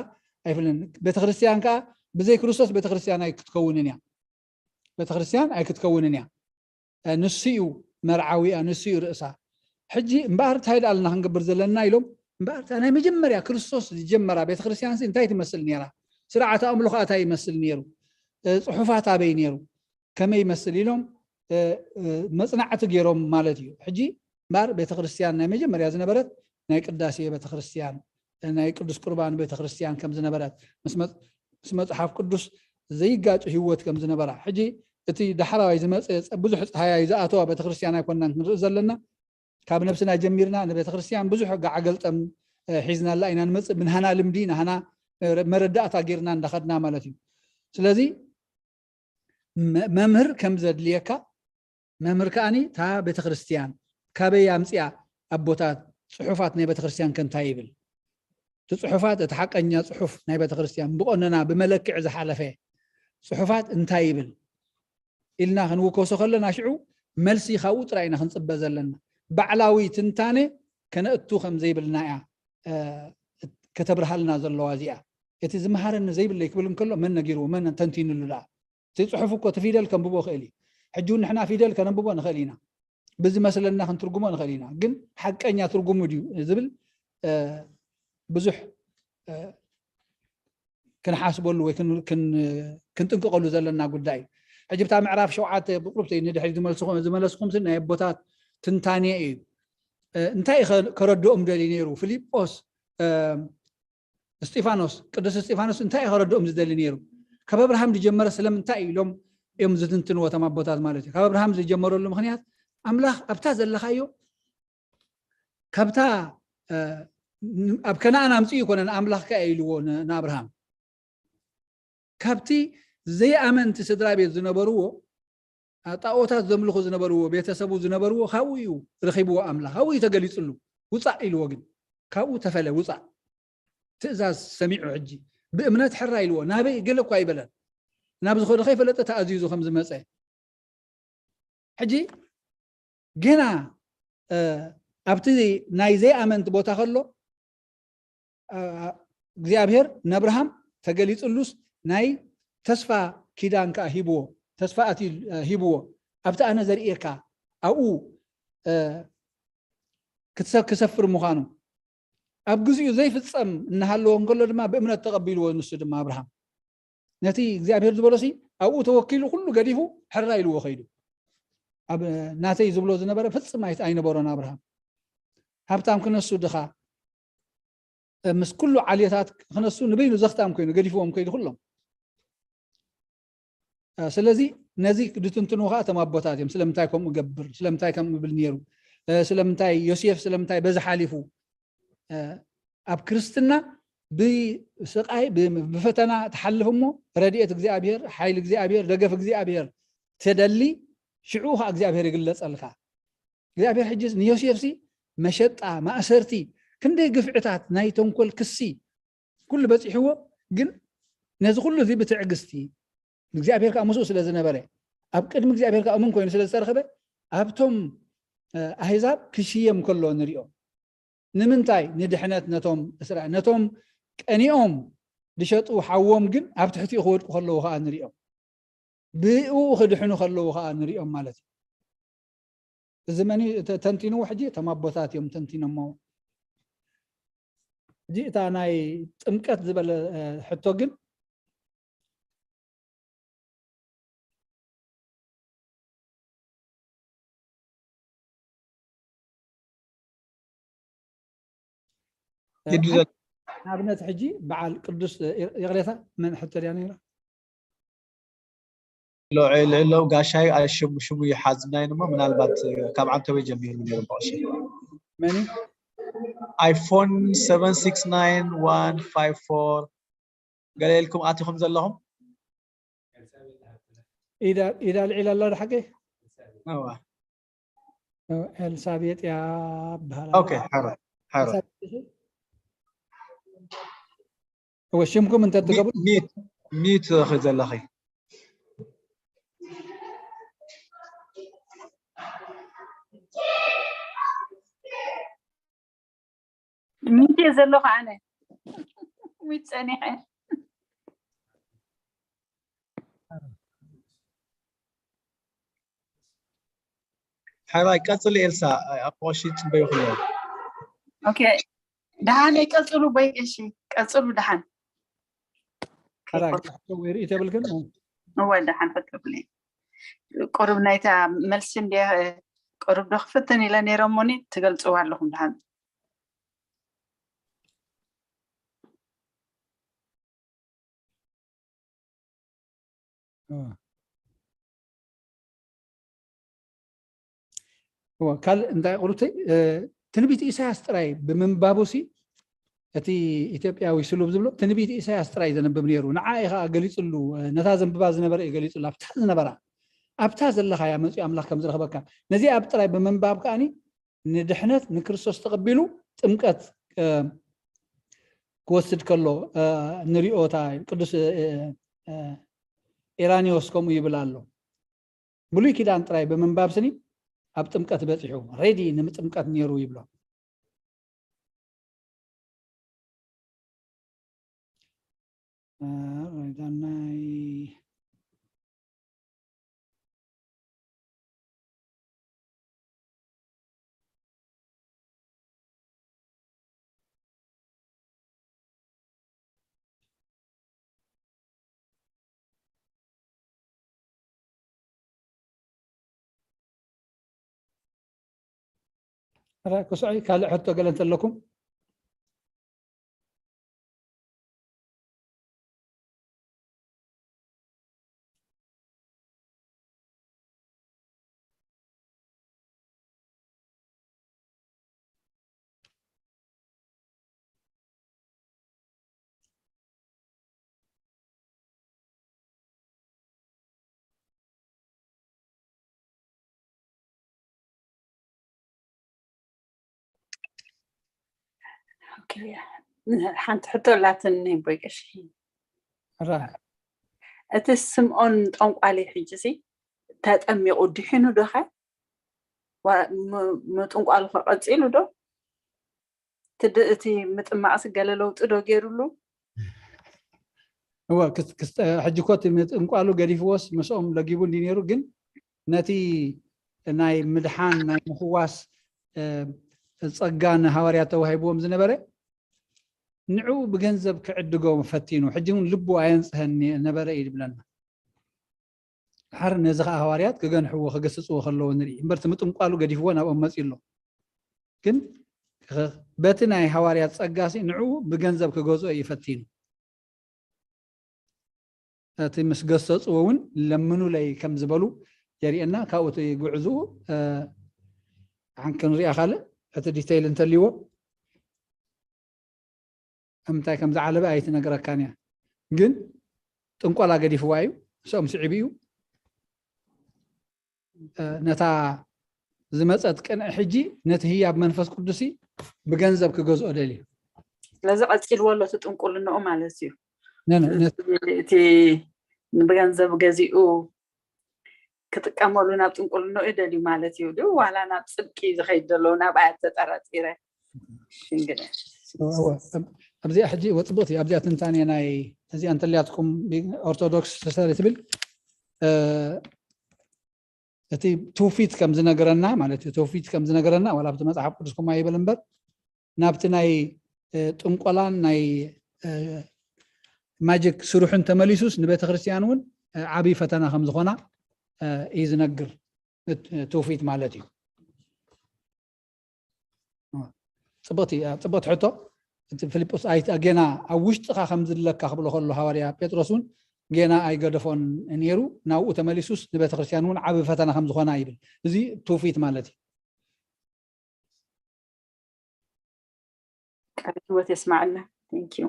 ኣይፍልን። ቤተክርስትያን ከዓ ብዘይ ክርስቶስ ቤተክርስትያን ኣይክትከውንን እያ። ቤተክርስትያን ኣይክትከውንን እያ። ንሱ እዩ መርዓዊኣ፣ ንሱ እዩ ርእሳ። ሕጂ እምበኣር እንታይ ደኣልና ክንገብር ዘለና ኢሎም እምበኣር ናይ መጀመርያ ክርስቶስ ዝጀመራ ቤተክርስትያን እንታይ ትመስል ነይራ? ስርዓተ ኣምልኾ እንታይ ይመስል ነይሩ? ፅሑፋት ኣበይ ነይሩ? ከመይ ይመስል ኢሎም መፅናዕቲ ገይሮም ማለት እዩ። ሕጂ እምበኣር ቤተክርስትያን ናይ መጀመርያ ዝነበረት ናይ ቅዳሴ ቤተክርስትያን ናይ ቅዱስ ቁርባን ቤተክርስትያን ከም ዝነበረት ምስ መፅሓፍ ቅዱስ ዘይጋጭ ህይወት ከም ዝነበራ ሕጂ እቲ ዳሕራዋይ ዝመፀ ብዙሕ ፀሃያይ ዝኣተዋ ቤተክርስትያን ኣይኮናን ክንርኢ ዘለና። ካብ ነብስና ጀሚርና ንቤተክርስትያን ብዙሕ ጋዓ ገልጠም ሒዝናላ ኢና ንመፅእ ብናህና ልምዲ ናህና መረዳእታ ጌርና እንዳኸድና ማለት እዩ። ስለዚ መምህር ከም ዘድልየካ መምህር ከኣኒ እታ ቤተክርስትያን ካበይ ኣምፅኣ? ኣቦታት፣ ፅሑፋት ናይ ቤተክርስትያን ከ እንታይ ይብል? እቲ ፅሑፋት፣ እቲ ሓቀኛ ፅሑፍ ናይ ቤተክርስትያን ብቐኖና ብመለክዒ ዝሓለፈ ፅሑፋት እንታይ ይብል ኢልና ክንውከሶ ከለና፣ ሽዑ መልሲ ካብኡ ጥራይ ኢና ክንፅበ ዘለና። ባዕላዊ ትንታኔ ከነእቱ ከም ዘይብልና እያ፣ እ፣ ከተብርሃልና ዘለዋ እዚኣ። እቲ ዝመሃረኒ ዘይብለይ ክብል እንከሎ፣ መን ነጊርዎ? መን ተንቲንሉ ደኣ? እቲ ጽሑፍ እኮ እቲ ፊደል ከንብቦ ይኽእል እዩ። ሕጂ እውን ንሕና ፊደል ከነንብቦ ንኽእል ኢና። ብዝመስለና ክንትርጉሞ ንኽእል ኢና። ግን ሓቀኛ ትርጉሙ ድዩ ዝብል፣ እ፣ ብዙሕ፣ እ፣ ክንሓስበሉ ወይ ክን-፣ ክን-፣ ክንጥንቀቐሉ ዘለና ጉዳይ እዩ። ሕጂ ብታ ምዕራፍ ሸውዓተ ብቁሩብ ንድሕሪት ዝመልስኹም-፣ ዝመለስኹም ስን ናይ ኣቦታት ትንታኔ እዩ። እ፣ እንታይ እዩ ከ-፣ ከረድኦም ደልዩ ነይሩ? ፊልጶስ፣ እ፣ እስጢፋኖስ፣ ቅዱስ እስጢፋኖስ እንታይ እዩ ከረድኦም ዝደሊ ነይሩ? ካብ ኣብርሃም ዝጀመረ ስለምንታይ እዩ ኢሎም እዮም ዝትንትንዎ እቶም ኣቦታት ማለት እዩ። ካብ ኣብርሃም ዝጀመረሉ ምኽንያት፣ ኣምላኽ ኣብታ ዘለኻዮ፣ ካብታ፣ እ፣ ን-፣ ኣብ ከነኣን ኣምጽኡ ይኮነ ንኣምላኽ ከኣ ኢልዎ ን-፣ ንኣብርሃም። ካብቲ ዘይኣመንቲ ስድራ ቤት ዝነበርዎ፣ ጣኦታት ዘምልኹ ዝነበርዎ፣ ቤተሰቡ ዝነበርዎ፣ ካብኡ እዩ ረኺብዎ ኣምላኽ፣ ካብኡ እዩ ተገሊጽሉ። ውጻእ ኢልዎ፣ ግን ካብኡ ተፈለ፣ ውጻእ። ትእዛዝ ሰሚዑ ሕጂ ብእምነት ሕራ ኢልዎ። ናበይ? ገለ እኳ ኣይበለን። ናብ ዝኸዶ ከይፈለጠ ተኣዚዙ ከም ዝመጸ። ሕጂ ገና፣ እ፣ ኣብቲ ናይ ዘይኣመንቲ ቦታ ከሎ፣ እ፣ እግዚኣብሔር ነብርሃም ተገሊጽሉስ ናይ ተስፋ ኪዳን ከኣ ሂብዎ፣ ተስፋ ኣትዩ፣ እ፣ ሂብዎ። ኣብቲ ኣነ ዘርእየካ ኣብኡ፣ እ፣ ክትሰ-፣ ክሰፍር ምዃኑ፣ ኣብ ግዚኡ ዘይፍጸም እናሃለዎ እንከሎ ድማ ብእምነት ተቐቢልዎ፣ ንሱ ድማ ኣብርሃም። ነቲ እግዚኣብሔር ዝበሎሲ ኣብኡ ተወኪሉ ኩሉ ገዲፉ ሕራ ኢልዎ ከይዱ። ኣብ ናተይ ዝብሎ ዝነበረ ፍጽም ኣይ-፣ ኣይነበሮን ኣብርሃም። ሃብታም ክነሱ ድኻ፣ ምስ ኩሉ ዓሌታት ክነሱ ንበይኑ ዘኽታም ኮይኑ ገዲፍዎም ከይዱ ኩሎም። እ፣ ስለዚ ነዚ ዝትንትኑ ኸዓ እቶም ኣቦታት እዮም። ስለምንታይ ከምኡ ገብር? ስለምንታይ ከምኡ ይብል ነይሩ? እ፣ ስለምንታይ ዮሴፍ፣ ስለምንታይ በዚ ሓሊፉ? እ፣ ኣብ ክርስትና ብስቓይ፣ ብ-፣ ብፈተና ትሓልፍ እሞ፣ ረድኤት እግዚኣብሔር፣ ሓይሊ እግዚኣብሔር፣ ደገፍ እግዚኣብሔር ተደሊ፣ ሽዑ ኸዓ እግዚኣብሔር ይግለጸልካ። እግዚኣብሔር ሕጂ ንዮሴፍሲ መሸጣ፣ ማእሰርቲ፣ ክንደይ ግፍዕታት፣ ናይ ተንኮል ክሲ፣ ኩሉ በጺሕዎ፣ ግን ነዚ ኩሉ እዚ ብትዕግስቲ፣ እግዚኣብሔር ከኣ ምስኡ ስለ ዝነበረ፣ ኣብ ቅድሚ እግዚኣብሔር ከኣ እሙን ኮይኑ ስለ ዝተረኸበ፣ ኣብቶም፣ እ፣ ኣህዛብ ክሽየም ከሎ ንሪኦ። ንምንታይ? ንድሕነት ነቶም እስራኤል፣ ነቶም ቀኒኦም ዝሸጡ ሓዎም ግን ኣብ ትሕቲኡ ክወድቁ ከለዉ ከኣ ንሪኦም። ብኡ ክድሕኑ ከለዉ ከኣ ንሪኦም ማለት እዩ። እዚ መን እዩ ተ-፣ ተንቲንዎ? ሕጂ እቶም ኣቦታት እዮም ተንቲኖሞ። ሕጂ እታ ናይ ጥምቀት ዝበለ፣ እ፣ ሕቶ ግን እ፣ ይድለ- ንኣብነት ሕጂ በዓል ቅዱስ፣ እ፣ ይቕሬታ፣ መን ሕቶ ድያ ነይራ? ሎ-፣ ሎ-፣ ሎ-፣ ጋሻይ፣ ኣይ፣ ሽሙ፣ ሽሙ ይሓዝናይን እሞ፣ ምናልባት፣ እ፣ ካብ ዓንተበይ ጀሚሩ ነይሩ ብቕሺ። መን እዩ? ኣይፎን ሰቨን ሲክስ ናይን ዋን ፋይቭ ፎር ገለ ኢልኩም ኣቲኹም ዘለኹም? ኢዳ፣ ኢዳ ልዒላ ኣላ ዶ ሓቂ? እዋ። ኤልሳቤጥ እያ በሃላ። ኦኬ፣ ሕራይ፣ ሕራይ። ኤልሳቤጥ እሺ። እወ፣ ሽምኩም እንተ ትገብሩ። ሚት፣ ሚት፣ ሚት ዘለኺ። ሚት እየ ዘለኹ ኣነ። ሚት ጸኒሐ። ሕራይ ቀጽሊ ኤልሳ፣ ኣብ ቁሺ ጽበዩ ክሎ። ኦኬ፣ ደሓን ቀጽሉ በይ። እሺ፣ ቀጽሉ ደሓን። ሕራይ ሕቶ ወይ ርእይቶ የብልክን? እወ፣ ደሓን ፈትብለይ። ቁሩብ ናይታ መልሲ እንደ ቁሩብ ዶ ክፍትን ኢለ ነይሮሞኒ፣ ትገልጽዋ ኣለኹም ደሓን። እዋ። እዋ፣ ካልእ እንታይ ቁሩብተይ፣ እ፣ ትንቢት ኢሳያስ ጥራይ ብምንባቡሲ፣ እቲ ኢትዮጵያዊ ስሉብ ዝብሎ ትንቢት ኢሳያስ ጥራይ ዘንብብ ነይሩ። ንዓ እዩ ኸዓ ገሊጽሉ፣ እ፣ ነታ ዘንብባ ዝነበረ እዩ ገሊጽሉ፣ ኣብታ ዝነበራ። ኣብታ ዘለኻያ መፅኡ ኣምላኽ ከም ዝረኽበካ። ነዚኣ ጥራይ ብምንባብ ከኣኒ ንድሕነት ንክርስቶስ ተቐቢሉ ጥምቀት ክወስድ ከሎ ንሪኦ። እታ ቅዱስ ኢራኒዎስ ከምኡ ይብል ኣሎ። ብሉይ ኪዳን ጥራይ ብምንባብ ስኒ ኣብ ጥምቀት በፂሑ፣ ሬዲ ንምጥምቀት ነይሩ ይብሎ። ዳናይ ራ ክስዑይ ካልእ ሕቶ ገለ እንተለኩም። ሓንቲ ሕቶ ኣላትኒ ቦይ ቀሺ። እቲ ስምዖን ጠንቋሊ ሕጂ ሲ ተጠሚቑ ድሒኑ ዶ ኸ ምጥንቋሉ ከ ቀፂሉ ዶ? እቲ ምጥማቕሲ ገለ ለውጢ ዶ ገይሩሉ? እወ፣ ሕጂ እኮ እቲ ምጥንቋሉ ገዲፍዎስ ምስኦም ለጊቡ እንዲ ነይሩ፣ ግን ነቲ ናይ ምድሓን ናይ ምፍዋስ ፀጋ ንሃዋርያት ተዋሂብዎም ዝነበረ ንዕኡ ብገንዘብ ክዕድጎ ፈቲኑ፣ ሕጂ እውን ልቡ ኣየንፅሀን ነበረ እዩ ዝብለና። ድሓር ነዚ ከዓ ሃዋርያት ክገንሕዎ ክገስፅዎ ከለዎ ንርኢ እምበር፣ እቲ ምጥንቋሉ ገዲፍዎ ናብኦም መፅዩ ኣሎ። ግን በቲ ናይ ሃዋርያት ፀጋሲ ንዕኡ ብገንዘብ ክገዝኦ እዩ ፈቲኑ። እቲ ምስ ገሰፅዎ እውን ለምኑለይ ከም ዝበሉ የርእየና። ካብኡ እቲ ጉዕዝኡ ሓን ክንሪኣ ካልእ እቲ ዲቴይል እንተልይዎ እንታይ ከም ዝዓለበ ኣይትነግረካን እያ። ግን ጥንቆላ ገዲፍዋ እዩ፣ ምስኦም ስዒቡ እዩ። ነታ ዝመፀት ቅንዒ ሕጂ ነቲ ህያብ መንፈስ ቅዱስ ብገንዘብ ክገዝኦ ደልዩ። ስለዚ ቀፂልዎ ኣሎ እቲ ጥንቁልንኡ ማለት እዩ። እቲ ብገንዘብ ገዚኡ ክጥቀመሉ ናብ ጥንቁልንኡ ደልዩ ማለት እዩ። ድዩ ዋላ ናብ ፅድቂ ዝኸይድ ዘሎ ናብኣ ተጠራጢረ ሽንግደ ኣብዚኣ ሕጂ ወፅብቕቲ ኣብዚኣ ትንታኔ ናይ እዚኣ እንተልያትኩም ኦርቶዶክስ ተሰሪ ትብል እቲ ትውፊት ከም ዝነገረና ማለት እዩ። ትውፊት ከም ዝነገረና ዋላ ኣብቲ መፅሓፍ ቅዱስ ከምኡ ይበል እምበር ናብቲ ናይ ጥንቆላን ናይ ማጅክ ስርሑን ተመሊሱስ ንቤተ ክርስቲያን እውን ዓብዪ ፈተና ከም ዝኾና እዩ ዝነግር ትውፊት ማለት እዩ። ፅብቕቲ ሕቶ። ፊልጶስ ጌና ኣብ ውሽጥኻ ከም ዝለካ ክብሎ ከሎ ሃዋርያ ጴጥሮስ እውን ጌና ኣይገደፎን ነይሩ። ናብኡ ተመሊሱስ ንቤተክርስትያን እውን ዓብ ፈተና ከም ዝኾና ይብል። እዚ ትውፊት ማለት እዩ። ቃል ህይወት የስማዕልና። Thank you።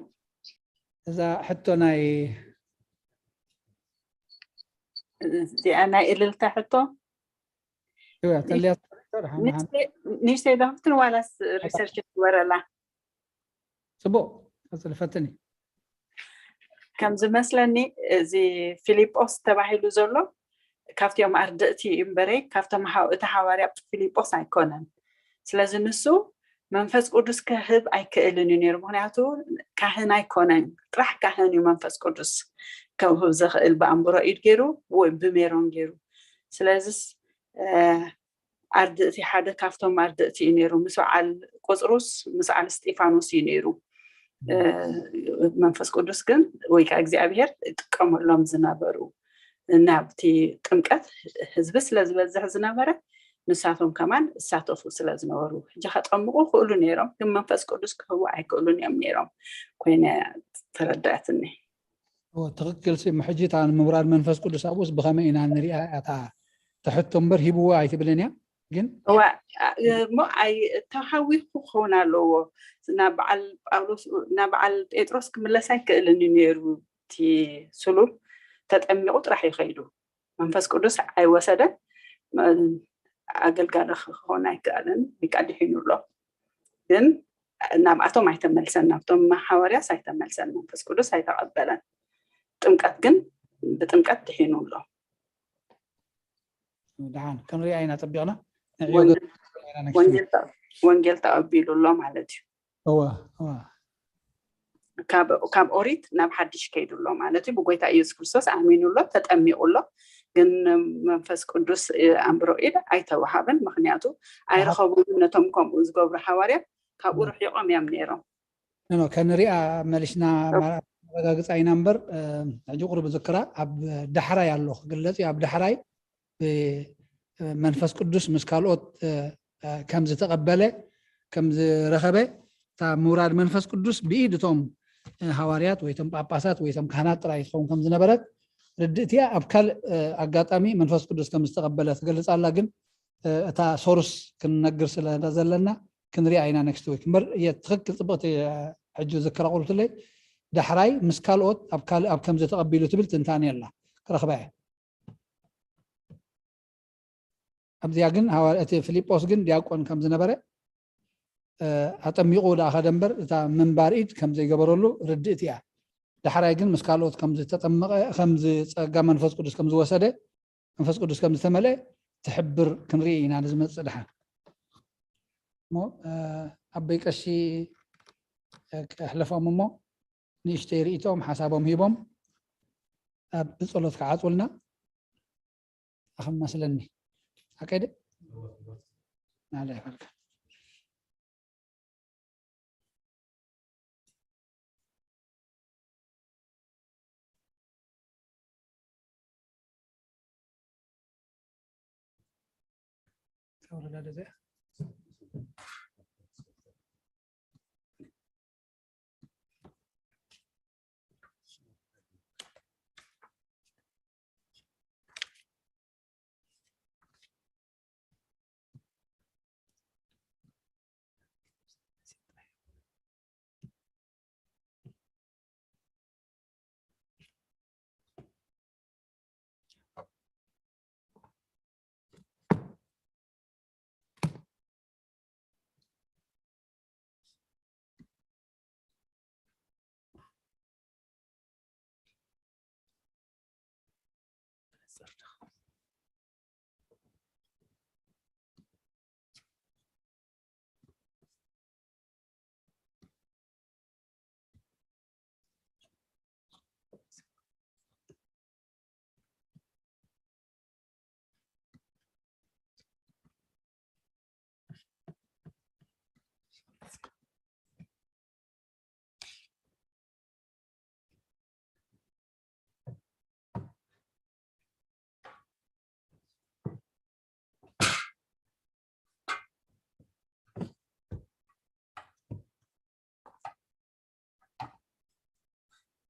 እዛ ሕቶ ናይ እዚኣ ናይ እልልታ ሕቶ እያ ተልያ ንሽተይ ዳክትን ዋላስ ሪሰርች ትወረላ ፅቡቅ ቀፅሊ ፈትኒ። ከም ዝመስለኒ እዚ ፊሊጶስ ተባሂሉ ዘሎ ካብቲኦም ኣርድእቲ እዩ እምበረይ ካብቶም እቲ ሃዋርያ ፊሊጶስ ኣይኮነን። ስለዚ ንሱ መንፈስ ቅዱስ ክህብ ኣይክእልን እዩ ነይሩ። ምክንያቱ ካህን ኣይኮነን፣ ጥራሕ ካህን እዩ መንፈስ ቅዱስ ከውህብ ዘኽእል ብኣንብሮ ኢድ ገይሩ ወይ ብሜሮን ገይሩ። ስለዚስ ኣርድእቲ ሓደ ካብቶም ኣርድእቲ እዩ ነይሩ። ምስ በዓል ቁፅሩስ ምስ በዓል እስጢፋኖስ እዩ ነይሩ። መንፈስ ቅዱስ ግን ወይ ከዓ እግዚኣብሔር ይጥቀመሎም ዝነበሩ ናብቲ ጥምቀት ህዝቢ ስለ ዝበዝሕ ዝነበረ ንሳቶም ከማን እሳተፉ ስለ ዝነበሩ ሕጂ ከጠምቁ ክእሉ ነይሮም፣ ግን መንፈስ ቅዱስ ክህቡ ኣይክእሉን እዮም ነይሮም ኮይነ ተረዳእትኒ። ትክክል ሲ ሕጂ እታ ንምውራድ መንፈስ ቅዱስ ኣብኡስ ብከመይ ኢና ንሪኣ እታ ትሕቶ እምበር ሂብዎ ኣይትብልን እያ ግን እሞ ተሃዊኩ ክኸውን ኣለዎ። ናብ በዓል ጳውሎስ ናብ በዓል ጴጥሮስ ክምለስ ኣይክእልን እዩ ነይሩ። እቲ ስሉብ ተጠሚቁ ጥራሕ ይኸይዱ። መንፈስ ቅዱስ ኣይወሰደን፣ ኣገልጋሊ ክኸውን ኣይከኣለን፣ ወይ ከዓ ድሒኑ ኣሎ። ግን ናብኣቶም ኣይተመልሰን፣ ናብቶም ሓዋርያስ ኣይተመልሰን፣ መንፈስ ቅዱስ ኣይተቐበለን። ጥምቀት ግን ብጥምቀት ድሒኑ ኣሎ። ደሓን ክንሪኣ ኢና ጸቢቕና። ወንጌል ተቐቢሉ ኣሎ ማለት እዩ። ካብ ኦሪት ናብ ሓድሽ ከይዱ ኣሎ ማለት እዩ። ብጎይታ ኢየሱስ ክርስቶስ ኣሚኑ ኣሎ፣ ተጠሚቑ ኣሎ። ግን መንፈስ ቅዱስ ኣምብሮ ኢድ ኣይተዋሃበን፣ ምክንያቱ ኣይረኸቡን። ነቶም ከምኡ ዝገብሩ ሓዋርያ ካብኡ ርሒቖም እዮም ነይሮም። ከንሪኣ መሊስና መረጋግፃ ኢና እምበር፣ ሕጂ ቁሩብ ዝክራ ኣብ ዳሕራይ ኣሎ ክግለፅ እዩ። ኣብ ዳሕራይ መንፈስ ቅዱስ ምስ ካልኦት ከም ዝተቐበለ ከም ዝረኸበ፣ እታ ምውራድ መንፈስ ቅዱስ ብኢድ እቶም ሃዋርያት ወይ እቶም ጳጳሳት ወይ እቶም ካህናት ጥራይ ትኸውን ከም ዝነበረት ርድእቲ እያ። ኣብ ካልእ ኣጋጣሚ መንፈስ ቅዱስ ከም ዝተቐበለ ትገልጽ ኣላ። ግን እታ ሶርስ ክንነግር ስለ ዘለና ክንሪኣ ኢና ኔክስት ዊክ። እምበር እየ ትኽክል፣ ጽብቕቲ ሕጂ ዝክራ ቁርብትለይ። ዳሕራይ ምስ ካልኦት ኣብ ካልእ ኣብ ከምዚ ተቐቢሉ ትብል ትንታኔ ኣላ፣ ክረኽባ እየ። ኣብዚኣ ግን ሃዋርያ እቲ ፊልጶስ ግን ዲያቆን ከም ዝነበረ ኣጠሚቑ ደኣ ኸደ እምበር እታ ምንባር ኢድ ከም ዘይገበረሉ ርድእቲ እያ። ዳሕራይ ግን ምስ ካልኦት ከም ዝተጠመቐ፣ ከም ዝጸጋ መንፈስ ቅዱስ ከም ዝወሰደ፣ መንፈስ ቅዱስ ከም ዝተመልአ ትሕብር ክንርኢ ኢና ንዝመጽእ ደሓን። እሞ ኣበይ ቀሺ ክሕለፎም እሞ ንእሽተይ ርእይቶኦም ሓሳቦም ሂቦም ኣብ ብጸሎት ክዓጽውልና ኣኸም መስለኒ። ሓቀይ ደ ናለ ይፈልካ።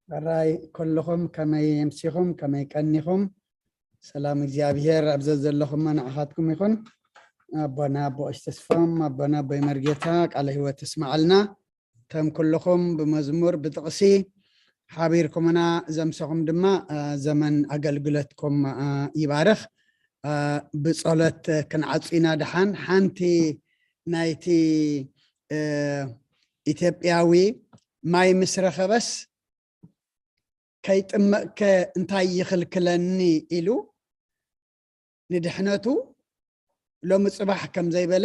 ሕራይ ኩልኹም ከመይ ኣምሲኹም፣ ከመይ ቀኒኹም? ሰላም እግዚኣብሔር ኣብ ዘዘለኹም ንዓኻትኩም ይኹን። ኣቦና ኣቦ ቀሺ ተስፋም፣ ኣቦና ኣቦይ መርጌታ ቃለ ህይወት ተስማዓልና። ከም ኩልኹም ብመዝሙር ብጥቕሲ ሓቢርኩምና ዘምሰኹም ድማ ዘመን ኣገልግሎትኩም ይባርኽ። ብጸሎት ክንዓጹ ኢና። ደሓን ሓንቲ ናይቲ ኢትዮጵያዊ ማይ ምስ ረኸበስ ከይጥመቕከ እንታይ ይኽልክለኒ ኢሉ ንድሕነቱ ሎሚ ጽባሕ ከም ዘይበለ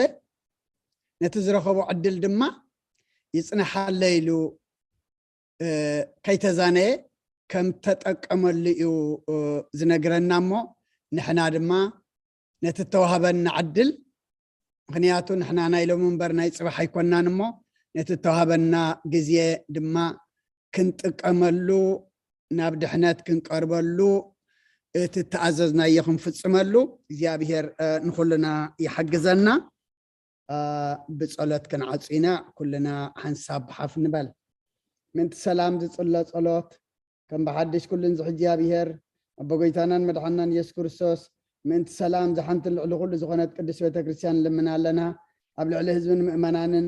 ነቲ ዝረኸቦ ዕድል ድማ ይጽንሓለ ኢሉ ከይተዛነየ ከም ተጠቀመሉ እዩ ዝነግረና። እሞ ንሕና ድማ ነቲ እተዋህበና ዕድል፣ ምኽንያቱ ንሕና ናይ ሎሚ እምበር ናይ ጽባሕ ኣይኮናን፣ እሞ ነቲ እተዋህበና ግዜ ድማ ክንጥቀመሉ፣ ናብ ድሕነት ክንቀርበሉ፣ እቲ እተኣዘዝናዮ ክንፍጽመሉ እግዚኣብሔር ንኹልና ይሓግዘና። ብጸሎት ክንዓጹ ኢና። ኩልና ሓንሳብ ሓፍ ንበል። ምእንቲ ሰላም ዝጽሎ ጸሎት፣ ከም ብሓድሽ ኩሉን ዝሕጂ ኣብሔር ኣቦ ጎይታናን መድሓናን ኢየሱስ ክርስቶስ፣ ምእንቲ ሰላም ዝሓንትን ልዕሊ ኩሉ ዝኾነት ቅድስት ቤተ ክርስቲያን ንልምን ኣለና። ኣብ ልዕሊ ህዝብን ምእመናንን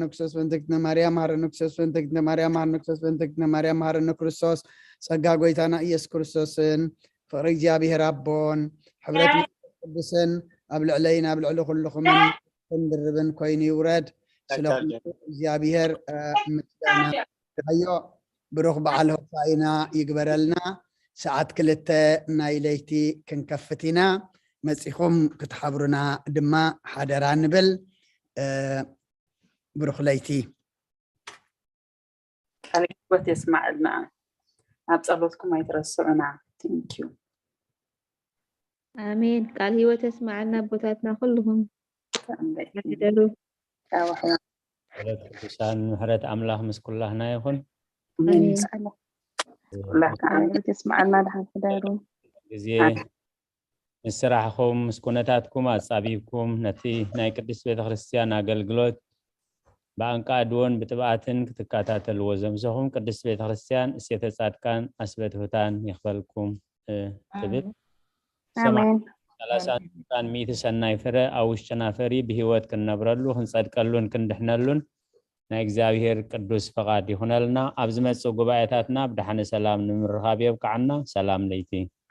መሐረነ ክርስቶስ፣ በእንተ እግዝእትነ ማርያም መሐረነ ክርስቶስ፣ በእንተ እግዝእትነ ማርያም መሐረነ ክርስቶስ፣ በእንተ እግዝእትነ ማርያም መሐረነ ክርስቶስ፣ ጸጋ ጐይታና ኢየሱስ ክርስቶስን ፍቕሪ እግዚኣብሔር ኣቦን ሕብረት መንፈስ ቅዱስን ኣብ ልዕለይን ኣብ ልዕሊ ኩልኹምን ክንድርብን ኮይኑ ይውረድ። ስለ ኩሉ እግዚኣብሔር ምስጋና ይግባዮ። ብሩኽ በዓል ሆሳኢና ይግበረልና። ሰዓት ክልተ ናይ ለይቲ ክንከፍት ኢና። መጺኹም ክትሓብሩና ድማ ሓደራ ንብል። ብሩኽ ለይቲ። ቃል ህይወት የስማዕልና። ኣብ ጸሎትኩም ኣይትረስዑና። Thank you። ኣሜን። ቃል ህይወት የስማዕልና ኣቦታትና ኩልኹም። ተደሉ። ጸሎት ቅዱሳን ምሕረት ኣምላኽ ምስ ኩላህና ይኹን። ኣሜን። ኩላካ ኣሜን። የስምዓና። ደሓን ሕደሩ። ግዜ ምስ ስራሕኩም ምስ ኩነታትኩም ኣጻቢብኩም ነቲ ናይ ቅድስት ቤተክርስትያን ኣገልግሎት ብኣንቃድዎን ብጥብኣትን ክትከታተልዎ ዘምሰኹም ቅድስት ቤተክርስትያን እሴተ ጻድቃን ኣስበትሁታን ይኽፈልኩም ትብል። ኣሜን። ሰላሳን ሚእቲ ሰናይ ፍረ ኣብ ውሽጥና ፈሪ ብህይወት ክንነብረሉ ክንጸድቀሉን ክንድሕነሉን ናይ እግዚኣብሔር ቅዱስ ፈቓድ ይኹነልና። ኣብ ዝመጽእ ጉባኤታትና ብደሓነ ሰላም ንምርኻብ የብቅዓና። ሰላም ለይቲ።